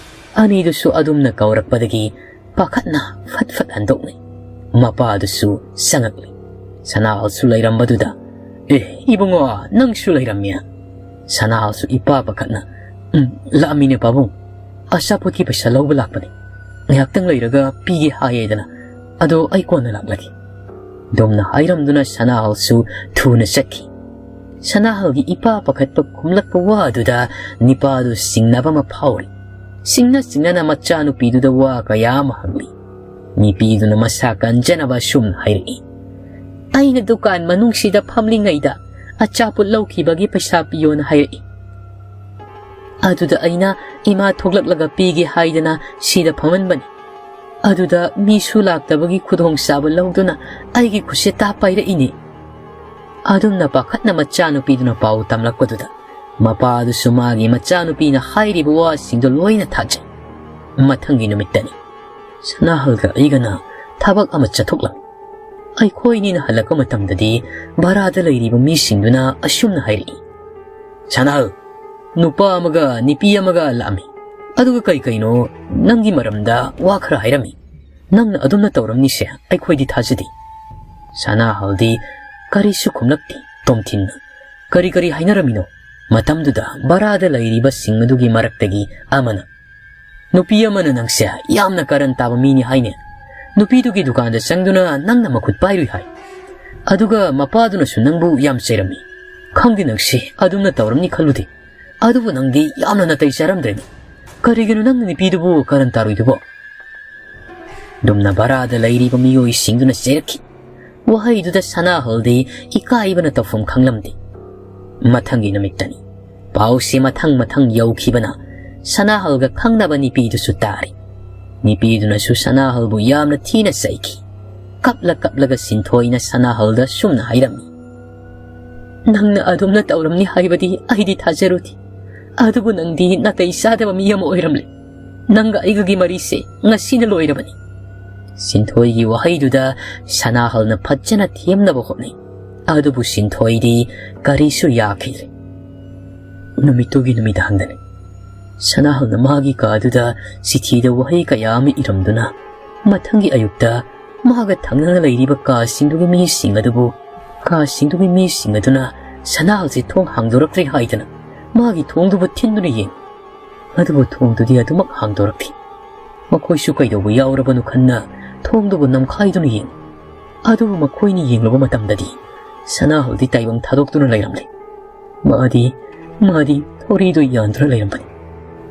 ꯑꯅꯤꯗꯨꯁꯨ ꯑꯗꯨꯝꯅ ꯀꯧꯔꯛꯄꯗꯒꯤ ꯄꯥꯈꯠꯅ ꯐꯠ ꯐꯠ ꯍꯟꯗꯣꯛꯅꯩ꯫ ꯃꯄꯥꯗꯨꯁꯨ ꯆꯪꯉꯛꯂꯤ꯫ ꯁꯅꯥꯍꯜꯁꯨ ꯂꯩꯔꯝꯕꯗꯨꯗ, "ꯑꯦ, ꯏꯕꯨꯡꯉꯣ, ꯅꯪꯁꯨ ꯂꯩꯔꯝꯃꯤ?" ꯁꯅꯥꯍꯜꯁꯨ ꯏꯄꯥ ꯄꯥꯈꯠꯅ, "ꯎꯝ, ꯂꯥꯛꯑꯝꯃꯤꯅꯦ ꯄꯥꯕꯨꯡ꯫ ꯑꯆꯥꯄꯣꯠꯀꯤ ꯄꯩꯁꯥ ꯂꯧꯕ ꯂꯥꯛꯄꯅꯦ꯫ ꯉꯥꯏꯍꯥꯛꯇꯪ ꯂꯩꯔꯒ ꯄꯤꯒꯦ ꯍꯥꯏꯌꯦꯗꯅ꯫ ꯑꯗꯣ ꯑꯩ ꯀꯣꯟꯅ ꯂꯥꯛꯂꯒꯦ꯫" ꯑꯗꯨꯝꯅ ꯍꯥꯏꯔꯝꯗꯨꯅ ꯁꯅꯥꯍꯜꯁꯨ ꯊꯨꯅ ꯆꯠꯈꯤ꯫ ꯁꯅꯥꯍꯜꯒꯤ ꯏꯄꯥ ꯄꯥꯈꯠꯄ ꯈꯨꯝꯂꯛꯄ ꯋꯥ ꯑꯗꯨꯗ ꯅꯤꯄꯥꯗꯨ ꯆꯤꯡꯅꯕ ꯑꯃ ꯐꯥꯎꯔꯤ꯫ ꯆꯤꯡꯅ ꯆꯤꯡꯅꯅ ꯃꯆꯥꯅꯨꯄꯤꯗꯨꯗ ꯋꯥ ꯀꯌꯥ ꯑꯃ ꯍꯪꯂꯤ꯫ ꯅꯤꯄꯤꯗꯨꯅ ꯃꯁꯥ ꯀꯟꯖꯅꯕ ꯑꯁꯨꯝꯅ ꯍꯥꯏꯔꯛꯏ, "ꯑꯩꯅ ꯗꯨꯀꯥꯟ ꯃꯅꯨꯡꯁꯤꯗ ꯐꯝꯂꯤꯉꯩꯗ ꯑꯆꯥꯄꯣꯠ ꯂꯧꯈꯤꯕꯒꯤ ꯄꯩꯁꯥ ꯄꯤꯌꯣꯅ ꯍꯥꯏꯔꯛꯏ꯫ ꯑꯗꯨꯗ ꯑꯩꯅ ꯏꯃꯥ ꯊꯣꯛꯂꯛꯂꯒ ꯄꯤꯒꯦ ꯍꯥꯏꯗꯅ ꯁꯤꯗ ꯐꯝꯍꯟꯕꯅꯤ꯫ ꯑꯗꯨꯗ ꯃꯤꯁꯨ ꯂꯥꯛꯇꯕꯒꯤ ꯈꯨꯗꯣꯡꯆꯥꯕ ꯂꯧꯗꯨꯅ ꯑꯩꯒꯤ ꯈꯨꯠꯁꯦ ꯇꯥꯞ ꯄꯥꯏꯔꯛꯏꯅꯤ꯫" ꯑꯗꯨꯝꯅ ꯄꯥꯈꯠꯅ ꯃꯆꯥꯅꯨꯄꯤꯗꯨꯅ ꯄꯥꯎ ꯇꯝꯂꯛꯄꯗꯨꯗ ꯃꯄꯥꯗꯨꯁꯨ ꯃꯥꯒꯤ ꯃꯆꯥꯅꯨꯄꯤꯅ ꯍꯥꯏꯔꯤꯕ ꯋꯥꯁꯤꯡꯗꯣ ꯂꯣꯏꯅ ꯊꯥꯖꯩ꯫ ꯃꯊꯪꯒꯤ ꯅꯨꯃꯤꯠꯇꯅꯤ꯫ ꯁꯅꯥꯍꯜꯒ ꯑꯩꯒꯅ ꯊꯕꯛ ꯑꯃ ꯆꯠꯊꯣꯛꯂꯝꯃꯤ꯫ ꯑꯩꯈꯣꯏꯅꯤꯅ ꯍꯜꯂꯛꯄ ꯃꯇꯝꯗꯗꯤ ꯚꯔꯥꯗ ꯂꯩꯔꯤꯕ ꯃꯤꯁꯤꯡꯗꯨꯅ ꯑꯁꯨꯝꯅ ꯍꯥꯏꯔꯛꯏ, "ꯁꯅꯥꯍꯜ, ꯅꯨꯄꯥ ꯑꯃꯒ ꯅꯨꯄꯤ ꯑꯃꯒ ꯂꯥꯛꯑꯝꯃꯤ꯫ ꯑꯗꯨꯒ ꯀꯩ ꯀꯩꯅꯣ ꯅꯪꯒꯤ ꯃꯔꯝꯗ ꯋꯥ ꯈꯔ ꯍꯥꯏꯔꯝꯃꯤ꯫ ꯅꯪꯅ ꯑꯗꯨꯝꯅ ꯇꯧꯔꯝꯅꯤꯁꯦ ꯑꯩꯈꯣꯏꯗꯤ ꯊꯥꯖꯗꯦ꯫" ꯁꯅꯥꯍꯜꯗꯤ ꯀꯔꯤꯁꯨ ꯈꯨꯝꯂꯛꯇꯦ꯫ ꯇꯣꯝꯊꯤꯟꯅ, "ꯀꯔꯤ ꯀꯔꯤ ꯍꯥꯏꯅꯔꯝꯃꯤꯅꯣ?" ꯃꯇꯝꯗꯨꯗ ꯚꯔꯥꯗ ꯂꯩꯔꯤꯕꯁꯤꯡ ꯑꯗꯨꯒꯤ ꯃꯔꯛꯇꯒꯤ ꯑꯃꯅ, "ꯅꯨꯄꯤ ꯑꯃꯅ ꯅꯪꯁꯦ ꯌꯥꯝꯅ ꯀꯔꯟ ꯇꯥꯕ ꯃꯤꯅꯤ ꯍꯥꯏꯅꯦ꯫ ꯅꯨꯄꯤꯗꯨꯒꯤ ꯗꯨꯀꯥꯟꯗ ꯆꯪꯗꯨꯅ ꯅꯪꯅ ꯃꯈꯨꯠ ꯄꯥꯏꯔꯨꯏ ꯍꯥꯏ꯫ ꯑꯗꯨꯒ ꯃꯄꯥꯗꯨꯅꯁꯨ ꯅꯪꯕꯨ ꯌꯥꯝ ꯆꯩꯔꯝꯃꯤ꯫ ꯈꯪꯗꯦ, ꯅꯪꯁꯦ ꯑꯗꯨꯝꯅ ꯇꯧꯔꯝꯅꯤ ꯈꯜꯂꯨꯗꯦ꯫ ꯑꯗꯨꯕꯨ ꯅꯪꯗꯤ ꯌꯥꯝꯅ ꯅꯥꯇꯩ ꯆꯥꯔꯝꯗ꯭ꯔꯦꯅꯦ꯫ "ꯀꯔꯤꯒꯤꯅꯣ ꯅꯪꯅ ꯅꯨꯄꯤꯗꯨꯕꯨ ꯀꯔꯟ ꯇꯥꯔꯨꯏꯗꯨꯕꯣ?" ꯗꯨꯝꯅ ꯚꯔꯥꯗ ꯂꯩꯔꯤꯕ ꯃꯤꯑꯣꯏꯁꯤꯡꯗꯨꯅ ꯆꯩꯔꯛꯈꯤ꯫ ꯋꯥꯍꯩꯗꯨꯗ ꯁꯅꯥꯍꯜꯗꯤ ꯏꯀꯥꯏꯕꯅ ꯇꯧꯐꯝ ꯈꯪꯂꯝꯗꯦ꯫ ꯃꯊꯪꯒꯤ ꯅꯨꯃꯤꯠꯇꯅꯤ꯫ ꯄꯥꯎꯁꯤ ꯃꯊꯪ ꯃꯊꯪ ꯌꯧꯈꯤꯕꯅ ꯁꯅꯥꯍꯜꯒ ꯈꯪꯅꯕ ꯅꯨꯄꯤꯗꯨꯁꯨ ꯇꯥꯔꯤ꯫ ꯅꯨꯄꯤꯗꯨꯅꯁꯨ ꯁꯅꯥꯍꯜꯕꯨ ꯌꯥꯝꯅ ꯊꯤꯅ ꯆꯩꯈꯤ꯫ ꯀꯞꯂ ꯀꯞꯂꯒ ꯁꯤꯟꯊꯣꯏꯅ ꯁꯅꯥꯍꯜꯗ ꯁꯨꯝꯅ ꯍꯥꯏꯔꯝꯃꯤ, "ꯅꯪꯅ ꯑꯗꯨꯝꯅ ꯇꯧꯔꯝꯅꯤ ꯍꯥꯏꯕꯗꯤ ꯑꯩꯗꯤ ꯊꯥꯖꯔꯨꯗꯦ꯫ ꯑꯗꯨꯕꯨ ꯅꯪꯗꯤ ꯅꯥꯇꯩ ꯆꯥꯗꯕ ꯃꯤ ꯑꯃ ꯑꯣꯏꯔꯝꯂꯦ꯫ ꯅꯪꯒ ꯑꯩꯒꯒꯤ ꯃꯔꯤꯁꯦ ꯉꯁꯤꯅ ꯂꯣꯏꯔꯕꯅꯤ꯫" ꯁꯤꯟꯊꯣꯏꯒꯤ ꯋꯥꯍꯩꯗꯨꯗ ꯁꯅꯥꯍꯜꯅ ꯐꯖꯅ ꯊꯦꯝꯅꯕ ꯍꯣꯠꯅꯩ꯫ ꯑꯗꯨꯕꯨ ꯁꯤꯟꯊꯣꯏꯗꯤ ꯀꯔꯤꯁꯨ ꯌꯥꯈꯤꯗ꯭ꯔꯦ꯫ ꯅꯨꯃꯤꯠꯇꯨꯒꯤ ꯅꯨꯃꯤꯗꯥꯡꯗꯅꯤ꯫ ꯁꯅꯥꯍꯜꯅ ꯃꯥꯒꯤ ꯀꯥꯗꯨꯗ ꯆꯤꯊꯤꯗ ꯋꯥꯍꯩ ꯀꯌꯥ ꯑꯃ ꯏꯔꯝꯗꯨꯅ ꯃꯊꯪꯒꯤ ꯑꯌꯨꯛꯇ ꯃꯥꯒ ꯊꯪꯅꯅ ꯂꯩꯔꯤꯕ ꯀꯥꯁꯤꯡꯗꯨꯒꯤ ꯃꯤꯁꯤꯡ ꯑꯗꯨꯕꯨ, ꯀꯥꯁꯤꯡꯗꯨꯒꯤ ꯃꯤꯁꯤꯡ ꯑꯗꯨꯅ ꯁꯅꯥꯍꯜꯁꯦ ꯊꯣꯡ ꯍꯥꯡꯗꯣꯔꯛꯇ꯭ꯔꯦ ꯍꯥꯏꯗꯅ ꯃꯥꯒꯤ ꯊꯣꯡꯗꯨꯕꯨ ꯊꯤꯟꯗꯨꯅ ꯌꯦꯡꯏ꯫ ꯑꯗꯨꯕꯨ ꯊꯣꯡꯗꯨꯗꯤ ꯑꯗꯨꯃꯛ ꯍꯥꯡꯗꯣꯔꯛꯈꯤ꯫ ꯃꯈꯣꯏꯁꯨ ꯀꯩꯗꯧꯕ ꯌꯥꯎꯔꯕꯅꯣ ꯈꯟꯅ ꯊꯣꯡꯗꯨꯕꯨ ꯅꯝꯈꯥꯏꯗꯨꯅ ꯌꯦꯡꯏ꯫ ꯑꯗꯨꯕꯨ ꯃꯈꯣꯏꯅ ꯌꯦꯡꯂꯨꯕ ꯃꯇꯝꯗꯗꯤ ꯁꯅꯥꯍꯜꯗꯤ ꯇꯥꯏꯕꯪ ꯊꯥꯗꯣꯛꯇꯨꯅ ꯂꯩꯔꯝꯂꯦ꯫ ꯃꯥꯗꯤ, ꯃꯥꯗꯤ ꯊꯧꯔꯤꯗꯨ ꯌꯥꯟꯗꯨꯅ ꯂꯩꯔꯝꯕꯅꯤ꯫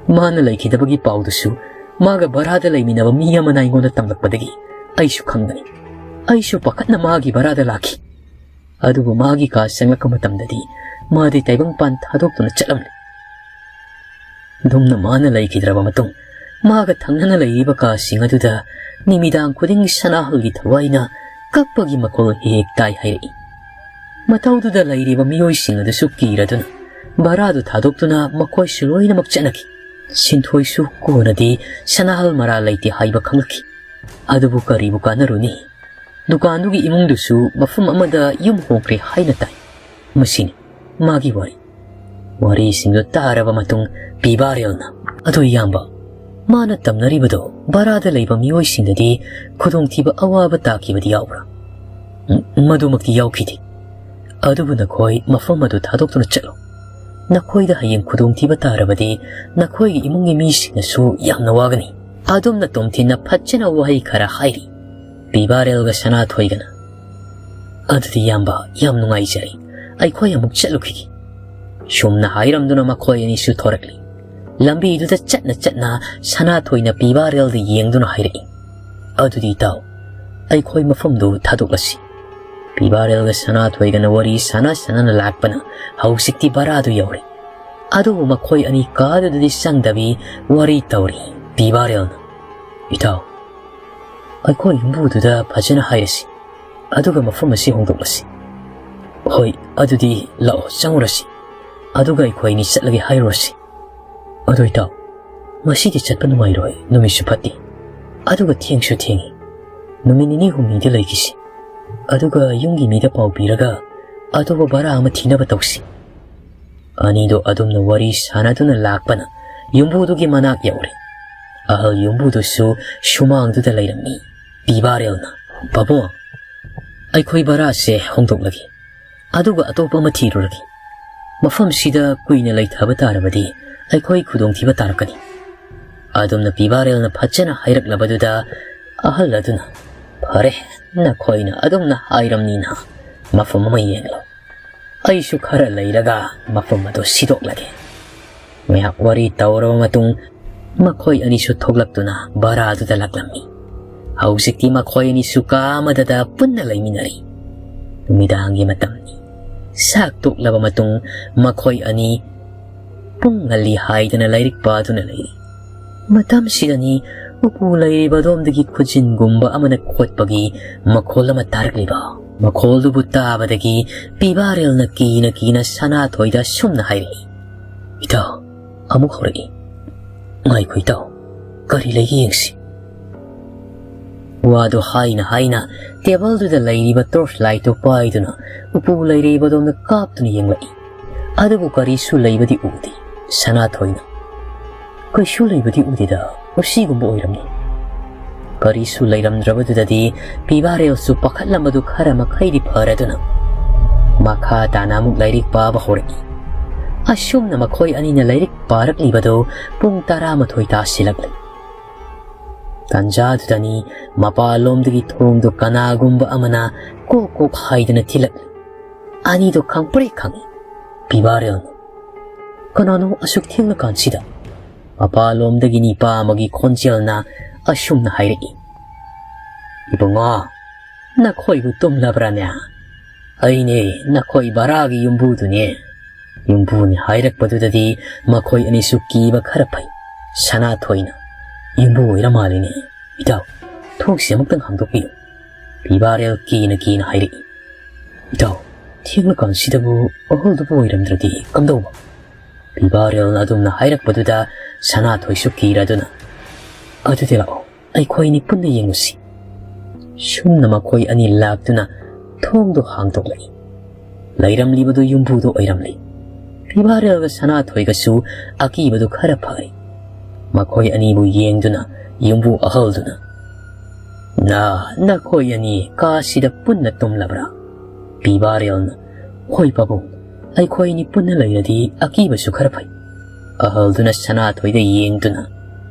ꯃꯥꯅ ꯂꯩꯈꯤꯗꯕꯒꯤ ꯄꯥꯎꯗꯨꯁꯨ ꯃꯥꯒ ꯚꯔꯥꯗ ꯂꯩꯃꯤꯟꯅꯕ ꯃꯤ ꯑꯃꯅ ꯑꯩꯉꯣꯟꯗ ꯇꯝꯂꯛꯄꯗꯒꯤ ꯑꯩꯁꯨ ꯈꯪꯕꯅꯤ꯫ ꯑꯩꯁꯨ ꯄꯥꯈꯠꯅ ꯃꯥꯒꯤ ꯚꯔꯥꯗ ꯂꯥꯛꯈꯤ꯫ ꯑꯗꯨꯕꯨ ꯃꯥꯒꯤ ꯀꯥ ꯆꯪꯂꯛꯄ ꯃꯇꯝꯗꯗꯤ ꯃꯥꯗꯤ ꯇꯥꯏꯕꯪꯄꯥꯟ ꯊꯥꯗꯣꯛꯇꯨꯅ ꯆꯠꯂꯝꯂꯦ꯫ ꯑꯗꯨꯝꯅ ꯃꯥꯅ ꯂꯩꯈꯤꯗ꯭ꯔꯕ ꯃꯇꯨꯡ, ꯃꯥꯒ ꯊꯪꯅꯅ ꯂꯩꯔꯤꯕ ꯀꯥꯁꯤꯡ ꯑꯗꯨꯗ ꯅꯨꯃꯤꯗꯥꯡ ꯈꯨꯗꯤꯡ ꯁꯅꯥꯍꯜꯒꯤ ꯊꯋꯥꯏꯅ ꯀꯞꯄꯒꯤ ꯃꯈꯣꯜ ꯍꯦꯛ ꯍꯦꯛ ꯇꯥꯏ ꯍꯥꯏꯔꯛꯏ꯫ ꯃꯇꯧꯗꯨꯗ ꯂꯩꯔꯤꯕ ꯃꯤꯑꯣꯏꯁꯤꯡ ꯑꯗꯨꯁꯨ ꯀꯤꯔꯗꯨꯅ ꯚꯔꯥꯗꯨ ꯊꯥꯗꯣꯛꯇꯨꯅ ꯃꯈꯣꯏꯁꯨ ꯂꯣꯏꯅꯃꯛ ꯆꯠꯅꯈꯤ꯫ ꯁꯤꯟꯊꯣꯏꯁꯨ ꯀꯣꯟꯅꯗꯤ ꯁꯅꯥꯍꯜ ꯃꯔꯥꯜ ꯂꯩꯇꯦ ꯍꯥꯏꯕ ꯈꯪꯂꯛꯈꯤ꯫ ꯑꯗꯨꯕꯨ ꯀꯔꯤꯕꯨ ꯀꯥꯟꯅꯔꯨꯅꯤ? ꯗꯨꯀꯥꯟꯗꯨꯒꯤ ꯏꯃꯨꯡꯗꯨꯁꯨ ꯃꯐꯝ ꯑꯃꯗ ꯌꯨꯝ ꯍꯣꯡꯈ꯭ꯔꯦ ꯍꯥꯏꯅ ꯇꯥꯏ꯫ ꯃꯁꯤꯅꯤ ꯃꯥꯒꯤ ꯋꯥꯔꯤ꯫ ꯋꯥꯔꯤꯁꯤꯡꯗꯨ ꯇꯥꯔꯕ ꯃꯇꯨꯡ ꯄꯤꯕꯥꯔꯦꯜꯅ, "ꯑꯗꯣ ꯏꯌꯥꯝꯕ, ꯃꯥꯅ ꯇꯝꯅꯔꯤꯕꯗꯣ ꯚꯔꯥꯗ ꯂꯩꯕ ꯃꯤꯑꯣꯏꯁꯤꯡꯗꯗꯤ ꯈꯨꯗꯣꯡꯊꯤꯕ ꯑꯋꯥꯕ ꯇꯥꯈꯤꯕꯗꯤ ꯌꯥꯎꯕ꯭ꯔꯥ?" "ꯎꯝ, ꯃꯗꯨꯃꯛꯇꯤ ꯌꯥꯎꯈꯤꯗꯦ꯫ ꯑꯗꯨꯕꯨ ꯅꯈꯣꯏ ꯃꯐꯝ ꯑꯗꯨ ꯊꯥꯗꯣꯛꯇꯨꯅ ꯆꯠꯂꯨ꯫ ꯅꯈꯣꯏꯗ ꯍꯌꯦꯡ ꯈꯨꯗꯣꯡꯊꯤꯕ ꯇꯥꯔꯕꯗꯤ ꯅꯈꯣꯏꯒꯤ ꯏꯃꯨꯡꯒꯤ ꯃꯤꯁꯤꯡꯅꯁꯨ ꯌꯥꯝꯅ ꯋꯥꯒꯅꯤ꯫" ꯑꯗꯨꯝꯅ ꯇꯣꯝꯊꯤꯟꯅ ꯐꯠꯖꯅ ꯋꯥꯍꯩ ꯈꯔ ꯍꯥꯏꯔꯤ꯫ ꯄꯤꯕꯥꯔꯦꯜꯒ ꯁꯅꯥꯊꯣꯏꯒꯅ, "ꯑꯗꯨꯗꯤ ꯏꯌꯥꯝꯕ, ꯌꯥꯝ ꯅꯨꯡꯉꯥꯏꯖꯔꯦ꯫ ꯑꯩꯈꯣꯏ ꯑꯃꯨꯛ ꯆꯠꯂꯨꯈꯤꯒꯦ꯫" ꯁꯨꯝꯅ ꯍꯥꯏꯔꯝꯗꯨꯅ ꯃꯈꯣꯏ ꯑꯅꯤꯁꯨ ꯊꯣꯔꯛꯂꯤ꯫ ꯂꯝꯕꯤꯗꯨꯗ ꯆꯠꯅ ꯆꯠꯅ ꯁꯅꯥꯊꯣꯏꯅ ꯄꯤꯕꯥꯔꯦꯜꯗ ꯌꯦꯡꯗꯨꯅ ꯍꯥꯏꯔꯛꯏ, "ꯑꯗꯨꯗꯤ ꯏꯇꯥꯎ, ꯑꯩꯈꯣꯏ ꯃꯐꯝꯗꯨ ꯊꯥꯗꯣꯛꯂꯁꯤ꯫ ꯄꯤꯕꯥꯔꯦꯜꯒ ꯁꯅꯥꯊꯣꯏꯒꯅ ꯋꯥꯔꯤ ꯁꯥꯟꯅ ꯁꯥꯟꯅꯅ ꯂꯥꯛꯄꯅ ꯍꯧꯖꯤꯛꯇꯤ ꯚꯔꯥꯗꯨ ꯌꯧꯔꯦ꯫ ꯑꯗꯨꯕꯨ ꯃꯈꯣꯏ ꯑꯅꯤ ꯀꯥꯗꯨꯗꯗꯤ ꯆꯪꯗꯕꯤ ꯋꯥꯔꯤ ꯇꯧꯔꯤ꯫ ꯄꯤꯕꯥꯔꯦꯜꯅ, ꯏꯇꯥꯎ, ꯑꯩꯈꯣꯏ ꯌꯨꯝꯕꯨꯗꯨꯗ ꯐꯖꯅ ꯍꯥꯏꯔꯁꯤ, ꯑꯗꯨꯒ ꯃꯐꯝ ꯑꯁꯤ ꯍꯣꯡꯗꯣꯛꯂꯁꯤ꯫ ꯍꯣꯏ, ꯑꯗꯨꯗꯤ ꯂꯥꯛꯑꯣ, ꯆꯪꯉꯨꯔꯁꯤ, ꯑꯗꯨꯒ ꯑꯩꯈꯣꯏ ꯑꯅꯤ ꯆꯠꯂꯒꯦ ꯍꯥꯏꯔꯨꯔꯁꯤ꯫ ꯑꯗꯨ ꯏꯇꯥꯎ, ꯉꯁꯤꯗꯤ ꯆꯠꯄ ꯅꯨꯡꯉꯥꯏꯔꯣꯏ, ꯅꯨꯃꯤꯠꯁꯨ ꯐꯠꯇꯦ, ꯑꯗꯨꯒ ꯊꯦꯡꯁꯨ ꯊꯦꯡꯉꯤ꯫ ꯅꯨꯃꯤꯠ ꯅꯤꯅꯤ ꯍꯨꯝꯅꯤꯗꯤ ꯂꯩꯈꯤꯁꯤ, ꯑꯗꯨꯒ ꯌꯨꯝꯒꯤ ꯃꯤꯗ ꯄꯥꯎ ꯄꯤꯔꯒ ꯑꯇꯣꯞꯄ ꯚꯔꯥ ꯑꯃ ꯊꯤꯅꯕ ꯇꯧꯁꯤ"꯫ ꯑꯅꯤꯗꯣ ꯑꯗꯨꯝꯅ ꯋꯥꯔꯤ ꯁꯥꯟꯅꯗꯨꯅ ꯂꯥꯛꯄꯅ ꯌꯨꯝꯕꯨꯗꯨꯒꯤ ꯃꯅꯥꯛ ꯌꯧꯔꯦ꯫ ꯑꯍꯜ ꯌꯨꯝꯕꯨꯗꯨꯁꯨ ꯁꯨꯃꯥꯡꯗꯨꯗ ꯂꯩꯔꯝꯃꯤ꯫ ꯄꯤꯕꯥꯔꯦꯜꯅ, "ꯄꯥꯕꯨꯡ, ꯑꯩꯈꯣꯏ ꯚꯔꯥꯁꯦ ꯍꯣꯡꯗꯣꯛꯂꯒꯦ, ꯑꯗꯨꯒ ꯑꯇꯣꯞꯄ ꯑꯃ ꯊꯤꯔꯨꯔꯒꯦ꯫ ꯃꯐꯝꯁꯤꯗ ꯀꯨꯏꯅ ꯂꯩꯊꯕ ꯇꯥꯔꯕꯗꯤ ꯑꯩꯈꯣꯏ ꯈꯨꯗꯣꯡꯊꯤꯕ ꯇꯥꯔꯛꯀꯅꯤ"꯫ ꯑꯗꯨꯝꯅ ꯄꯤꯕꯥꯔꯦꯜꯅ ꯐꯖꯅ ꯍꯥꯏꯔꯛꯂꯕꯗꯨꯗ ꯑꯍꯜ ꯑꯗꯨꯅ, "ꯐꯔꯦ, ꯅꯈꯣꯏꯅ ꯑꯗꯨꯝꯅ ꯍꯥꯏꯔꯝꯅꯤꯅ ꯃꯐꯝ ꯑꯃ ꯌꯦꯡꯂꯣ꯫ ꯑꯩꯁꯨ ꯈꯔ ꯂꯩꯔꯒ ꯃꯐꯝ ꯑꯗꯨ ꯁꯤꯗꯣꯛꯂꯒꯦ"꯫ ꯉꯥꯏꯍꯥꯛ ꯋꯥꯔꯤ ꯇꯧꯔꯕ ꯃꯇꯨꯡ ꯃꯈꯣꯏ ꯑꯅꯤꯁꯨ ꯊꯣꯛꯂꯛꯇꯨꯅ ꯚꯔꯥꯗꯨꯗ ꯂꯥꯛꯂꯝꯃꯤ꯫ ꯍꯧꯖꯤꯛꯇꯤ ꯃꯈꯣꯏ ꯑꯅꯤꯁꯨ ꯀꯥ ꯑꯃꯗꯗ ꯄꯨꯟꯅ ꯂꯩꯃꯤꯟꯅꯔꯤ꯫ ꯅꯨꯃꯤꯗꯥꯡꯒꯤ ꯃꯇꯝꯅꯤ꯫ ꯆꯥꯛ ꯇꯣꯛꯂꯕ ꯃꯇꯨꯡ ꯃꯈꯣꯏ ꯑꯅꯤ ꯄꯨꯡ ꯉꯜꯂꯤ ꯍꯥꯏꯗꯅ ꯂꯥꯏꯔꯤꯛ ꯄꯥꯗꯨꯅ ꯂꯩꯔꯤ꯫ ꯃꯇꯝꯁꯤꯗꯅꯤ ꯎꯄꯨ ꯂꯩꯔꯤꯕ ꯑꯗꯣꯝꯗꯒꯤ ꯈꯨꯖꯤꯟꯒꯨꯝꯕ ꯑꯃꯅ ꯈꯣꯠꯄꯒꯤ ꯃꯈꯣꯜ ꯑꯃ ꯇꯥꯔꯛꯂꯤꯕ꯫ ꯃꯈꯣꯜꯗꯨꯕꯨ ꯇꯥꯕꯗꯒꯤ ꯄꯤꯕꯥꯔꯦꯜꯅ ꯀꯤꯅ ꯀꯤꯅ ꯁꯅꯥꯊꯣꯏꯗ ꯑꯁꯨꯝꯅ ꯍꯥꯏꯔꯛꯏ, "ꯏꯇꯥꯎ, ꯑꯃꯨꯛ ꯍꯧꯔꯛꯏ꯫ ꯉꯥꯏꯈꯣ ꯏꯇꯥꯎ, ꯀꯔꯤ ꯂꯩꯒꯦ ꯌꯦꯡꯁꯤ"꯫ ꯋꯥꯗꯨ ꯍꯥꯏꯅ ꯍꯥꯏꯅ ꯇꯦꯕꯜꯗꯨꯗ ꯂꯩꯔꯤꯕ ꯇꯣꯔꯆ ꯂꯥꯏꯠꯇꯨ ꯄꯥꯏꯗꯨꯅ ꯎꯄꯨ ꯂꯩꯔꯤꯕꯗꯣꯝꯗ ꯀꯥꯞꯇꯨꯅ ꯌꯦꯡꯂꯛꯏ꯫ ꯑꯗꯨꯕꯨ ꯀꯔꯤꯁꯨ ꯂꯩꯕꯗꯤ ꯎꯗꯦ꯫ ꯁꯅꯥꯊꯣꯏꯅ, "ꯀꯩꯁꯨ ꯂꯩꯕꯗꯤ ꯎꯗꯦꯗ, ꯎꯆꯤꯒꯨꯝꯕ ꯑꯣꯏꯔꯝꯅꯤ"꯫ ꯀꯔꯤꯁꯨ ꯂꯩꯔꯝꯗ꯭ꯔꯕꯗꯨꯗꯗꯤ ꯄꯤꯕꯥꯔꯦꯜꯁꯨ ꯄꯥꯈꯠꯂꯝꯕꯗꯨ ꯈꯔ ꯃꯈꯩꯗꯤ ꯐꯔꯗꯨꯅ ꯃꯈꯥ ꯇꯥꯅ ꯑꯃꯨꯛ ꯂꯥꯏꯔꯤꯛ ꯄꯥꯕ ꯍꯧꯔꯛꯏ꯫ ꯑꯁꯨꯝꯅ ꯃꯈꯣꯏ ꯑꯅꯤꯅ ꯂꯥꯏꯔꯤꯛ ꯄꯥꯔꯛꯂꯤꯕꯗꯨ ꯄꯨꯡ ꯇꯔꯥꯃꯥꯊꯣꯏ ꯇꯥꯁꯤꯜꯂꯛꯂꯦ꯫ ꯇꯥꯟꯖꯥꯗꯨꯗꯅꯤ ꯃꯄꯥꯟꯂꯣꯝꯗꯒꯤ ꯊꯣꯡꯗꯣ ꯀꯅꯥꯒꯨꯝꯕ ꯑꯃꯅ ꯀꯣꯛ ꯀꯣꯛ ꯍꯥꯏꯗꯅ ꯊꯤꯜꯂꯛꯂꯤ꯫ ꯑꯅꯤꯗꯣ ꯈꯪꯄ꯭ꯔꯦꯛ ꯈꯪꯏ꯫ ꯄꯤꯕꯥꯔꯦꯜꯅ, "ꯀꯅꯥꯅꯣ ꯑꯁꯨꯛ ꯊꯦꯡꯂꯀꯥꯟꯁꯤꯗ?" ꯃꯄꯥꯟꯂꯣꯝꯗꯒꯤ ꯅꯤꯄꯥ ꯑꯃꯒꯤ ꯈꯣꯟꯖꯦꯜꯅ ꯑꯁꯨꯝꯅ ꯍꯥꯏꯔꯛꯏ, "ꯏꯕꯨꯡꯉꯣ, ꯅꯈꯣꯏꯕꯨ ꯇꯨꯝꯂꯕ꯭ꯔꯥꯅꯦ? ꯑꯩꯅꯦ, ꯅꯈꯣꯏ ꯚꯔꯥꯒꯤ ꯌꯨꯝꯕꯨꯗꯨꯅꯦ꯫" ꯌꯨꯝꯕꯨꯅꯤ ꯍꯥꯏꯔꯛꯄꯗꯨꯗꯗꯤ ꯃꯈꯣꯏ ꯑꯅꯤꯁꯨ ꯀꯤꯕ ꯈꯔ ꯐꯩ꯫ ꯁꯅꯥꯊꯣꯏꯅ, "ꯌꯨꯝꯕꯨ ꯑꯣꯏꯔ ꯃꯥꯜꯂꯤꯅꯦ꯫ ꯏꯇꯥꯎ, ꯊꯣꯡꯁꯦ ꯑꯃꯨꯛꯇꯪ ꯍꯥꯡꯗꯣꯛꯄꯤꯌꯨ꯫" ꯄꯤꯕꯥꯔꯦꯜ ꯀꯤꯅ ꯀꯤꯅ ꯍꯥꯏꯔꯛꯏ, "ꯏꯇꯥꯎ, ꯊꯦꯡꯂꯀꯥꯟꯁꯤꯗꯕꯨ ꯑꯍꯜꯗꯨꯕꯨ ꯑꯣꯏꯔꯝꯗ꯭ꯔꯗꯤ ꯀꯝꯗꯧꯕ?" ꯄꯤꯕꯥꯔꯦꯜꯅ ꯑꯗꯨꯝꯅ ꯍꯥꯏꯔꯛꯄꯗꯨꯗ ꯁꯅꯥꯊꯣꯏꯁꯨ ꯀꯤꯔꯗꯨꯅ, "ꯑꯗꯨꯗꯤ ꯂꯥꯛꯑꯣ, ꯑꯩꯈꯣꯏꯅꯤ ꯄꯨꯟꯅ ꯌꯦꯡꯉꯨꯁꯤ꯫" ꯁꯨꯝꯅ ꯃꯈꯣꯏ ꯑꯅꯤ ꯂꯥꯛꯇꯨꯅ ꯊꯣꯡꯗꯨ ꯍꯥꯡꯗꯣꯛꯂꯛꯏ꯫ ꯂꯩꯔꯝꯂꯤꯕꯗꯨ ꯌꯨꯝꯕꯨꯗꯨ ꯑꯣꯏꯔꯝꯂꯤ꯫ ꯄꯤꯕꯥꯔꯦꯜꯒ ꯁꯅꯥꯊꯣꯏꯒꯁꯨ ꯑꯀꯤꯕꯗꯨ ꯈꯔ ꯐꯔꯦ꯫ ꯃꯈꯣꯏ ꯑꯅꯤꯕꯨ ꯌꯦꯡꯗꯨꯅ ꯌꯨꯝꯕꯨ ꯑꯍꯜꯗꯨꯅ, "ꯅ, ꯅꯈꯣꯏ ꯑꯅꯤ ꯀꯥꯁꯤꯗ ꯄꯨꯟꯅ ꯇꯨꯝꯂꯕ꯭ꯔꯥ?" ꯄꯤꯕꯥꯔꯦꯜꯅ, "ꯍꯣꯏ ꯄꯥꯕꯨꯡ, ꯑꯩꯈꯣꯏ ꯑꯅꯤ ꯄꯨꯟꯅ ꯂꯩꯔꯗꯤ ꯑꯀꯤꯕꯁꯨ ꯈꯔ ꯐꯩ꯫" ꯑꯍꯜꯗꯨꯅ ꯁꯅꯥꯊꯣꯏꯗ ꯌꯦꯡꯗꯨꯅ,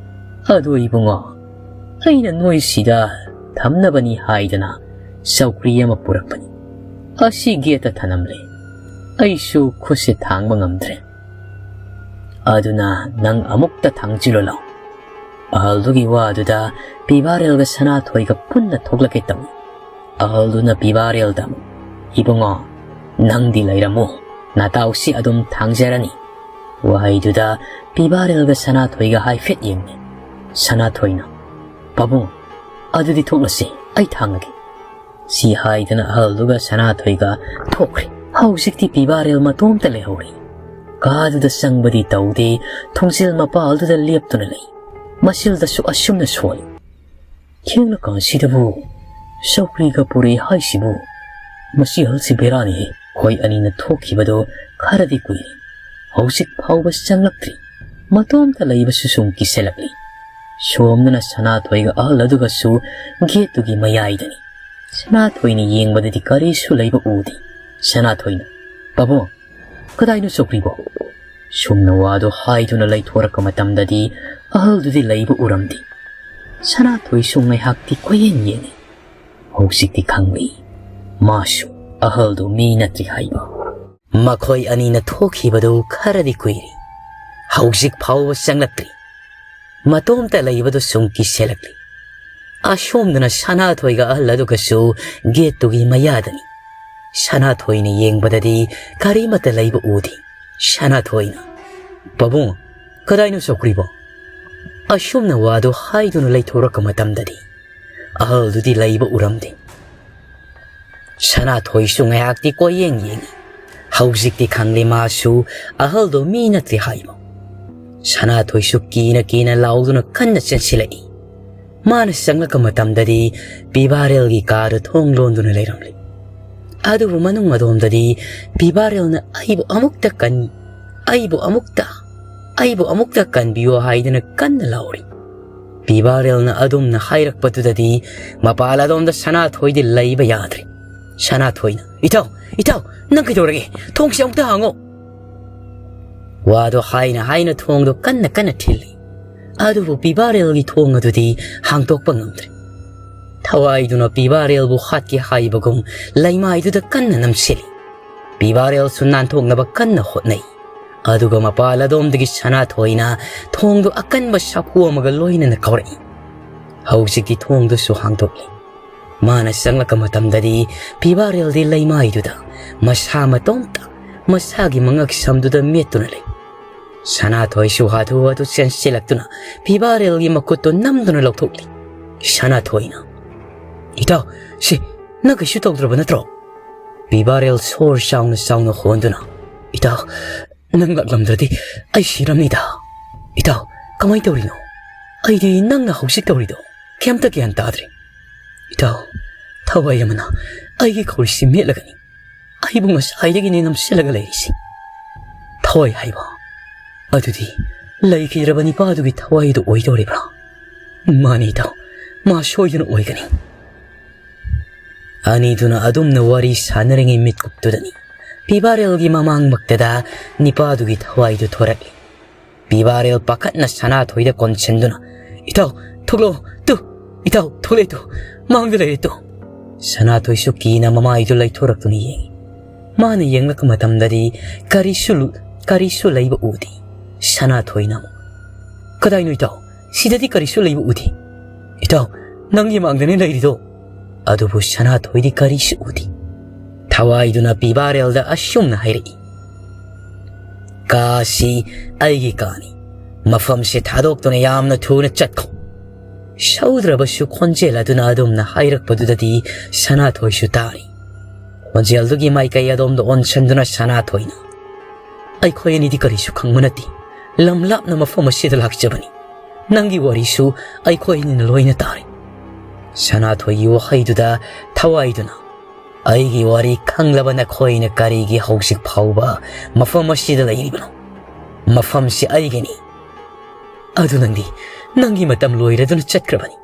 "ꯑꯗꯣ ꯏꯕꯨꯡꯉꯣ, ꯑꯩꯅ ꯅꯣꯏꯁꯤꯗ ꯊꯝꯅꯕꯅꯤ ꯍꯥꯏꯗꯅ ꯆꯧꯀ꯭ꯔꯤ ꯑꯃ ꯄꯨꯔꯛꯄꯅꯤ꯫ ꯑꯁꯤ ꯒꯦꯠꯇ ꯊꯅꯝꯂꯦ꯫ ꯑꯩꯁꯨ ꯈꯨꯠꯁꯦ ꯊꯥꯡꯕ ꯉꯝꯗ꯭ꯔꯦ꯫ ꯑꯗꯨꯅ ꯅꯪ ꯑꯃꯨꯛꯇ ꯊꯥꯡꯖꯤꯜꯂꯨ ꯂꯥꯎ꯫" ꯑꯍꯜꯗꯨꯒꯤ ꯋꯥꯗꯨꯗ ꯄꯤꯕꯥꯔꯦꯜꯒ ꯁꯅꯥꯊꯣꯏꯒ ꯄꯨꯟꯅ ꯊꯣꯛꯂꯛꯀꯦ ꯇꯧꯏ꯫ ꯑꯍꯜꯗꯨꯅ ꯄꯤꯕꯥꯔꯦꯜꯗ, "ꯏꯕꯨꯡꯉꯣ, ꯅꯪꯗꯤ ꯂꯩꯔꯝꯃꯨ, ꯅꯇꯥꯎꯁꯤ ꯑꯗꯨꯝ ꯊꯥꯡꯖꯔꯅꯤ꯫" ꯋꯥꯍꯩꯗꯨꯗ ꯄꯤꯕꯥꯔꯦꯜꯒ ꯁꯅꯥꯊꯣꯏꯒ ꯍꯥꯏꯐꯦꯠ ꯌꯦꯡꯅꯩ꯫ ꯁꯅꯥꯊꯣꯏꯅ, "ꯄꯥꯕꯨꯡ, ꯑꯗꯨꯗꯤ ꯊꯣꯛꯂꯁꯤ, ꯑꯩ ꯊꯥꯡꯉꯒꯦ꯫" ꯁꯤ ꯍꯥꯏꯗꯅ ꯑꯍꯜꯗꯨꯒ ꯁꯅꯥꯊꯣꯏꯒ ꯊꯣꯛꯈ꯭ꯔꯦ꯫ ꯍꯧꯖꯤꯛꯇꯤ ꯄꯤꯕꯥꯔꯦꯜ ꯃꯇꯣꯝꯇ ꯂꯩꯍꯧꯔꯦ꯫ ꯀꯥꯗꯨꯗ ꯆꯪꯕꯗꯤ ꯇꯧꯗꯦ, ꯊꯣꯡꯖꯤꯜ ꯃꯄꯥꯜꯗꯨꯗ ꯂꯦꯞꯇꯨꯅ ꯂꯩ꯫ ꯃꯁꯤꯜꯗꯁꯨ ꯑꯁꯨꯝꯅ ꯁꯣꯜꯂꯤ꯫ "ꯊꯦꯡꯂꯀꯥꯟꯁꯤꯗꯕꯨ ꯆꯧꯀ꯭ꯔꯤꯒ ꯄꯨꯔꯛꯏ ꯍꯥꯏꯁꯤꯕꯨ? ꯃꯁꯤ ꯑꯍꯜꯁꯤ ꯕꯦꯔꯥꯅꯤꯍꯦ꯫ ꯑꯩꯈꯣꯏ ꯑꯅꯤꯅ ꯊꯣꯛꯈꯤꯕꯗꯣ ꯈꯔꯗꯤ ꯀꯨꯏꯔꯦ, ꯍꯧꯖꯤꯛ ꯐꯥꯎꯕ ꯆꯪꯂꯛꯇ꯭ꯔꯤ꯫ ꯃꯇꯣꯝꯇ ꯂꯩꯕꯁꯨ ꯁꯨꯝ ꯀꯤꯁꯜꯂꯛꯂꯤ꯫" ꯁꯣꯝꯗꯅ ꯁꯅꯥꯊꯣꯏꯒ ꯑꯍꯜ ꯑꯗꯨꯒꯁꯨ ꯒꯦꯠꯇꯨꯒꯤ ꯃꯌꯥꯏꯗꯅꯤ꯫ ꯁꯅꯥꯊꯣꯏꯅ ꯌꯦꯡꯕꯗꯗꯤ ꯀꯔꯤꯁꯨ ꯂꯩꯕ ꯎꯗꯦ꯫ ꯁꯅꯥꯊꯣꯏꯅ, "ꯄꯥꯕꯨꯡ, ꯀꯗꯥꯏꯅꯣ ꯆꯧꯀ꯭ꯔꯤꯕꯣ?" ꯁꯨꯝꯅ ꯋꯥꯗꯣ ꯍꯥꯏꯗꯨꯅ ꯂꯩꯊꯣꯔꯛꯄ ꯃꯇꯝꯗꯗꯤ ꯑꯍꯜꯗꯨꯗꯤ ꯂꯩꯕ ꯎꯔꯝꯗꯦ꯫ ꯁꯅꯥꯊꯣꯏꯁꯨ ꯉꯥꯏꯍꯥꯛꯇꯤ ꯀꯣꯏꯌꯦꯡ ꯌꯦꯡꯉꯤ꯫ ꯍꯧꯖꯤꯛꯇꯤ ꯈꯪꯂꯤ, ꯃꯥꯁꯨ ꯑꯍꯜꯗꯨ ꯃꯤ ꯅꯠꯇ꯭ꯔꯤ ꯍꯥꯏꯕ꯫ ꯃꯈꯣꯏ ꯑꯅꯤꯅ ꯊꯣꯛꯈꯤꯕꯗꯨ ꯈꯔꯗꯤ ꯀꯨꯏꯔꯦ꯫ ꯍꯧꯖꯤꯛ ꯐꯥꯎꯕ ꯆꯪꯂꯛꯇ꯭ꯔꯤ꯫ ꯃꯇꯣꯝꯇ ꯂꯩꯕꯗꯨ ꯁꯨꯝ ꯀꯤꯁꯤꯜꯂꯛꯂꯤ꯫ ꯑꯁꯣꯝꯗꯅ ꯁꯅꯥꯊꯣꯏꯒ ꯑꯍꯜ ꯑꯗꯨꯒꯁꯨ ꯒꯦꯠꯇꯨꯒꯤ ꯃꯌꯥꯗꯅꯤ꯫ ꯁꯅꯥꯊꯣꯏꯅ ꯌꯦꯡꯕꯗꯗꯤ ꯀꯔꯤꯃꯠꯇ ꯂꯩꯕ ꯎꯗꯦ꯫ ꯁꯅꯥꯊꯣꯏꯅ, "ꯄꯥꯕꯨꯡ, ꯀꯗꯥꯏꯅꯣ ꯆꯧꯀ꯭ꯔꯤꯕꯣ?" ꯑꯁꯨꯝꯅ ꯋꯥꯗꯨ ꯍꯥꯏꯗꯨꯅ ꯂꯩꯊꯣꯔꯛꯄ ꯃꯇꯝꯗꯗꯤ ꯑꯍꯜꯗꯨꯗꯤ ꯂꯩꯕ ꯎꯔꯝꯗꯦ꯫ ꯁꯅꯥꯊꯣꯏꯁꯨ ꯉꯥꯏꯍꯥꯛꯇꯤ ꯀꯣꯏꯌꯦꯡ ꯌꯦꯡꯉꯤ꯫ ꯍꯧꯖꯤꯛꯇꯤ ꯈꯪꯂꯦ ꯃꯥꯁꯨ ꯑꯍꯜꯗꯣ ꯃꯤ ꯅꯠꯇ꯭ꯔꯦ ꯍꯥꯏꯕ꯫ ꯁꯅꯥꯊꯣꯏꯁꯨ ꯀꯤꯅ ꯀꯤꯅ ꯂꯥꯎꯗꯨꯅ ꯀꯟꯅ ꯆꯦꯟꯁꯤꯜꯂꯛꯏ꯫ ꯃꯥꯅ ꯆꯪꯂꯛꯄ ꯃꯇꯝꯗꯗꯤ ꯄꯤꯕꯥꯔꯦꯜꯒꯤ ꯀꯥꯗꯨ ꯊꯣꯡ ꯂꯣꯟꯗꯨꯅ ꯂꯩꯔꯝꯂꯤ꯫ ꯑꯗꯨꯕꯨ ꯃꯅꯨꯡ ꯑꯗꯣꯝꯗꯗꯤ ꯄꯤꯕꯥꯔꯦꯜꯅ ꯑꯩꯕꯨ ꯑꯃꯨꯛꯇ ꯀꯟ-, ꯑꯩꯕꯨ ꯑꯃꯨꯛꯇ, ꯑꯩꯕꯨ ꯑꯃꯨꯛꯇ ꯀꯟꯕꯤꯌꯨ ꯍꯥꯏꯗꯨꯅ ꯀꯟꯅ ꯂꯥꯎꯔꯤ꯫ ꯄꯤꯕꯥꯔꯦꯜꯅ ꯑꯗꯨꯝꯅ ꯍꯥꯏꯔꯛꯄꯗꯨꯗꯗꯤ ꯃꯄꯥꯜ ꯑꯗꯣꯝꯗ ꯁꯅꯥꯊꯣꯏꯗꯤ ꯂꯩꯕ ꯌꯥꯗ꯭ꯔꯦ꯫ ꯁꯅꯥꯊꯣꯏꯅ, "ꯏꯇꯥꯎ, ꯏꯇꯥꯎ, ꯅꯪ ꯀꯩꯗꯧꯔꯒꯦ? ꯊꯣꯡꯁꯦ ꯑꯃꯨꯛꯇ ꯍꯥꯡꯉꯣ!" ꯋꯥꯗꯣ ꯍꯥꯏꯅ ꯍꯥꯏꯅ ꯊꯣꯡꯗꯣ ꯀꯟꯅ ꯀꯟꯅ ꯊꯤꯜꯂꯤ꯫ ꯑꯗꯨꯕꯨ ꯄꯤꯕꯥꯔꯦꯜꯒꯤ ꯊꯣꯡ ꯑꯗꯨꯗꯤ ꯍꯥꯡꯗꯣꯛꯄ ꯉꯝꯗ꯭ꯔꯦ꯫ ꯊꯋꯥꯏꯗꯨꯅ ꯄꯤꯕꯥꯔꯦꯜꯕꯨ ꯍꯥꯠꯀꯦ ꯍꯥꯏꯕꯒꯨꯝ ꯂꯩꯃꯥꯏꯗꯨꯗ ꯀꯟꯅ ꯅꯝꯁꯤꯜꯂꯤ꯫ ꯄꯤꯕꯥꯔꯦꯜꯁꯨ ꯅꯥꯟꯊꯣꯛꯅꯕ ꯀꯟꯅ ꯍꯣꯠꯅꯩ꯫ ꯑꯗꯨꯒ ꯃꯄꯥꯜ ꯑꯗꯣꯝꯗꯒꯤ ꯁꯅꯥꯊꯣꯏꯅ ꯊꯣꯡꯗꯨ ꯑꯀꯟꯕ ꯁꯥꯐꯨ ꯑꯃꯒ ꯂꯣꯏꯅꯅ ꯀꯥꯎꯔꯛꯏ꯫ ꯍꯧꯖꯤꯛꯇꯤ ꯊꯣꯡꯗꯨꯁꯨ ꯍꯥꯡꯗꯣꯛꯂꯦ꯫ ꯃꯥꯅ ꯆꯪꯂꯛꯄ ꯃꯇꯝꯗꯗꯤ ꯄꯤꯕꯥꯔꯦꯜꯗꯤ ꯂꯩꯃꯥꯏꯗꯨꯗ ꯃꯁꯥ ꯃꯇꯣꯝꯇ ꯃꯁꯥꯒꯤ ꯃꯉꯛ ꯁꯝꯗꯨꯗ ꯃꯦꯠꯇꯨꯅ ꯂꯩ꯫ ꯁꯅꯥꯊꯣꯏꯁꯨ ꯍꯥꯊꯨ ꯍꯥꯊꯨ ꯆꯦꯟꯁꯤꯜꯂꯛꯇꯨꯅ ꯄꯤꯕꯥꯔꯦꯜꯒꯤ ꯃꯈꯨꯠꯇꯨ ꯅꯝꯗꯨꯅ ꯂꯧꯊꯣꯛꯂꯤ꯫ ꯁꯅꯥꯊꯣꯏꯅ, "ꯏꯇꯥꯎ, ꯁꯤ ꯅꯪ ꯀꯩꯁꯨ ꯇꯧꯗ꯭ꯔꯕ ꯅꯠꯇ꯭ꯔꯣ?" ꯄꯤꯕꯥꯔꯦꯜ ꯁꯣꯔ ꯆꯥꯎꯅ ꯆꯥꯎꯅ ꯍꯣꯟꯗꯨꯅ, "ꯏꯇꯥꯎ, ꯅꯪ ꯂꯥꯛꯂꯝꯗ꯭ꯔꯗꯤ ꯑꯩ ꯁꯤꯔꯝꯅꯤꯗ꯫ ꯏꯇꯥꯎ, ꯀꯃꯥꯏꯅ ꯇꯧꯔꯤꯅꯣ? ꯑꯩꯗꯤ ꯅꯪꯅ ꯍꯧꯖꯤꯛ ꯇꯧꯔꯤꯗꯣ ꯀꯩꯝꯇ ꯒ꯭ꯌꯥꯟ ꯇꯥꯗ꯭ꯔꯦ꯫ ꯏꯇꯥꯎ, ꯊꯋꯥꯏ ꯑꯃꯅ ꯑꯩꯒꯤ ꯈꯧꯔꯤꯁꯤ ꯃꯦꯠꯂꯒꯅꯤ ꯑꯩꯕꯨ ꯉꯁꯥꯏꯗꯒꯤꯅꯦ ꯅꯝꯁꯤꯜꯂꯒ ꯂꯩꯔꯤꯁꯤ꯫ ꯊꯋꯥꯏ ꯍꯥꯏꯕ ꯑꯗꯨꯗꯤ ꯂꯩꯈꯤꯗ꯭ꯔꯕ ꯅꯤꯄꯥꯗꯨꯒꯤ ꯊꯋꯥꯏꯗꯨ ꯑꯣꯏꯗꯧꯔꯤꯕ꯭ꯔꯥ? ꯃꯥꯅꯤ ꯏꯇꯥꯎ, ꯃꯥ ꯁꯣꯏꯗꯅ ꯑꯣꯏꯒꯅꯤ꯫" ꯑꯅꯤꯗꯨꯅ ꯑꯗꯨꯝꯅ ꯋꯥꯔꯤ ꯁꯥꯟꯅꯔꯤꯉꯩ ꯃꯤꯠꯀꯨꯞꯇꯨꯗꯅꯤ ꯄꯤꯕꯥꯔꯦꯜꯒꯤ ꯃꯃꯥꯡꯃꯛꯇꯗ ꯅꯤꯄꯥꯗꯨꯒꯤ ꯊꯋꯥꯏꯗꯨ ꯊꯣꯔꯛꯂꯤ꯫ ꯄꯤꯕꯥꯔꯦꯜ ꯄꯥꯈꯠꯅ ꯁꯅꯥꯊꯣꯏꯗ ꯀꯣꯟꯁꯤꯟꯗꯨꯅ, "ꯏꯇꯥꯎ, ꯊꯣꯛꯂꯛꯑꯣ, ꯇꯨ, ꯏꯇꯥꯎ, ꯊꯣꯛꯂꯛꯑꯦ ꯇꯨ, ꯃꯥꯡꯗ ꯂꯩꯔꯦ ꯇꯨ꯫" ꯁꯅꯥꯊꯣꯏꯁꯨ ꯀꯤꯅ ꯃꯃꯥꯏꯗꯨ ꯂꯩꯊꯣꯔꯛꯇꯨꯅ ꯌꯦꯡꯉꯤ꯫ ꯃꯥꯅ ꯌꯦꯡꯂꯛꯄ ꯃꯇꯝꯗꯗꯤ ꯀꯔꯤꯁꯨ ꯂꯨ-, ꯀꯔꯤꯁꯨ ꯂꯩꯕ ꯎꯗꯦ꯫ ꯁꯅꯥꯊꯣꯏꯅ ꯑꯃꯨꯛ, "ꯀꯗꯥꯏꯅꯣ ꯏꯇꯥꯎ? ꯁꯤꯗꯗꯤ ꯀꯔꯤꯁꯨ ꯂꯩꯕ ꯎꯗꯦ꯫ "ꯏꯇꯥꯎ, ꯅꯪꯒꯤ ꯃꯥꯡꯗꯅꯤ ꯂꯩꯔꯤꯗꯣ꯫" ꯑꯗꯨꯕꯨ ꯁꯅꯥꯊꯣꯏꯗꯤ ꯀꯔꯤꯁꯨ ꯎꯗꯦ꯫ ꯊꯋꯥꯏꯗꯨꯅ ꯄꯤꯕꯥꯔꯦꯜꯗ ꯑꯁꯨꯝꯅ ꯍꯥꯏꯔꯛꯏ, "ꯀꯥꯁꯤ ꯑꯩꯒꯤ ꯀꯥꯅꯤ꯫ ꯃꯐꯝꯁꯦ ꯊꯥꯗꯣꯛꯇꯨꯅ ꯌꯥꯝꯅ ꯊꯨꯅ ꯆꯠꯈꯣ꯫" ꯁꯧꯗ꯭ꯔꯕꯁꯨ ꯈꯣꯟꯖꯦꯜ ꯑꯗꯨꯅ ꯑꯗꯨꯝꯅ ꯍꯥꯏꯔꯛꯄꯗꯨꯗꯗꯤ ꯁꯅꯥꯊꯣꯏꯁꯨ ꯇꯥꯔꯤ꯫ ꯈꯣꯟꯖꯦꯜꯗꯨꯒꯤ ꯃꯥꯏꯀꯩ ꯑꯗꯣꯝꯗ ꯑꯣꯟꯁꯤꯟꯗꯨꯅ ꯁꯅꯥꯊꯣꯏꯅ, "ꯑꯩꯈꯣꯏ ꯑꯅꯤꯗꯤ ꯀꯔꯤꯁꯨ ꯈꯪꯕ ꯅꯠꯇꯦ꯫ ꯂꯝ ꯂꯥꯞꯅ ꯃꯐꯝ ꯑꯁꯤꯗ ꯂꯥꯛꯆꯕꯅꯤ꯫ ꯅꯪꯒꯤ ꯋꯥꯔꯤꯁꯨ ꯑꯩꯈꯣꯏ ꯑꯅꯤꯅ ꯂꯣꯏꯅ ꯇꯥꯔꯦ꯫" ꯁꯅꯥꯊꯣꯏꯒꯤ ꯋꯥꯍꯩꯗꯨꯗ ꯊꯋꯥꯏꯗꯨꯅ, "ꯑꯩꯒꯤ ꯋꯥꯔꯤ ꯈꯪꯂꯕ ꯅꯈꯣꯏꯅ ꯀꯔꯤꯒꯤ ꯍꯧꯖꯤꯛ ꯐꯥꯎꯕ ꯃꯐꯝ ꯑꯁꯤꯗ ꯂꯩꯔꯤꯕꯅꯣ? ꯃꯐꯝꯁꯤ ꯑꯩꯒꯤꯅꯤ꯫" "ꯑꯗꯨ ꯅꯪꯗꯤ ꯅꯪꯒꯤ ꯃꯇꯝ ꯂꯣꯏꯔꯗꯨꯅ ꯆꯠꯈ꯭ꯔꯕꯅꯤ꯫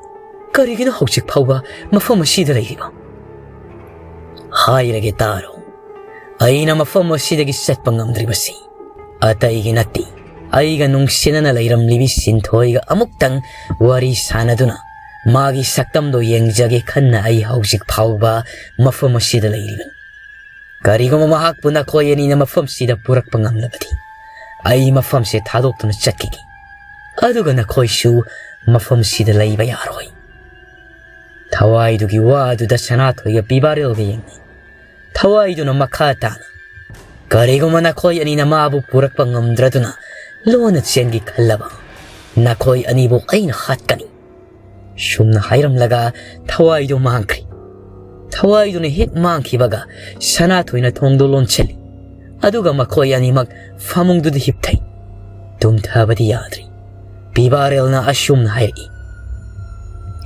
ꯀꯔꯤꯒꯤꯅꯣ ꯍꯧꯖꯤꯛ ꯐꯥꯎꯕ ꯃꯐꯝ ꯑꯁꯤꯗ ꯂꯩꯔꯤꯕ?" "ꯍꯥꯏꯔꯒꯦ ꯇꯥꯔꯣ꯫ ꯑꯩꯅ ꯃꯐꯝ ꯑꯁꯤꯗꯒꯤ ꯆꯠꯄ ꯉꯝꯗ꯭ꯔꯤꯕꯁꯤ ꯑꯇꯩꯒꯤ ꯅꯠꯇꯦ꯫ ꯑꯩꯒ ꯅꯨꯡꯁꯤꯅꯅ ꯂꯩꯔꯝꯂꯤꯕꯤ ꯁꯤꯟꯊꯣꯏꯒ ꯑꯃꯨꯛꯇꯪ ꯋꯥꯔꯤ ꯁꯥꯟꯅꯗꯨꯅ ꯃꯥꯒꯤ ꯁꯛꯇꯝꯗꯣ ꯌꯦꯡꯖꯒꯦ ꯈꯟꯅ ꯑꯩ ꯍꯧꯖꯤꯛ ꯐꯥꯎꯕ ꯃꯐꯝ ꯑꯁꯤꯗ ꯂꯩꯔꯤꯕꯅꯤ꯫ ꯀꯔꯤꯒꯨꯝꯕ ꯃꯍꯥꯛꯄꯨ ꯅꯈꯣꯏ ꯑꯅꯤꯅ ꯃꯐꯝꯁꯤꯗ ꯄꯨꯔꯛꯄ ꯉꯝꯂꯕꯗꯤ ꯑꯩ ꯃꯐꯝꯁꯦ ꯊꯥꯗꯣꯛꯇꯨꯅ ꯆꯠꯈꯤꯒꯦ꯫ ꯑꯗꯨꯒ ꯅꯈꯣꯏꯁꯨ ꯃꯐꯝꯁꯤꯗ ꯂꯩꯕ ꯌꯥꯔꯣꯏ꯫" ꯊꯋꯥꯏꯗꯨꯒꯤ ꯋꯥꯗꯨꯗ ꯁꯅꯥꯊꯣꯏꯒ ꯄꯤꯕꯥꯔꯦꯜꯒ ꯌꯦꯡꯅꯩ꯫ ꯊꯋꯥꯏꯗꯨꯅ ꯃꯈꯥ ꯇꯥꯅ, "ꯀꯔꯤꯒꯨꯝꯕ ꯅꯈꯣꯏ ꯑꯅꯤꯅ ꯃꯥꯕꯨ ꯄꯨꯔꯛꯄ ꯉꯝꯗ꯭ꯔꯗꯨꯅ ꯂꯣꯟꯅ ꯆꯦꯟꯒꯦ ꯈꯜꯂꯕ, ꯅꯈꯣꯏ ꯑꯅꯤꯕꯨ ꯑꯩꯅ ꯍꯥꯠꯀꯅꯤ꯫" ꯁꯨꯝꯅ ꯍꯥꯏꯔꯝꯂꯒ ꯊꯋꯥꯏꯗꯨ ꯃꯥꯡꯈ꯭ꯔꯦ꯫ ꯊꯋꯥꯏꯗꯨꯅ ꯍꯦꯛ ꯃꯥꯡꯈꯤꯕꯒ ꯁꯅꯥꯊꯣꯏꯅ ꯊꯣꯡꯗꯨ ꯂꯣꯟꯁꯤꯜꯂꯤ꯫ ꯑꯗꯨꯒ ꯃꯈꯣꯏ ꯑꯅꯤꯃꯛ ꯐꯃꯨꯡꯗꯨꯗ ꯍꯤꯞꯊꯩ꯫ ꯇꯨꯝꯊꯕꯗꯤ ꯌꯥꯗ꯭ꯔꯤ꯫ ꯄꯤꯕꯥꯔꯦꯜꯅ ꯑꯁꯨꯝꯅ ꯍꯥꯏꯔꯛꯏ,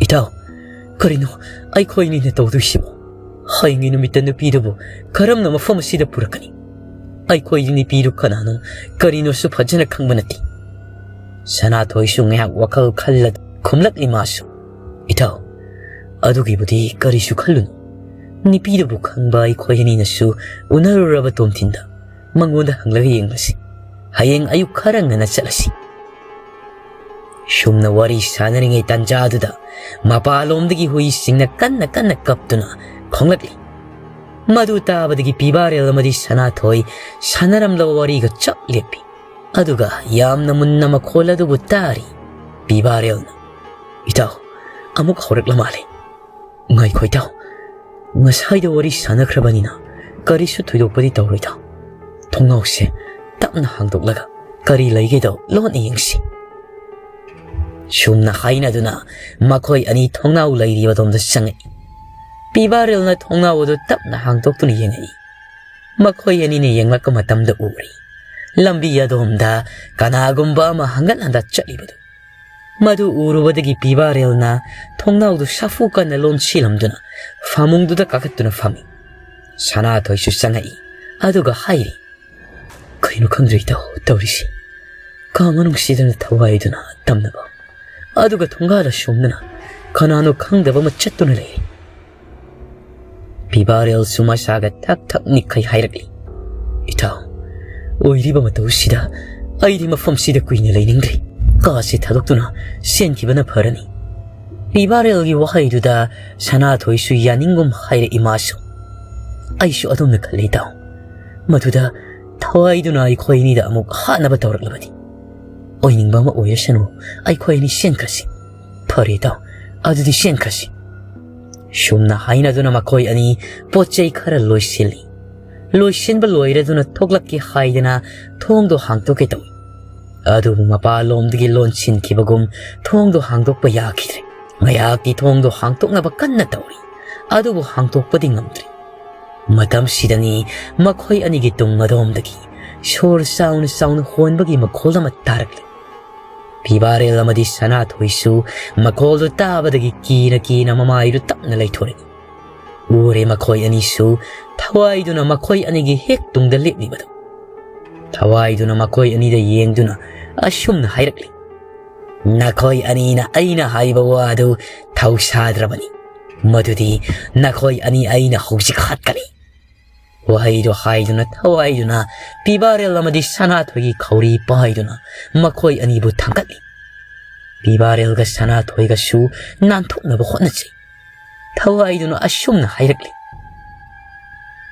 "ꯏꯇꯥꯎ, ꯀꯔꯤꯅꯣ ꯑꯩꯈꯣꯏꯅꯤꯅ ꯇꯧꯗꯣꯏꯁꯤꯕꯣ? ꯍꯌꯦꯡꯒꯤ ꯅꯨꯃꯤꯠꯇ ꯅꯨꯄꯤꯗꯨꯕꯨ ꯀꯔꯝꯅ ꯃꯐꯝ ꯑꯁꯤꯗ ꯄꯨꯔꯛꯀꯅꯤ? ꯑꯩꯈꯣꯏꯗꯤ ꯅꯨꯄꯤꯗꯨ ꯀꯅꯥꯅꯣ ꯀꯔꯤꯅꯣꯁꯨ ꯐꯖꯅ ꯈꯪꯕ ꯅꯠꯇꯦ꯫" ꯁꯅꯥꯊꯣꯏꯁꯨ ꯉꯥꯏꯍꯥꯛ ꯋꯥꯈꯜ ꯈꯜꯂ ꯈꯨꯝꯂꯛꯂꯤ ꯃꯥꯁꯨ, "ꯏꯇꯥꯎ, ꯑꯗꯨꯒꯤꯕꯨꯗꯤ ꯀꯔꯤꯁꯨ ꯈꯜꯂꯨꯅꯨ꯫ ꯅꯨꯄꯤꯗꯨꯕꯨ ꯈꯪꯕ ꯑꯩꯈꯣꯏ ꯑꯅꯤꯅꯁꯨ ꯎꯅꯔꯨꯔꯕ ꯇꯣꯝꯊꯤꯟꯗ ꯃꯉꯣꯟꯗ ꯍꯪꯂꯒ ꯌꯦꯡꯂꯁꯤ꯫ ꯍꯌꯦꯡ ꯑꯌꯨꯛ ꯈꯔ ꯉꯟꯅ ꯆꯠꯂꯁꯤ꯫" ꯁꯨꯝꯅ ꯋꯥꯔꯤ ꯁꯥꯟꯅꯔꯤꯉꯩ ꯇꯥꯟꯖꯥꯗꯨꯗ ꯃꯄꯥꯂꯣꯝꯗꯒꯤ ꯍꯨꯏꯁꯤꯡꯅ ꯀꯟꯅ ꯀꯟꯅ ꯀꯞꯇꯨꯅ ꯈꯣꯡꯂꯛꯂꯤ꯫ ꯃꯗꯨ ꯇꯥꯕꯗꯒꯤ ꯄꯤꯕꯥꯔꯦꯜ ꯑꯃꯗꯤ ꯁꯅꯥꯊꯣꯏ ꯁꯥꯟꯅꯔꯝꯂꯕ ꯋꯥꯔꯤꯒ ꯆꯞ ꯂꯦꯞꯄꯤ꯫ ꯑꯗꯨꯒ ꯌꯥꯝꯅ ꯃꯨꯟꯅ ꯃꯈꯣꯜ ꯑꯗꯨꯕꯨ ꯇꯥꯔꯤ꯫ ꯄꯤꯕꯥꯔꯦꯜꯅ, "ꯏꯇꯥꯎ, ꯑꯃꯨꯛ ꯍꯧꯔꯛꯂ ꯃꯥꯜꯂꯦ꯫ ꯉꯥꯏꯈꯣ ꯏꯇꯥꯎ, ꯉꯁꯥꯏꯗ ꯋꯥꯔꯤ ꯁꯥꯟꯅꯈ꯭ꯔꯕꯅꯤꯅ ꯀꯔꯤꯁꯨ ꯊꯣꯏꯗꯣꯛꯄꯗꯤ ꯇꯧꯔꯣꯏꯗ꯫ ꯊꯣꯡꯅꯥꯎꯁꯦ ꯇꯞꯅ ꯍꯥꯡꯗꯣꯛꯂꯒ ꯀꯔꯤ ꯂꯩꯒꯦꯗꯣ ꯂꯣꯟꯅ ꯌꯦꯡꯁꯤ"꯫ ꯁꯨꯝꯅ ꯍꯥꯏꯅꯗꯨꯅ ꯃꯈꯣꯏ ꯑꯅꯤ ꯊꯣꯡꯅꯥꯎ ꯂꯩꯔꯤꯕꯗꯣꯝꯗ ꯆꯪꯉꯛꯏ꯫ ꯄꯤꯕꯥꯔꯦꯜꯅ ꯊꯣꯡꯅꯥꯎ ꯑꯗꯨ ꯇꯞꯅ ꯍꯥꯡꯗꯣꯛꯇꯨꯅ ꯌꯦꯡꯉꯛꯏ꯫ ꯃꯈꯣꯏ ꯑꯅꯤꯅ ꯌꯦꯡꯂꯛꯄ ꯃꯇꯝꯗ ꯎꯔꯤ, ꯂꯝꯕꯤ ꯑꯗꯣꯝꯗ ꯀꯅꯥꯒꯨꯝꯕ ꯑꯃ ꯍꯪꯒꯠ ꯍꯟꯗ ꯆꯠꯂꯤꯕꯗꯨ꯫ ꯃꯗꯨ ꯎꯔꯨꯕꯗꯒꯤ ꯄꯤꯕꯥꯔꯦꯜꯅ ꯊꯣꯡꯅꯥꯎꯗꯨ ꯁꯥꯐꯨ ꯀꯟꯅ ꯂꯣꯟꯁꯤꯜꯂꯝꯗꯨꯅ ꯐꯃꯨꯡꯗꯨꯗ ꯀꯥꯈꯠꯇꯨꯅ ꯐꯝꯃꯤ꯫ ꯁꯅꯥꯊꯣꯏꯁꯨ ꯆꯪꯉꯛꯏ, ꯑꯗꯨꯒ ꯍꯥꯏꯔꯤ, "ꯀꯩꯅꯣ ꯈꯪꯗ꯭ꯔꯦ ꯏꯇꯥꯎ ꯇꯧꯔꯤꯁꯤ꯫ ꯀꯥ ꯃꯅꯨꯡꯁꯤꯗꯅ ꯊꯋꯥꯏꯗꯨꯅ ꯇꯝꯅꯕ, ꯑꯗꯨꯒ ꯊꯣꯡꯒꯥꯜ ꯑꯁꯣꯝꯗꯅ ꯀꯅꯥꯅꯣ ꯈꯪꯗꯕ ꯑꯃ ꯆꯠꯇꯨꯅ ꯂꯩꯔꯤ"꯫ ꯄꯤꯕꯥꯔꯦꯜꯁꯨ ꯃꯁꯥꯒ ꯊꯛ ꯊꯛ ꯅꯤꯛꯈꯩ ꯍꯥꯏꯔꯛꯂꯤ, "ꯏꯇꯥꯎ, ꯑꯣꯏꯔꯤꯕ ꯃꯇꯧꯁꯤꯗ ꯑꯩꯗꯤ ꯃꯐꯝꯁꯤꯗ ꯀꯨꯏꯅ ꯂꯩꯅꯤꯡꯗ꯭ꯔꯦ꯫ ꯀꯥꯁꯤ ꯊꯥꯗꯣꯛꯇꯨꯅ ꯆꯦꯟꯈꯤꯕꯅ ꯐꯔꯅꯤ"꯫ ꯄꯤꯕꯥꯔꯦꯜꯒꯤ ꯋꯥꯍꯩꯗꯨꯗ ꯁꯅꯥꯊꯣꯏꯁꯨ ꯌꯥꯅꯤꯡꯒꯨꯝ ꯍꯥꯏꯔꯛꯏ ꯃꯥꯁꯨ꯫ "ꯑꯩꯁꯨ ꯑꯗꯨꯝꯅ ꯈꯜꯂꯤ ꯏꯇꯥꯎ꯫ ꯃꯗꯨꯗ ꯊꯋꯥꯏꯗꯨꯅ ꯑꯩꯈꯣꯏ ꯑꯅꯤꯗ ꯑꯃꯨꯛ ꯍꯥꯠꯅꯕ ꯇꯧꯔꯛꯂꯕꯗꯤ? ꯑꯣꯏꯅꯤꯡꯕ ꯑꯃ ꯑꯣꯏꯔꯁꯅꯨ, ꯑꯩꯈꯣꯏ ꯑꯅꯤ ꯆꯦꯟꯈ꯭ꯔꯁꯤ"꯫ "ꯐꯔꯦ ꯏꯇꯥꯎ, ꯑꯗꯨꯗꯤ ꯆꯦꯟꯈ꯭ꯔꯁꯤ"꯫ ꯁꯨꯝꯅ ꯍꯥꯏꯅꯗꯨꯅ ꯃꯈꯣꯏ ꯑꯅꯤ ꯄꯣꯠ ꯆꯩ ꯈꯔ ꯂꯣꯏꯁꯤꯜꯂꯤ꯫ ꯂꯣꯏꯁꯤꯟꯕ ꯂꯣꯏꯔꯗꯨꯅ ꯊꯣꯛꯂꯛꯀꯦ ꯍꯥꯏꯗꯅ ꯊꯣꯡꯗꯣ ꯍꯥꯡꯗꯣꯛꯀꯦ ꯇꯧꯏ꯫ ꯑꯗꯨꯕꯨ ꯃꯄꯥꯟꯂꯣꯝꯗꯒꯤ ꯂꯣꯟꯁꯤꯟꯈꯤꯕꯒꯨꯝ ꯊꯣꯡꯗꯣ ꯍꯥꯡꯗꯣꯛꯄ ꯌꯥꯈꯤꯗ꯭ꯔꯦ꯫ ꯃꯌꯥꯛꯇꯤ ꯊꯣꯡꯗꯣ ꯍꯥꯡꯗꯣꯛꯅꯕ ꯀꯟꯅ ꯇꯧꯔꯤ, ꯑꯗꯨꯕꯨ ꯍꯥꯡꯗꯣꯛꯄꯗꯤ ꯉꯝꯗ꯭ꯔꯤ꯫ ꯃꯇꯝꯁꯤꯗꯅꯤ ꯃꯈꯣꯏ ꯑꯅꯤꯒꯤ ꯇꯨꯡ ꯑꯗꯣꯝꯗꯒꯤ ꯁꯣꯔ ꯆꯥꯎꯅ ꯆꯥꯎꯅ ꯍꯣꯟꯕꯒꯤ ꯃꯈꯣꯜ ꯑꯃ ꯇꯥꯔꯛꯂꯤ꯫ ꯄꯤꯕꯥꯔꯦꯜ ꯑꯃꯗꯤ ꯁꯅꯥꯊꯣꯏꯁꯨ ꯃꯈꯣꯜꯗꯨ ꯇꯥꯕꯗꯒꯤ ꯀꯤꯅ ꯀꯤꯅ ꯃꯃꯥꯏꯗꯨ ꯇꯞꯅ ꯂꯩꯊꯣꯔꯛꯏ꯫ ꯎꯔꯦ ꯃꯈꯣꯏ ꯑꯅꯤꯁꯨ ꯊꯋꯥꯏꯗꯨꯅ ꯃꯈꯣꯏ ꯑꯅꯤꯒꯤ ꯍꯦꯛ ꯇꯨꯡꯗ ꯂꯦꯞꯂꯤꯕꯗꯨ꯫ ꯊꯋꯥꯏꯗꯨꯅ ꯃꯈꯣꯏ ꯑꯅꯤꯗ ꯌꯦꯡꯗꯨꯅ ꯑꯁꯨꯝꯅ ꯍꯥꯏꯔꯛꯂꯤ, "ꯅꯈꯣꯏ ꯑꯅꯤꯅ ꯑꯩꯅ ꯍꯥꯏꯕ ꯋꯥꯗꯨ ꯊꯧꯁꯥꯗ꯭ꯔꯕꯅꯤ꯫ ꯃꯗꯨꯗꯤ ꯅꯈꯣꯏ ꯑꯅꯤ ꯑꯩꯅ ꯍꯧꯖꯤꯛ ꯍꯥꯠꯀꯅꯤ"꯫ ꯋꯥꯍꯩꯗꯨ ꯍꯥꯏꯗꯨꯅ ꯊꯋꯥꯏꯗꯨꯅ ꯄꯤꯕꯥꯔꯦꯜ ꯑꯃꯗꯤ ꯁꯅꯥꯊꯣꯏꯒꯤ ꯈꯧꯔꯤ ꯄꯥꯏꯗꯨꯅ ꯃꯈꯣꯏ ꯑꯅꯤꯕꯨ ꯊꯥꯡꯒꯠꯂꯤ꯫ ꯄꯤꯕꯥꯔꯦꯜꯒ ꯁꯅꯥꯊꯣꯏꯒꯁꯨ ꯅꯥꯟꯊꯣꯛꯅꯕ ꯍꯣꯠꯅꯖꯩ꯫ ꯊꯋꯥꯏꯗꯨꯅ ꯑꯁꯨꯝꯅ ꯍꯥꯏꯔꯛꯂꯤ,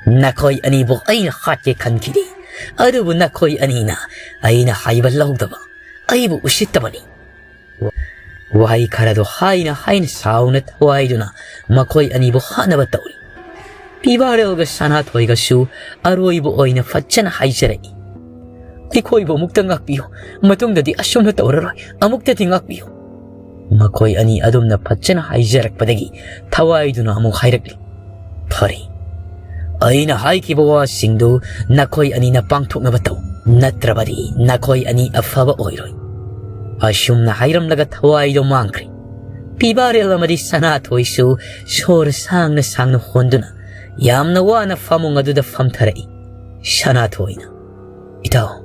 "ꯅꯈꯣꯏ ꯑꯅꯤꯕꯨ ꯑꯩꯅ ꯍꯥꯠꯀꯦ ꯈꯟꯈꯤꯗꯦ, ꯑꯗꯨꯕꯨ ꯅꯈꯣꯏ ꯑꯅꯤꯅ ꯑꯩꯅ ꯍꯥꯏꯕ ꯂꯧꯗꯕ, ꯑꯩꯕꯨ ꯎꯁꯤꯠꯇꯕꯅꯤ"꯫ ꯋꯥꯍꯩ ꯈꯔꯗꯣ ꯍꯥꯏꯅ ꯍꯥꯏꯅ ꯁꯥꯎꯅ ꯊꯋꯥꯏꯗꯨꯅ ꯃꯈꯣꯏ ꯑꯅꯤꯕꯨ ꯍꯥꯠꯅꯕ ꯇꯧꯔꯤ꯫ ꯄꯤꯕꯥꯔꯦꯜꯒ ꯁꯅꯥꯊꯣꯏꯒꯁꯨ ꯑꯔꯣꯏꯕ ꯑꯣꯏꯅ ꯐꯖꯅ ꯍꯥꯏꯖꯔꯛꯏ, "ꯑꯩꯈꯣꯏꯕꯨ ꯑꯃꯨꯛꯇ ꯉꯥꯛꯄꯤꯌꯨ, ꯃꯇꯨꯡꯗꯗꯤ ꯑꯁꯨꯝꯅ ꯇꯧꯔꯔꯣꯏ, ꯑꯃꯨꯛꯇꯗꯤ ꯉꯥꯛꯄꯤꯌꯨ"꯫ ꯃꯈꯣꯏ ꯑꯅꯤ ꯑꯗꯨꯝꯅ ꯐꯖꯅ ꯍꯥꯏꯖꯔꯛꯄꯗꯒꯤ ꯊꯋꯥꯏꯗꯨꯅ ꯑꯃꯨꯛ ꯍꯥꯏꯔꯛꯂꯤ, "ꯐꯔꯦ, ꯑꯩꯅ ꯍꯥꯏꯈꯤꯕ ꯋꯥꯁꯤꯡꯗꯨ ꯅꯈꯣꯏ ꯑꯅꯤꯅ ꯄꯥꯡꯊꯣꯛꯅꯕ ꯇꯧ, ꯅꯠꯇ꯭ꯔꯕꯗꯤ ꯅꯈꯣꯏ ꯑꯅꯤ ꯑꯐꯕ ꯑꯣꯏꯔꯣꯏ"꯫ ꯑꯁꯨꯝꯅ ꯍꯥꯏꯔꯝꯂꯒ ꯊꯋꯥꯏꯗꯣ ꯃꯥꯡꯈ꯭ꯔꯦ꯫ ꯄꯤꯕꯥꯔꯦꯜ ꯑꯃꯗꯤ ꯁꯅꯥꯊꯣꯏꯁꯨ ꯁꯣꯔ ꯁꯥꯡꯅ ꯁꯥꯡꯅ ꯍꯣꯟꯗꯨꯅ ꯌꯥꯝꯅ ꯋꯥꯅ ꯐꯃꯨꯡ ꯑꯗꯨꯗ ꯐꯝꯊꯔꯛꯏ꯫ ꯁꯅꯥꯊꯣꯏꯅ, "ꯏꯇꯥꯎ,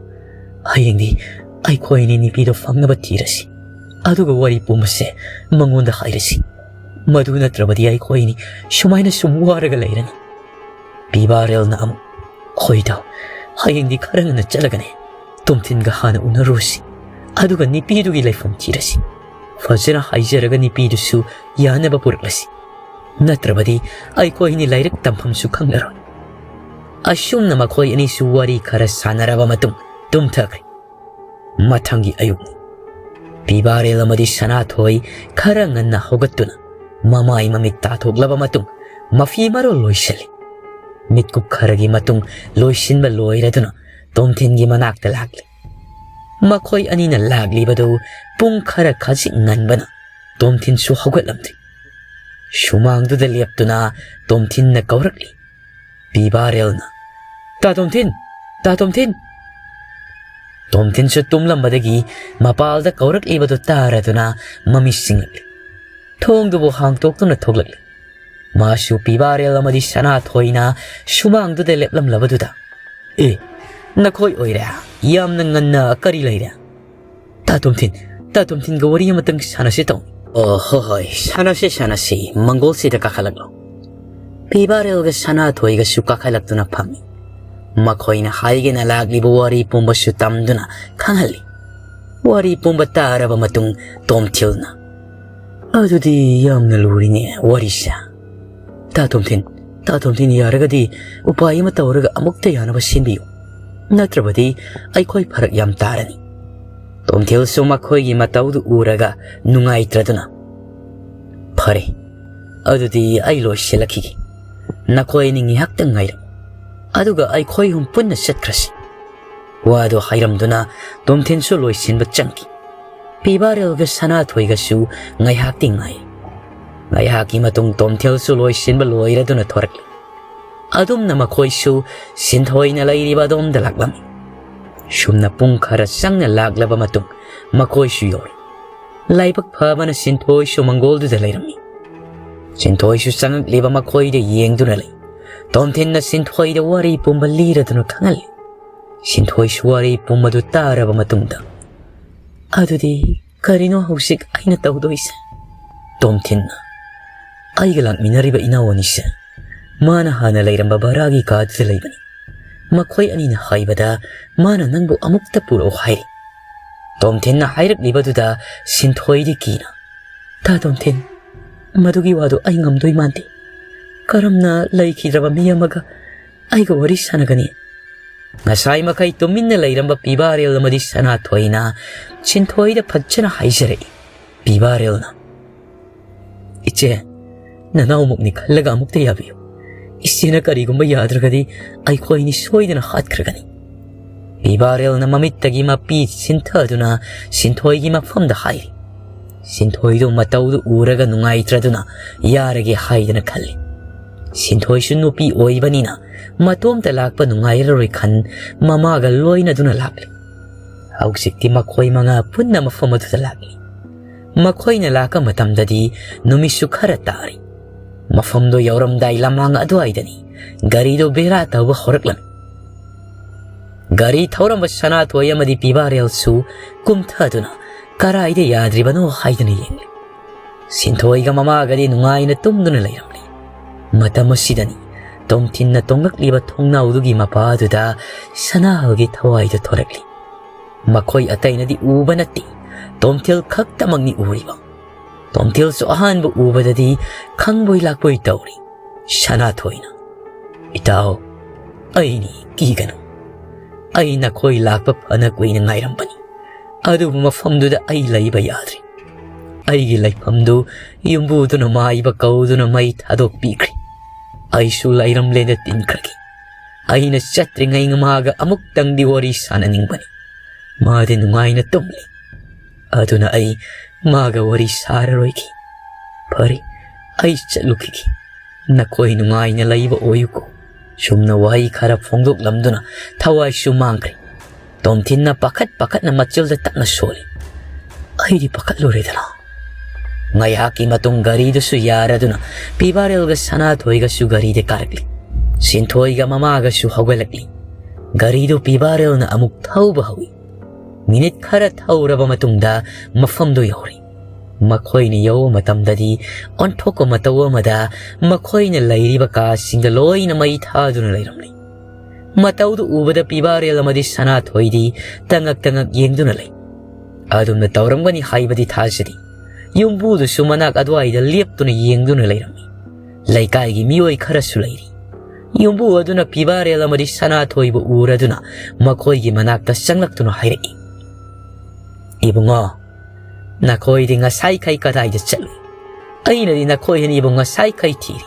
ꯍꯌꯦꯡꯗꯤ ꯑꯩꯈꯣꯏꯅꯤ ꯅꯨꯄꯤꯗꯣ ꯐꯪꯅꯕ ꯊꯤꯔꯁꯤ, ꯑꯗꯨꯒ ꯋꯥꯔꯤ ꯄꯨꯝꯕꯁꯦ ꯃꯉꯣꯟꯗ ꯍꯥꯏꯔꯁꯤ꯫ ꯃꯗꯨ ꯅꯠꯇ꯭ꯔꯕꯗꯤ ꯑꯩꯈꯣꯏꯅꯤ ꯁꯨꯃꯥꯏꯅ ꯁꯨꯝ ꯋꯥꯔꯒ ꯂꯩꯔꯅꯤ"꯫ ꯄꯤꯕꯥꯔꯦꯜꯅ ꯑꯃꯨꯛ, "ꯍꯣꯏ ꯏꯇꯥꯎ, ꯍꯌꯦꯡꯗꯤ ꯈꯔ ꯉꯟꯅ ꯆꯠꯂꯒꯅꯦ ꯇꯣꯝꯊꯤꯟꯒ ꯍꯥꯟꯅ ꯎꯅꯔꯨꯁꯤ, ꯑꯗꯨꯒ ꯅꯨꯄꯤꯗꯨꯒꯤ ꯂꯩꯐꯝ ꯊꯤꯔꯁꯤ꯫ ꯐꯖꯅ ꯍꯥꯏꯖꯔꯒ ꯅꯨꯄꯤꯗꯨꯁꯨ ꯌꯥꯅꯕ ꯄꯨꯔꯛꯂꯁꯤ, ꯅꯠꯇ꯭ꯔꯕꯗꯤ ꯑꯩꯈꯣꯏꯅꯤ ꯂꯥꯏꯔꯤꯛ ꯇꯝꯐꯝꯁꯨ ꯈꯪꯂꯔꯣꯏ"꯫ ꯑꯁꯨꯝꯅ ꯃꯈꯣꯏ ꯑꯅꯤꯁꯨ ꯋꯥꯔꯤ ꯈꯔ ꯁꯥꯟꯅꯔꯕ ꯃꯇꯨꯡ ꯇꯨꯝꯊꯈ꯭ꯔꯦ꯫ ꯃꯊꯪꯒꯤ ꯑꯌꯨꯛꯅꯤ꯫ ꯄꯤꯕꯥꯔꯦꯜ ꯑꯃꯗꯤ ꯁꯅꯥꯊꯣꯏ ꯈꯔ ꯉꯟꯅ ꯍꯧꯒꯠꯇꯨꯅ ꯃꯃꯥꯏ ꯃꯃꯤꯠ ꯇꯥꯊꯣꯛꯂꯕ ꯃꯇꯨꯡ ꯃꯐꯤ ꯃꯔꯣꯜ ꯂꯣꯏꯁꯤꯜꯂꯤ꯫ ꯃꯤꯠꯀꯨꯞ ꯈꯔꯒꯤ ꯃꯇꯨꯡ ꯂꯣꯏꯁꯤꯟꯕ ꯂꯣꯏꯔꯗꯨꯅ ꯇꯣꯝꯊꯤꯟꯒꯤ ꯃꯅꯥꯛꯇ ꯂꯥꯛꯂꯤ꯫ ꯃꯈꯣꯏ ꯑꯅꯤꯅ ꯂꯥꯛꯂꯤꯕꯗꯨ ꯄꯨꯡ ꯈꯔ ꯈꯖꯤꯛ ꯉꯟꯕꯅ ꯇꯣꯝꯊꯤꯟꯁꯨ ꯍꯧꯒꯠꯂꯝꯗꯦ꯫ ꯁꯨꯃꯥꯡꯗꯨꯗ ꯂꯦꯞꯇꯨꯅ ꯇꯣꯝꯊꯤꯟꯅ ꯀꯧꯔꯛꯂꯤ꯫ ꯄꯤꯕꯥꯔꯦꯜꯅ, "ꯇꯥ ꯇꯣꯝꯊꯤꯟ! ꯇꯥ ꯇꯣꯝꯊꯤꯟ!" ꯇꯣꯝꯊꯤꯟꯁꯨ ꯇꯨꯝꯂꯝꯕꯗꯒꯤ ꯃꯄꯥꯜꯗ ꯀꯧꯔꯛꯂꯤꯕꯗꯨ ꯇꯥꯔꯗꯨꯅ ꯃꯃꯤꯠ ꯁꯤꯡꯂꯛꯂꯤ꯫ ꯊꯣꯡꯗꯨꯕꯨ ꯍꯥꯡꯇꯣꯛꯇꯨꯅ ꯊꯣꯛꯂꯛꯂꯤ꯫ ꯃꯥꯁꯨ ꯄꯤꯕꯥꯔꯦꯜ ꯑꯃꯗꯤ ꯁꯅꯥꯊꯣꯏꯅ ꯁꯨꯃꯥꯡꯗꯨꯗ ꯂꯦꯞꯂꯝꯂꯕꯗꯨꯗ, "ꯑꯦ, ꯅꯈꯣꯏ ꯑꯣꯏꯔꯦ? ꯌꯥꯝꯅ ꯉꯟꯅ ꯀꯔꯤ ꯂꯩꯔꯦ?" "ꯇꯥ ꯇꯣꯝꯊꯤꯟ, ꯇꯥ ꯇꯣꯝꯊꯤꯟꯒ ꯋꯥꯔꯤ ꯑꯃꯇꯪ ꯁꯥꯟꯅꯁꯤ ꯇꯧꯅꯤ"꯫ "ꯑꯣ, ꯍꯣꯏ, ꯍꯣꯏ, ꯁꯥꯟꯅꯁꯤ, ꯁꯥꯟꯅꯁꯤ, ꯃꯪꯒꯣꯜꯁꯤꯗ ꯀꯥꯈꯠꯂꯛꯂꯣ"꯫ ꯄꯤꯕꯥꯔꯦꯜꯒ ꯁꯅꯥꯊꯣꯏꯒꯁꯨ ꯀꯥꯈꯠꯂꯛꯇꯨꯅ ꯐꯝꯃꯤ꯫ ꯃꯈꯣꯏꯅ ꯍꯥꯏꯒꯦꯅ ꯂꯥꯛꯂꯤꯕ ꯋꯥꯔꯤ ꯄꯨꯝꯕꯁꯨ ꯇꯝꯗꯨꯅ ꯈꯪꯍꯜꯂꯤ꯫ ꯋꯥꯔꯤ ꯄꯨꯝꯕ ꯇꯥꯔꯕ ꯃꯇꯨꯡ ꯇꯣꯝꯊꯤꯜꯅ, "ꯑꯗꯨꯗꯤ ꯌꯥꯝꯅ ꯂꯨꯔꯤꯅꯦ ꯋꯥꯔꯤꯁꯦ꯫ ꯇꯥ ꯇꯣꯝꯊꯤꯟ, ꯇꯥ ꯇꯣꯝꯊꯤꯟ, ꯌꯥꯔꯒꯗꯤ ꯎꯄꯥꯏ ꯑꯃ ꯇꯧꯔꯒ ꯑꯃꯨꯛꯇ ꯌꯥꯅꯕ ꯁꯤꯟꯕꯤꯌꯨ, ꯅꯠꯇ꯭ꯔꯕꯗꯤ ꯑꯩꯈꯣꯏ ꯐꯔꯛ ꯌꯥꯝ ꯇꯥꯔꯅꯤ"꯫ ꯇꯣꯝꯊꯤꯜꯁꯨ ꯃꯈꯣꯏꯒꯤ ꯃꯇꯧꯗꯨ ꯎꯔꯒ ꯅꯨꯡꯉꯥꯏꯇ꯭ꯔꯗꯨꯅ, "ꯐꯔꯦ, ꯑꯗꯨꯗꯤ ꯑꯩ ꯂꯣꯏꯁꯤꯜꯂꯛꯈꯤꯒꯦ꯫ ꯅꯈꯣꯏ ꯑꯅꯤ ꯉꯥꯏꯍꯥꯛꯇꯪ ꯉꯥꯏꯔꯝꯃꯨ, ꯑꯗꯨꯒ ꯑꯩꯈꯣꯏ ꯑꯍꯨꯝ ꯄꯨꯟꯅ ꯆꯠꯈ꯭ꯔꯁꯤ"꯫ ꯋꯥꯗꯨ ꯍꯥꯏꯔꯝꯗꯨꯅ ꯇꯣꯝꯊꯤꯟꯁꯨ ꯂꯣꯏꯁꯤꯟꯕ ꯆꯪꯈꯤ꯫ ꯄꯤꯕꯥꯔꯦꯜꯒ ꯁꯅꯥꯊꯣꯏꯒꯁꯨ ꯉꯥꯏꯍꯥꯛꯇꯤ ꯉꯥꯏ꯫ ꯉꯥꯏꯍꯥꯛꯀꯤ ꯃꯇꯨꯡ ꯇꯣꯝꯊꯤꯜꯁꯨ ꯂꯣꯏꯁꯤꯟꯕ ꯂꯣꯏꯔꯗꯨꯅ ꯊꯣꯔꯛꯂꯤ꯫ ꯑꯗꯨꯝꯅ ꯃꯈꯣꯏꯁꯨ ꯁꯤꯟꯊꯣꯏꯅ ꯂꯩꯔꯤꯕ ꯑꯗꯣꯝꯗ ꯂꯥꯛꯂꯝꯃꯤ꯫ ꯁꯨꯝꯅ ꯄꯨꯡ ꯈꯔ ꯆꯪꯅ ꯂꯥꯛꯂꯕ ꯃꯇꯨꯡ ꯃꯈꯣꯏꯁꯨ ꯌꯧꯔꯦ꯫ ꯂꯥꯏꯕꯛ ꯐꯕꯅ ꯁꯤꯟꯊꯣꯏꯁꯨ ꯃꯪꯒꯣꯜꯗꯨꯗ ꯂꯩꯔꯝꯃꯤ꯫ ꯁꯤꯟꯊꯣꯏꯁꯨ ꯆꯪꯉꯛꯂꯤꯕ ꯃꯈꯣꯏꯗ ꯌꯦꯡꯗꯨꯅ ꯂꯩ꯫ ꯇꯣꯝꯊꯤꯟꯅ ꯁꯤꯟꯊꯣꯏꯗ ꯋꯥꯔꯤ ꯄꯨꯝꯕ ꯂꯤꯔꯗꯨꯅ ꯈꯪꯍꯜꯂꯤ꯫ ꯁꯤꯟꯊꯣꯏꯁꯨ ꯋꯥꯔꯤ ꯄꯨꯝꯕꯗꯨ ꯇꯥꯔꯕ ꯃꯇꯨꯡꯗ, "ꯑꯗꯨꯗꯤ ꯀꯔꯤꯅꯣ ꯍꯧꯖꯤꯛ ꯑꯩꯅ ꯇꯧꯗꯣꯏꯁꯦ?" ꯇꯣꯝꯊꯤꯟꯅ, "ꯑꯩꯒ ꯂꯥꯛꯃꯤꯟꯅꯔꯤꯕ ꯏꯅꯥꯎ ꯑꯅꯤꯁꯦ, ꯃꯥꯅ ꯍꯥꯟꯅ ꯂꯩꯔꯝꯕ ꯚꯔꯥꯒꯤ ꯀꯥꯗꯨꯗ ꯂꯩꯕꯅꯤ꯫ ꯃꯈꯣꯏ ꯑꯅꯤꯅ ꯍꯥꯏꯕꯗ ꯃꯥꯅ ꯅꯪꯕꯨ ꯑꯃꯨꯛꯇ ꯄꯨꯔꯛꯑꯣ ꯍꯥꯏꯔꯤ"꯫ ꯇꯣꯝꯊꯤꯟꯅ ꯍꯥꯏꯔꯛꯂꯤꯕꯗꯨꯗ ꯁꯤꯟꯊꯣꯏꯗꯤ ꯀꯤꯅ, "ꯇꯥ ꯇꯣꯝꯊꯤꯟ, ꯃꯗꯨꯒꯤ ꯋꯥꯗꯨ ꯑꯩ ꯉꯝꯗꯣꯏ ꯃꯥꯟꯗꯦ꯫ ꯀꯔꯝꯅ ꯂꯩꯈꯤꯗ꯭ꯔꯕ ꯃꯤ ꯑꯃꯒ ꯑꯩꯒ ꯋꯥꯔꯤ ꯁꯥꯟꯅꯒꯅꯤ?" ꯉꯁꯥꯏ ꯃꯈꯩ ꯇꯨꯃꯤꯟꯅ ꯂꯩꯔꯝꯕ ꯄꯤꯕꯥꯔꯦꯜ ꯑꯃꯗꯤ ꯁꯅꯥꯊꯣꯏꯅ ꯁꯤꯟꯊꯣꯏꯗ ꯐꯖꯅ ꯍꯥꯏꯖꯔꯛꯏ꯫ ꯄꯤꯕꯥꯔꯦꯜꯅ, "ꯏꯆꯦ, ꯅꯅꯥꯎꯃꯛꯅꯤ ꯈꯜꯂꯒ ꯑꯃꯨꯛꯇ ꯌꯥꯕꯤꯌꯨ꯫ ꯏꯆꯦꯅ ꯀꯔꯤꯒꯨꯝꯕ ꯌꯥꯗ꯭ꯔꯒꯗꯤ ꯑꯩꯈꯣꯏꯅꯤ ꯁꯣꯏꯗꯅ ꯍꯥꯠꯈ꯭ꯔꯒꯅꯤ"꯫ ꯄꯤꯕꯥꯔꯦꯜꯅ ꯃꯃꯤꯠꯇꯒꯤ ꯃꯄꯤ ꯁꯤꯟꯊꯗꯨꯅ ꯁꯤꯟꯊꯣꯏꯒꯤ ꯃꯐꯝꯗ ꯍꯥꯏꯔꯤ꯫ ꯁꯤꯟꯊꯣꯏꯗꯨ ꯃꯇꯧꯗꯨ ꯎꯔꯒ ꯅꯨꯡꯉꯥꯏꯇ꯭ꯔꯗꯨꯅ ꯌꯥꯔꯒꯦ ꯍꯥꯏꯗꯅ ꯈꯜꯂꯤ꯫ ꯁꯤꯟꯊꯣꯏꯁꯨ ꯅꯨꯄꯤ ꯑꯣꯏꯕꯅꯤꯅ ꯃꯇꯣꯝꯇ ꯂꯥꯛꯄ ꯅꯨꯡꯉꯥꯏꯔꯔꯣꯏ ꯈꯟ ꯃꯃꯥꯒ ꯂꯣꯏꯅꯗꯨꯅ ꯂꯥꯛꯂꯤ꯫ ꯍꯧꯖꯤꯛꯇꯤ ꯃꯈꯣꯏ ꯃꯉꯥ ꯄꯨꯟꯅ ꯃꯐꯝ ꯑꯗꯨꯗ ꯂꯥꯛꯂꯤ꯫ ꯃꯈꯣꯏꯅ ꯂꯥꯛꯄ ꯃꯇꯝꯗꯗꯤ ꯅꯨꯃꯤꯠꯁꯨ ꯈꯔ ꯇꯥꯔꯤ꯫ ꯃꯐꯝꯗꯣ ꯌꯧꯔꯝꯗꯥꯏ ꯂꯃꯥꯡ ꯑꯗꯨꯋꯥꯏꯗꯅꯤ ꯒꯥꯔꯤꯗꯣ ꯕꯦꯔꯥ ꯇꯧꯕ ꯍꯧꯔꯛꯂꯝꯃꯤ꯫ ꯒꯥꯔꯤ ꯊꯧꯔꯝꯕ ꯁꯅꯥꯊꯣꯏ ꯑꯃꯗꯤ ꯄꯤꯕꯥꯔꯦꯜꯁꯨ ꯀꯨꯝꯊꯗꯨꯅ ꯀꯔꯥꯏꯗ ꯌꯥꯗ꯭ꯔꯤꯕꯅꯣ ꯍꯥꯏꯗꯨꯅ ꯌꯦꯡꯂꯤ꯫ ꯁꯤꯟꯊꯣꯏꯒ ꯃꯃꯥꯒꯗꯤ ꯅꯨꯡꯉꯥꯏꯅ ꯇꯨꯝꯗꯨꯅ ꯂꯩꯔꯝꯂꯤ꯫ ꯃꯇꯝ ꯑꯁꯤꯗꯅꯤ ꯇꯣꯝꯊꯤꯟꯅ ꯇꯣꯡꯂꯛꯂꯤꯕ ꯊꯣꯡꯅꯥꯎꯗꯨꯒꯤ ꯃꯄꯥꯗꯨꯗ ꯁꯅꯥꯍꯜꯒꯤ ꯊꯋꯥꯏꯗꯨ ꯊꯣꯔꯛꯂꯤ꯫ ꯃꯈꯣꯏ ꯑꯇꯩꯅꯗꯤ ꯎꯕ ꯅꯠꯇꯦ, ꯇꯣꯝꯊꯤꯜ ꯈꯛꯇꯃꯛꯅꯤ ꯎꯔꯤꯕ꯫ ꯇꯣꯝꯊꯤꯜꯁꯨ ꯑꯍꯥꯟꯕ ꯎꯕꯗꯗꯤ ꯈꯪꯕꯣꯏ ꯂꯥꯛꯄꯣꯏ ꯇꯧꯔꯤ꯫ ꯁꯅꯥꯊꯣꯏꯅ, "ꯏꯇꯥꯎ, ꯑꯩꯅꯤ, ꯀꯤꯒꯅꯨ꯫ ꯑꯩ ꯅꯈꯣꯏ ꯂꯥꯛꯄ ꯐꯅ ꯀꯨꯏꯅ ꯉꯥꯏꯔꯝꯕꯅꯤ꯫ ꯑꯗꯨꯕꯨ ꯃꯐꯝꯗꯨꯗ ꯑꯩ ꯂꯩꯕ ꯌꯥꯗ꯭ꯔꯦ꯫ ꯑꯩꯒꯤ ꯂꯩꯐꯝꯗꯨ ꯌꯨꯝꯕꯨꯗꯨꯅ ꯃꯥꯏꯕ ꯀꯧꯗꯨꯅ ꯃꯩ ꯊꯥꯗꯣꯛꯄꯤꯈ꯭ꯔꯦ꯫ ꯑꯩꯁꯨ ꯂꯩꯔꯝꯂꯦꯅ ꯇꯤꯟꯈ꯭ꯔꯒꯦ꯫ ꯑꯩꯅ ꯆꯠꯇ꯭ꯔꯤꯉꯩ ꯃꯥꯒ ꯑꯃꯨꯛꯇꯪꯗꯤ ꯋꯥꯔꯤ ꯁꯥꯟꯅꯅꯤꯡꯕꯅꯤ꯫ ꯃꯥꯗꯤ ꯅꯨꯡꯉꯥꯏꯅ ꯇꯨꯝꯂꯤ꯫ ꯑꯗꯨꯅ ꯑꯩ ꯃꯥꯒ ꯋꯥꯔꯤ ꯁꯥꯔꯔꯣꯏꯒꯦ꯫ ꯐꯔꯦ, ꯑꯩ ꯆꯠꯂꯨꯈꯤꯒꯦ꯫ ꯅꯈꯣꯏ ꯅꯨꯡꯉꯥꯏꯅ ꯂꯩꯕ ꯑꯣꯏꯌꯨꯀꯣ꯫ ꯁꯨꯝꯅ ꯋꯥꯍꯩ ꯈꯔ ꯐꯣꯡꯗꯣꯛꯂꯝꯗꯨꯅ ꯊꯋꯥꯏꯁꯨ ꯃꯥꯡꯈ꯭ꯔꯦ꯫ ꯇꯣꯝꯊꯤꯟꯅ ꯄꯥꯈꯠ ꯄꯥꯈꯠꯅ ꯃꯆꯤꯜꯗ ꯇꯞꯅ ꯁꯣꯜꯂꯤ꯫ ꯑꯩꯗꯤ ꯄꯥꯈꯠꯂꯨꯔꯦꯗꯅ꯫ ꯉꯥꯏꯍꯥꯛꯀꯤ ꯃꯇꯨꯡ ꯒꯥꯔꯤꯗꯨꯁꯨ ꯌꯥꯔꯗꯨꯅ ꯄꯤꯕꯥꯔꯦꯜꯒ ꯁꯅꯥꯊꯣꯏꯒꯁꯨ ꯒꯥꯔꯤꯗ ꯀꯥꯔꯛꯂꯤ꯫ ꯁꯤꯟꯊꯣꯏꯒ ꯃꯃꯥꯒꯁꯨ ꯍꯧꯒꯠꯂꯛꯂꯤ꯫ ꯒꯥꯔꯤꯗꯨ ꯄꯤꯕꯥꯔꯦꯜꯅ ꯑꯃꯨꯛ ꯊꯧꯕ ꯍꯧꯏ꯫ ꯃꯤꯅꯤꯠ ꯈꯔ ꯊꯧꯔꯕ ꯃꯇꯨꯡꯗ ꯃꯐꯝꯗꯨ ꯌꯧꯔꯦ꯫ ꯃꯈꯣꯏꯅ ꯌꯧꯕ ꯃꯇꯝꯗꯗꯤ ꯑꯣꯟꯊꯣꯛꯄ ꯃꯇꯧ ꯑꯃꯗ ꯃꯈꯣꯏꯅ ꯂꯩꯔꯤꯕ ꯀꯥꯁꯤꯡꯗ ꯂꯣꯏꯅ ꯃꯩ ꯊꯥꯗꯨꯅ ꯂꯩꯔꯝꯂꯤ꯫ ꯃꯇꯧꯗꯨ ꯎꯕꯗ ꯄꯤꯕꯥꯔꯦꯜ ꯑꯃꯗꯤ ꯁꯅꯥꯊꯣꯏꯗꯤ ꯇꯉꯛ ꯇꯉꯛ ꯌꯦꯡꯗꯨꯅ ꯂꯩ꯫ ꯑꯗꯨꯝꯅ ꯇꯧꯔꯝꯒꯅꯤ ꯍꯥꯏꯕꯗꯤ ꯊꯥꯖꯗꯦ꯫ ꯌꯨꯝꯕꯨꯗꯨꯁꯨ ꯃꯅꯥꯛ ꯑꯗꯨꯋꯥꯏꯗ ꯂꯦꯞꯇꯨꯅ ꯌꯦꯡꯗꯨꯅ ꯂꯩꯔꯝꯃꯤ꯫ ꯂꯩꯀꯥꯏꯒꯤ ꯃꯤꯑꯣꯏ ꯈꯔꯁꯨ ꯂꯩꯔꯤ꯫ ꯌꯨꯝꯕꯨ ꯑꯗꯨꯅ ꯄꯤꯕꯥꯔꯦꯜ ꯑꯃꯗꯤ ꯁꯅꯥꯊꯣꯏꯕꯨ ꯎꯔꯗꯨꯅ ꯃꯈꯣꯏꯒꯤ ꯃꯅꯥꯛꯇ ꯆꯪꯂꯛꯇꯨꯅ ꯍꯥꯏꯔꯛꯏ, "ꯏꯕꯨꯡꯉꯣ, ꯅꯈꯣꯏꯗꯤ ꯉꯁꯥꯏꯈꯩ ꯀꯗꯥꯏꯗ ꯆꯠꯂꯨꯏ? ꯑꯩꯅꯗꯤ ꯅꯈꯣꯏ ꯑꯅꯤꯕꯨ ꯉꯁꯥꯏꯈꯩ ꯊꯤꯔꯤ꯫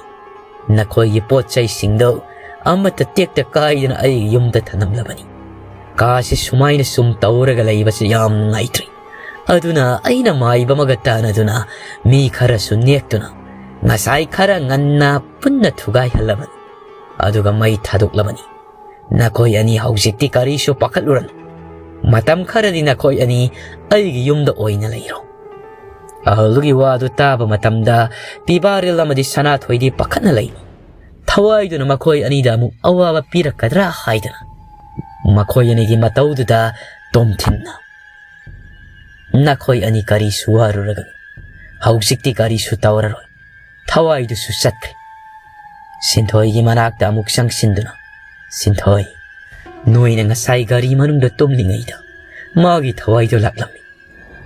ꯅꯈꯣꯏꯒꯤ ꯄꯣꯠ ꯆꯩꯁꯤꯡꯗꯨ ꯑꯃꯠꯇ ꯇꯦꯛꯇ ꯀꯥꯏꯗꯅ ꯑꯩꯒꯤ ꯌꯨꯝꯗ ꯊꯅꯝꯂꯕꯅꯤ꯫ ꯀꯥꯁꯤ ꯁꯨꯃꯥꯏꯅ ꯁꯨꯝ ꯇꯧꯔꯒ ꯂꯩꯕꯁꯤ ꯌꯥꯝ ꯅꯨꯡꯉꯥꯏꯇ꯭ꯔꯦ꯫ ꯑꯗꯨꯅ ꯑꯩꯅ ꯃꯥꯏꯕ ꯑꯃꯒ ꯇꯥꯟꯅꯗꯨꯅ ꯃꯤ ꯈꯔꯁꯨ ꯅꯦꯛꯇꯨꯅ ꯉꯁꯥꯏ ꯈꯔ ꯉꯟꯅ ꯄꯨꯟꯅ ꯊꯨꯒꯥꯏꯍꯜꯂꯕꯅꯤ꯫ ꯑꯗꯨꯒ ꯃꯩ ꯊꯥꯗꯣꯛꯂꯕꯅꯤ꯫ ꯅꯈꯣꯏ ꯑꯅꯤ ꯍꯧꯖꯤꯛꯇꯤ ꯀꯔꯤꯁꯨ ꯄꯥꯈꯠꯂꯨꯔꯅꯨ꯫ ꯃꯇꯝ ꯈꯔꯗꯤ ꯅꯈꯣꯏ ꯑꯅꯤ ꯑꯩꯒꯤ ꯌꯨꯝꯗ ꯑꯣꯏꯅ ꯂꯩꯔꯣ꯫" ꯑꯍꯜꯗꯨꯒꯤ ꯋꯥꯗꯨ ꯇꯥꯕ ꯃꯇꯝꯗ ꯄꯤꯕꯥꯔꯦꯜ ꯑꯃꯗꯤ ꯁꯅꯥꯊꯣꯏꯗꯤ ꯄꯥꯈꯠꯅ ꯂꯩ꯫ ꯊꯋꯥꯏꯗꯨꯅ ꯃꯈꯣꯏ ꯑꯅꯤꯗ ꯑꯃꯨꯛ ꯑꯋꯥꯕ ꯄꯤꯔꯛꯀꯗ꯭ꯔꯥ ꯍꯥꯏꯗꯅ꯫ ꯃꯈꯣꯏ ꯑꯅꯤꯒꯤ ꯃꯇꯧꯗꯨꯗ ꯇꯣꯝꯊꯤꯟꯅ, "ꯅꯈꯣꯏ ꯑꯅꯤ ꯀꯔꯤꯁꯨ ꯋꯥꯔꯨꯔꯒꯅꯨ꯫ ꯍꯧꯖꯤꯛꯇꯤ ꯀꯔꯤꯁꯨ ꯇꯧꯔꯔꯣꯏ꯫" ꯊꯋꯥꯏꯗꯨꯁꯨ ꯆꯠꯈ꯭ꯔꯦ꯫ ꯁꯤꯟꯊꯣꯏꯒꯤ ꯃꯅꯥꯛꯇ ꯑꯃꯨꯛ ꯆꯪꯁꯤꯟꯗꯨꯅ, "ꯁꯤꯟꯊꯣꯏ, ꯅꯣꯏꯅ ꯉꯁꯥꯏ ꯒꯥꯔꯤ ꯃꯅꯨꯡꯗ ꯇꯨꯝꯂꯤꯉꯩꯗ ꯃꯥꯒꯤ ꯊꯋꯥꯏꯗꯨ ꯂꯥꯛꯂꯝꯃꯤ꯫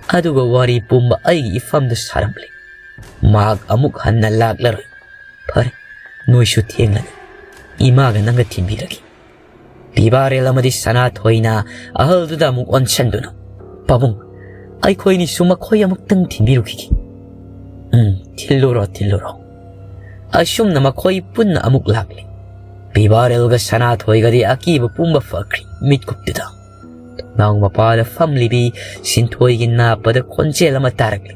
ꯑꯗꯨꯒ ꯋꯥꯔꯤ ꯄꯨꯝꯕ ꯑꯩꯒꯤ ꯏꯐꯝꯗ ꯁꯥꯔꯝꯂꯦ꯫ ꯃꯍꯥꯛ ꯑꯃꯨꯛ ꯍꯟꯅ ꯂꯥꯛꯂꯔꯣꯏ꯫ ꯐꯔꯦ, ꯅꯣꯏꯁꯨ ꯊꯦꯡꯂꯅꯤ꯫ ꯏꯃꯥꯒ ꯅꯪꯒ ꯊꯤꯟꯕꯤꯔꯒꯦ꯫" ꯄꯤꯕꯥꯔꯦꯜ ꯑꯃꯗꯤ ꯁꯅꯥꯊꯣꯏꯅ ꯑꯍꯜꯗꯨꯗ ꯑꯃꯨꯛ ꯑꯣꯟꯁꯤꯟꯗꯨꯅ, "ꯄꯥꯕꯨꯡ, ꯑꯩꯈꯣꯏꯅꯤꯁꯨ ꯃꯈꯣꯏ ꯑꯃꯨꯛꯇꯪ ꯊꯤꯟꯕꯤꯔꯨꯈꯤꯒꯦ꯫" "ꯎꯝ, ꯊꯤꯜꯂꯨꯔꯣ, ꯊꯤꯜꯂꯨꯔꯣ꯫" ꯑꯁꯨꯝꯅ ꯃꯈꯣꯏ ꯄꯨꯟꯅ ꯑꯃꯨꯛ ꯂꯥꯛꯂꯦ꯫ ꯕꯤꯕꯥꯔꯦꯜꯒ ꯁꯅꯥꯊꯣꯏꯒꯗꯤ ꯑꯀꯤꯕ ꯄꯨꯝꯕ ꯐꯈ꯭ꯔꯦ ꯃꯤꯠꯀꯨꯞꯇꯨꯗ꯫ ꯊꯣꯡꯅꯥꯎ ꯃꯄꯥꯗ ꯐꯝꯂꯤꯕꯤ ꯁꯤꯟꯊꯣꯏꯒꯤ ꯅꯥꯞꯄꯗ ꯈꯣꯟꯖꯦꯜ ꯑꯃ ꯇꯥꯔꯛꯂꯦ꯫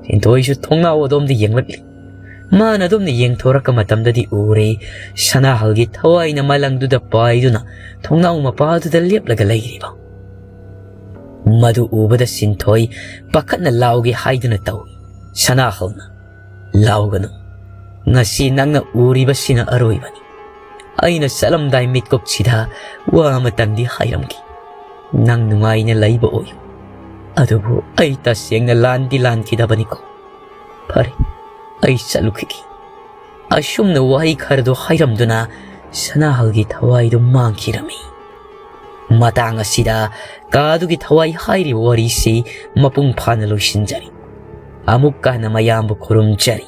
ꯁꯤꯟꯊꯣꯏꯁꯨ ꯊꯣꯡꯅꯥꯎ ꯑꯗꯣꯝꯗ ꯌꯦꯡꯂꯛꯂꯤ꯫ ꯃꯥꯅ ꯑꯗꯣꯝꯗ ꯌꯦꯡꯊꯣꯔꯛꯄ ꯃꯇꯝꯗꯗꯤ ꯎꯔꯦ, ꯁꯅꯥꯍꯜꯒꯤ ꯊꯋꯥꯏꯅ ꯃꯂꯪꯗꯨꯗ ꯄꯥꯏꯗꯨꯅ ꯊꯣꯡꯅꯥꯎ ꯃꯄꯥꯗꯨꯗ ꯂꯦꯞꯂꯒ ꯂꯩꯔꯤꯕ꯫ ꯃꯗꯨ ꯎꯕꯗ ꯁꯤꯟꯊꯣꯏ ꯄꯥꯈꯠꯅ ꯂꯥꯎꯒꯦ ꯍꯥꯏꯗꯨꯅ ꯇꯧꯏ꯫ ꯁꯅꯥꯍꯜꯅ, "ꯂꯥꯎꯒꯅꯨ꯫ ꯉꯁꯤ ꯅꯪꯅ ꯎꯔꯤꯕꯁꯤꯅ ꯑꯔꯣꯏꯕꯅꯤ꯫ ꯑꯩꯅ ꯆꯠꯂꯝꯗꯥꯏ ꯃꯤꯠꯀꯨꯞꯁꯤꯗ ꯋꯥ ꯑꯃꯇꯪꯗꯤ ꯍꯥꯏꯔꯝꯈꯤ꯫ ꯅꯪ ꯅꯨꯡꯉꯥꯏꯅ ꯂꯩꯕ ꯑꯣꯏꯌꯨ꯫ ꯑꯗꯨꯕꯨ ꯑꯩ ꯇꯁꯦꯡꯅ ꯂꯥꯟꯗꯤ ꯂꯥꯟꯈꯤꯗꯕꯅꯤꯀꯣ꯫ ꯐꯔꯦ, ꯑꯩ ꯆꯠꯂꯨꯈꯤꯒꯦ꯫" ꯑꯁꯨꯝꯅ ꯋꯥꯍꯩ ꯈꯔꯗꯨ ꯍꯥꯏꯔꯝꯗꯨꯅ ꯁꯅꯥꯍꯜꯒꯤ ꯊꯋꯥꯏꯗꯨ ꯃꯥꯡꯈꯤꯔꯝꯃꯤ꯫ ꯃꯇꯥꯡ ꯑꯁꯤꯗ ꯀꯥꯗꯨꯒꯤ ꯊꯋꯥꯏ ꯍꯥꯏꯔꯤꯕ ꯋꯥꯔꯤꯁꯤ ꯃꯄꯨꯡ ꯐꯥꯅ ꯂꯣꯏꯁꯤꯟꯖꯔꯤ꯫ ꯑꯃꯨꯛꯀ ꯍꯟꯅ ꯃꯌꯥꯝꯕꯨ ꯈꯨꯔꯨꯝꯖꯔꯤ꯫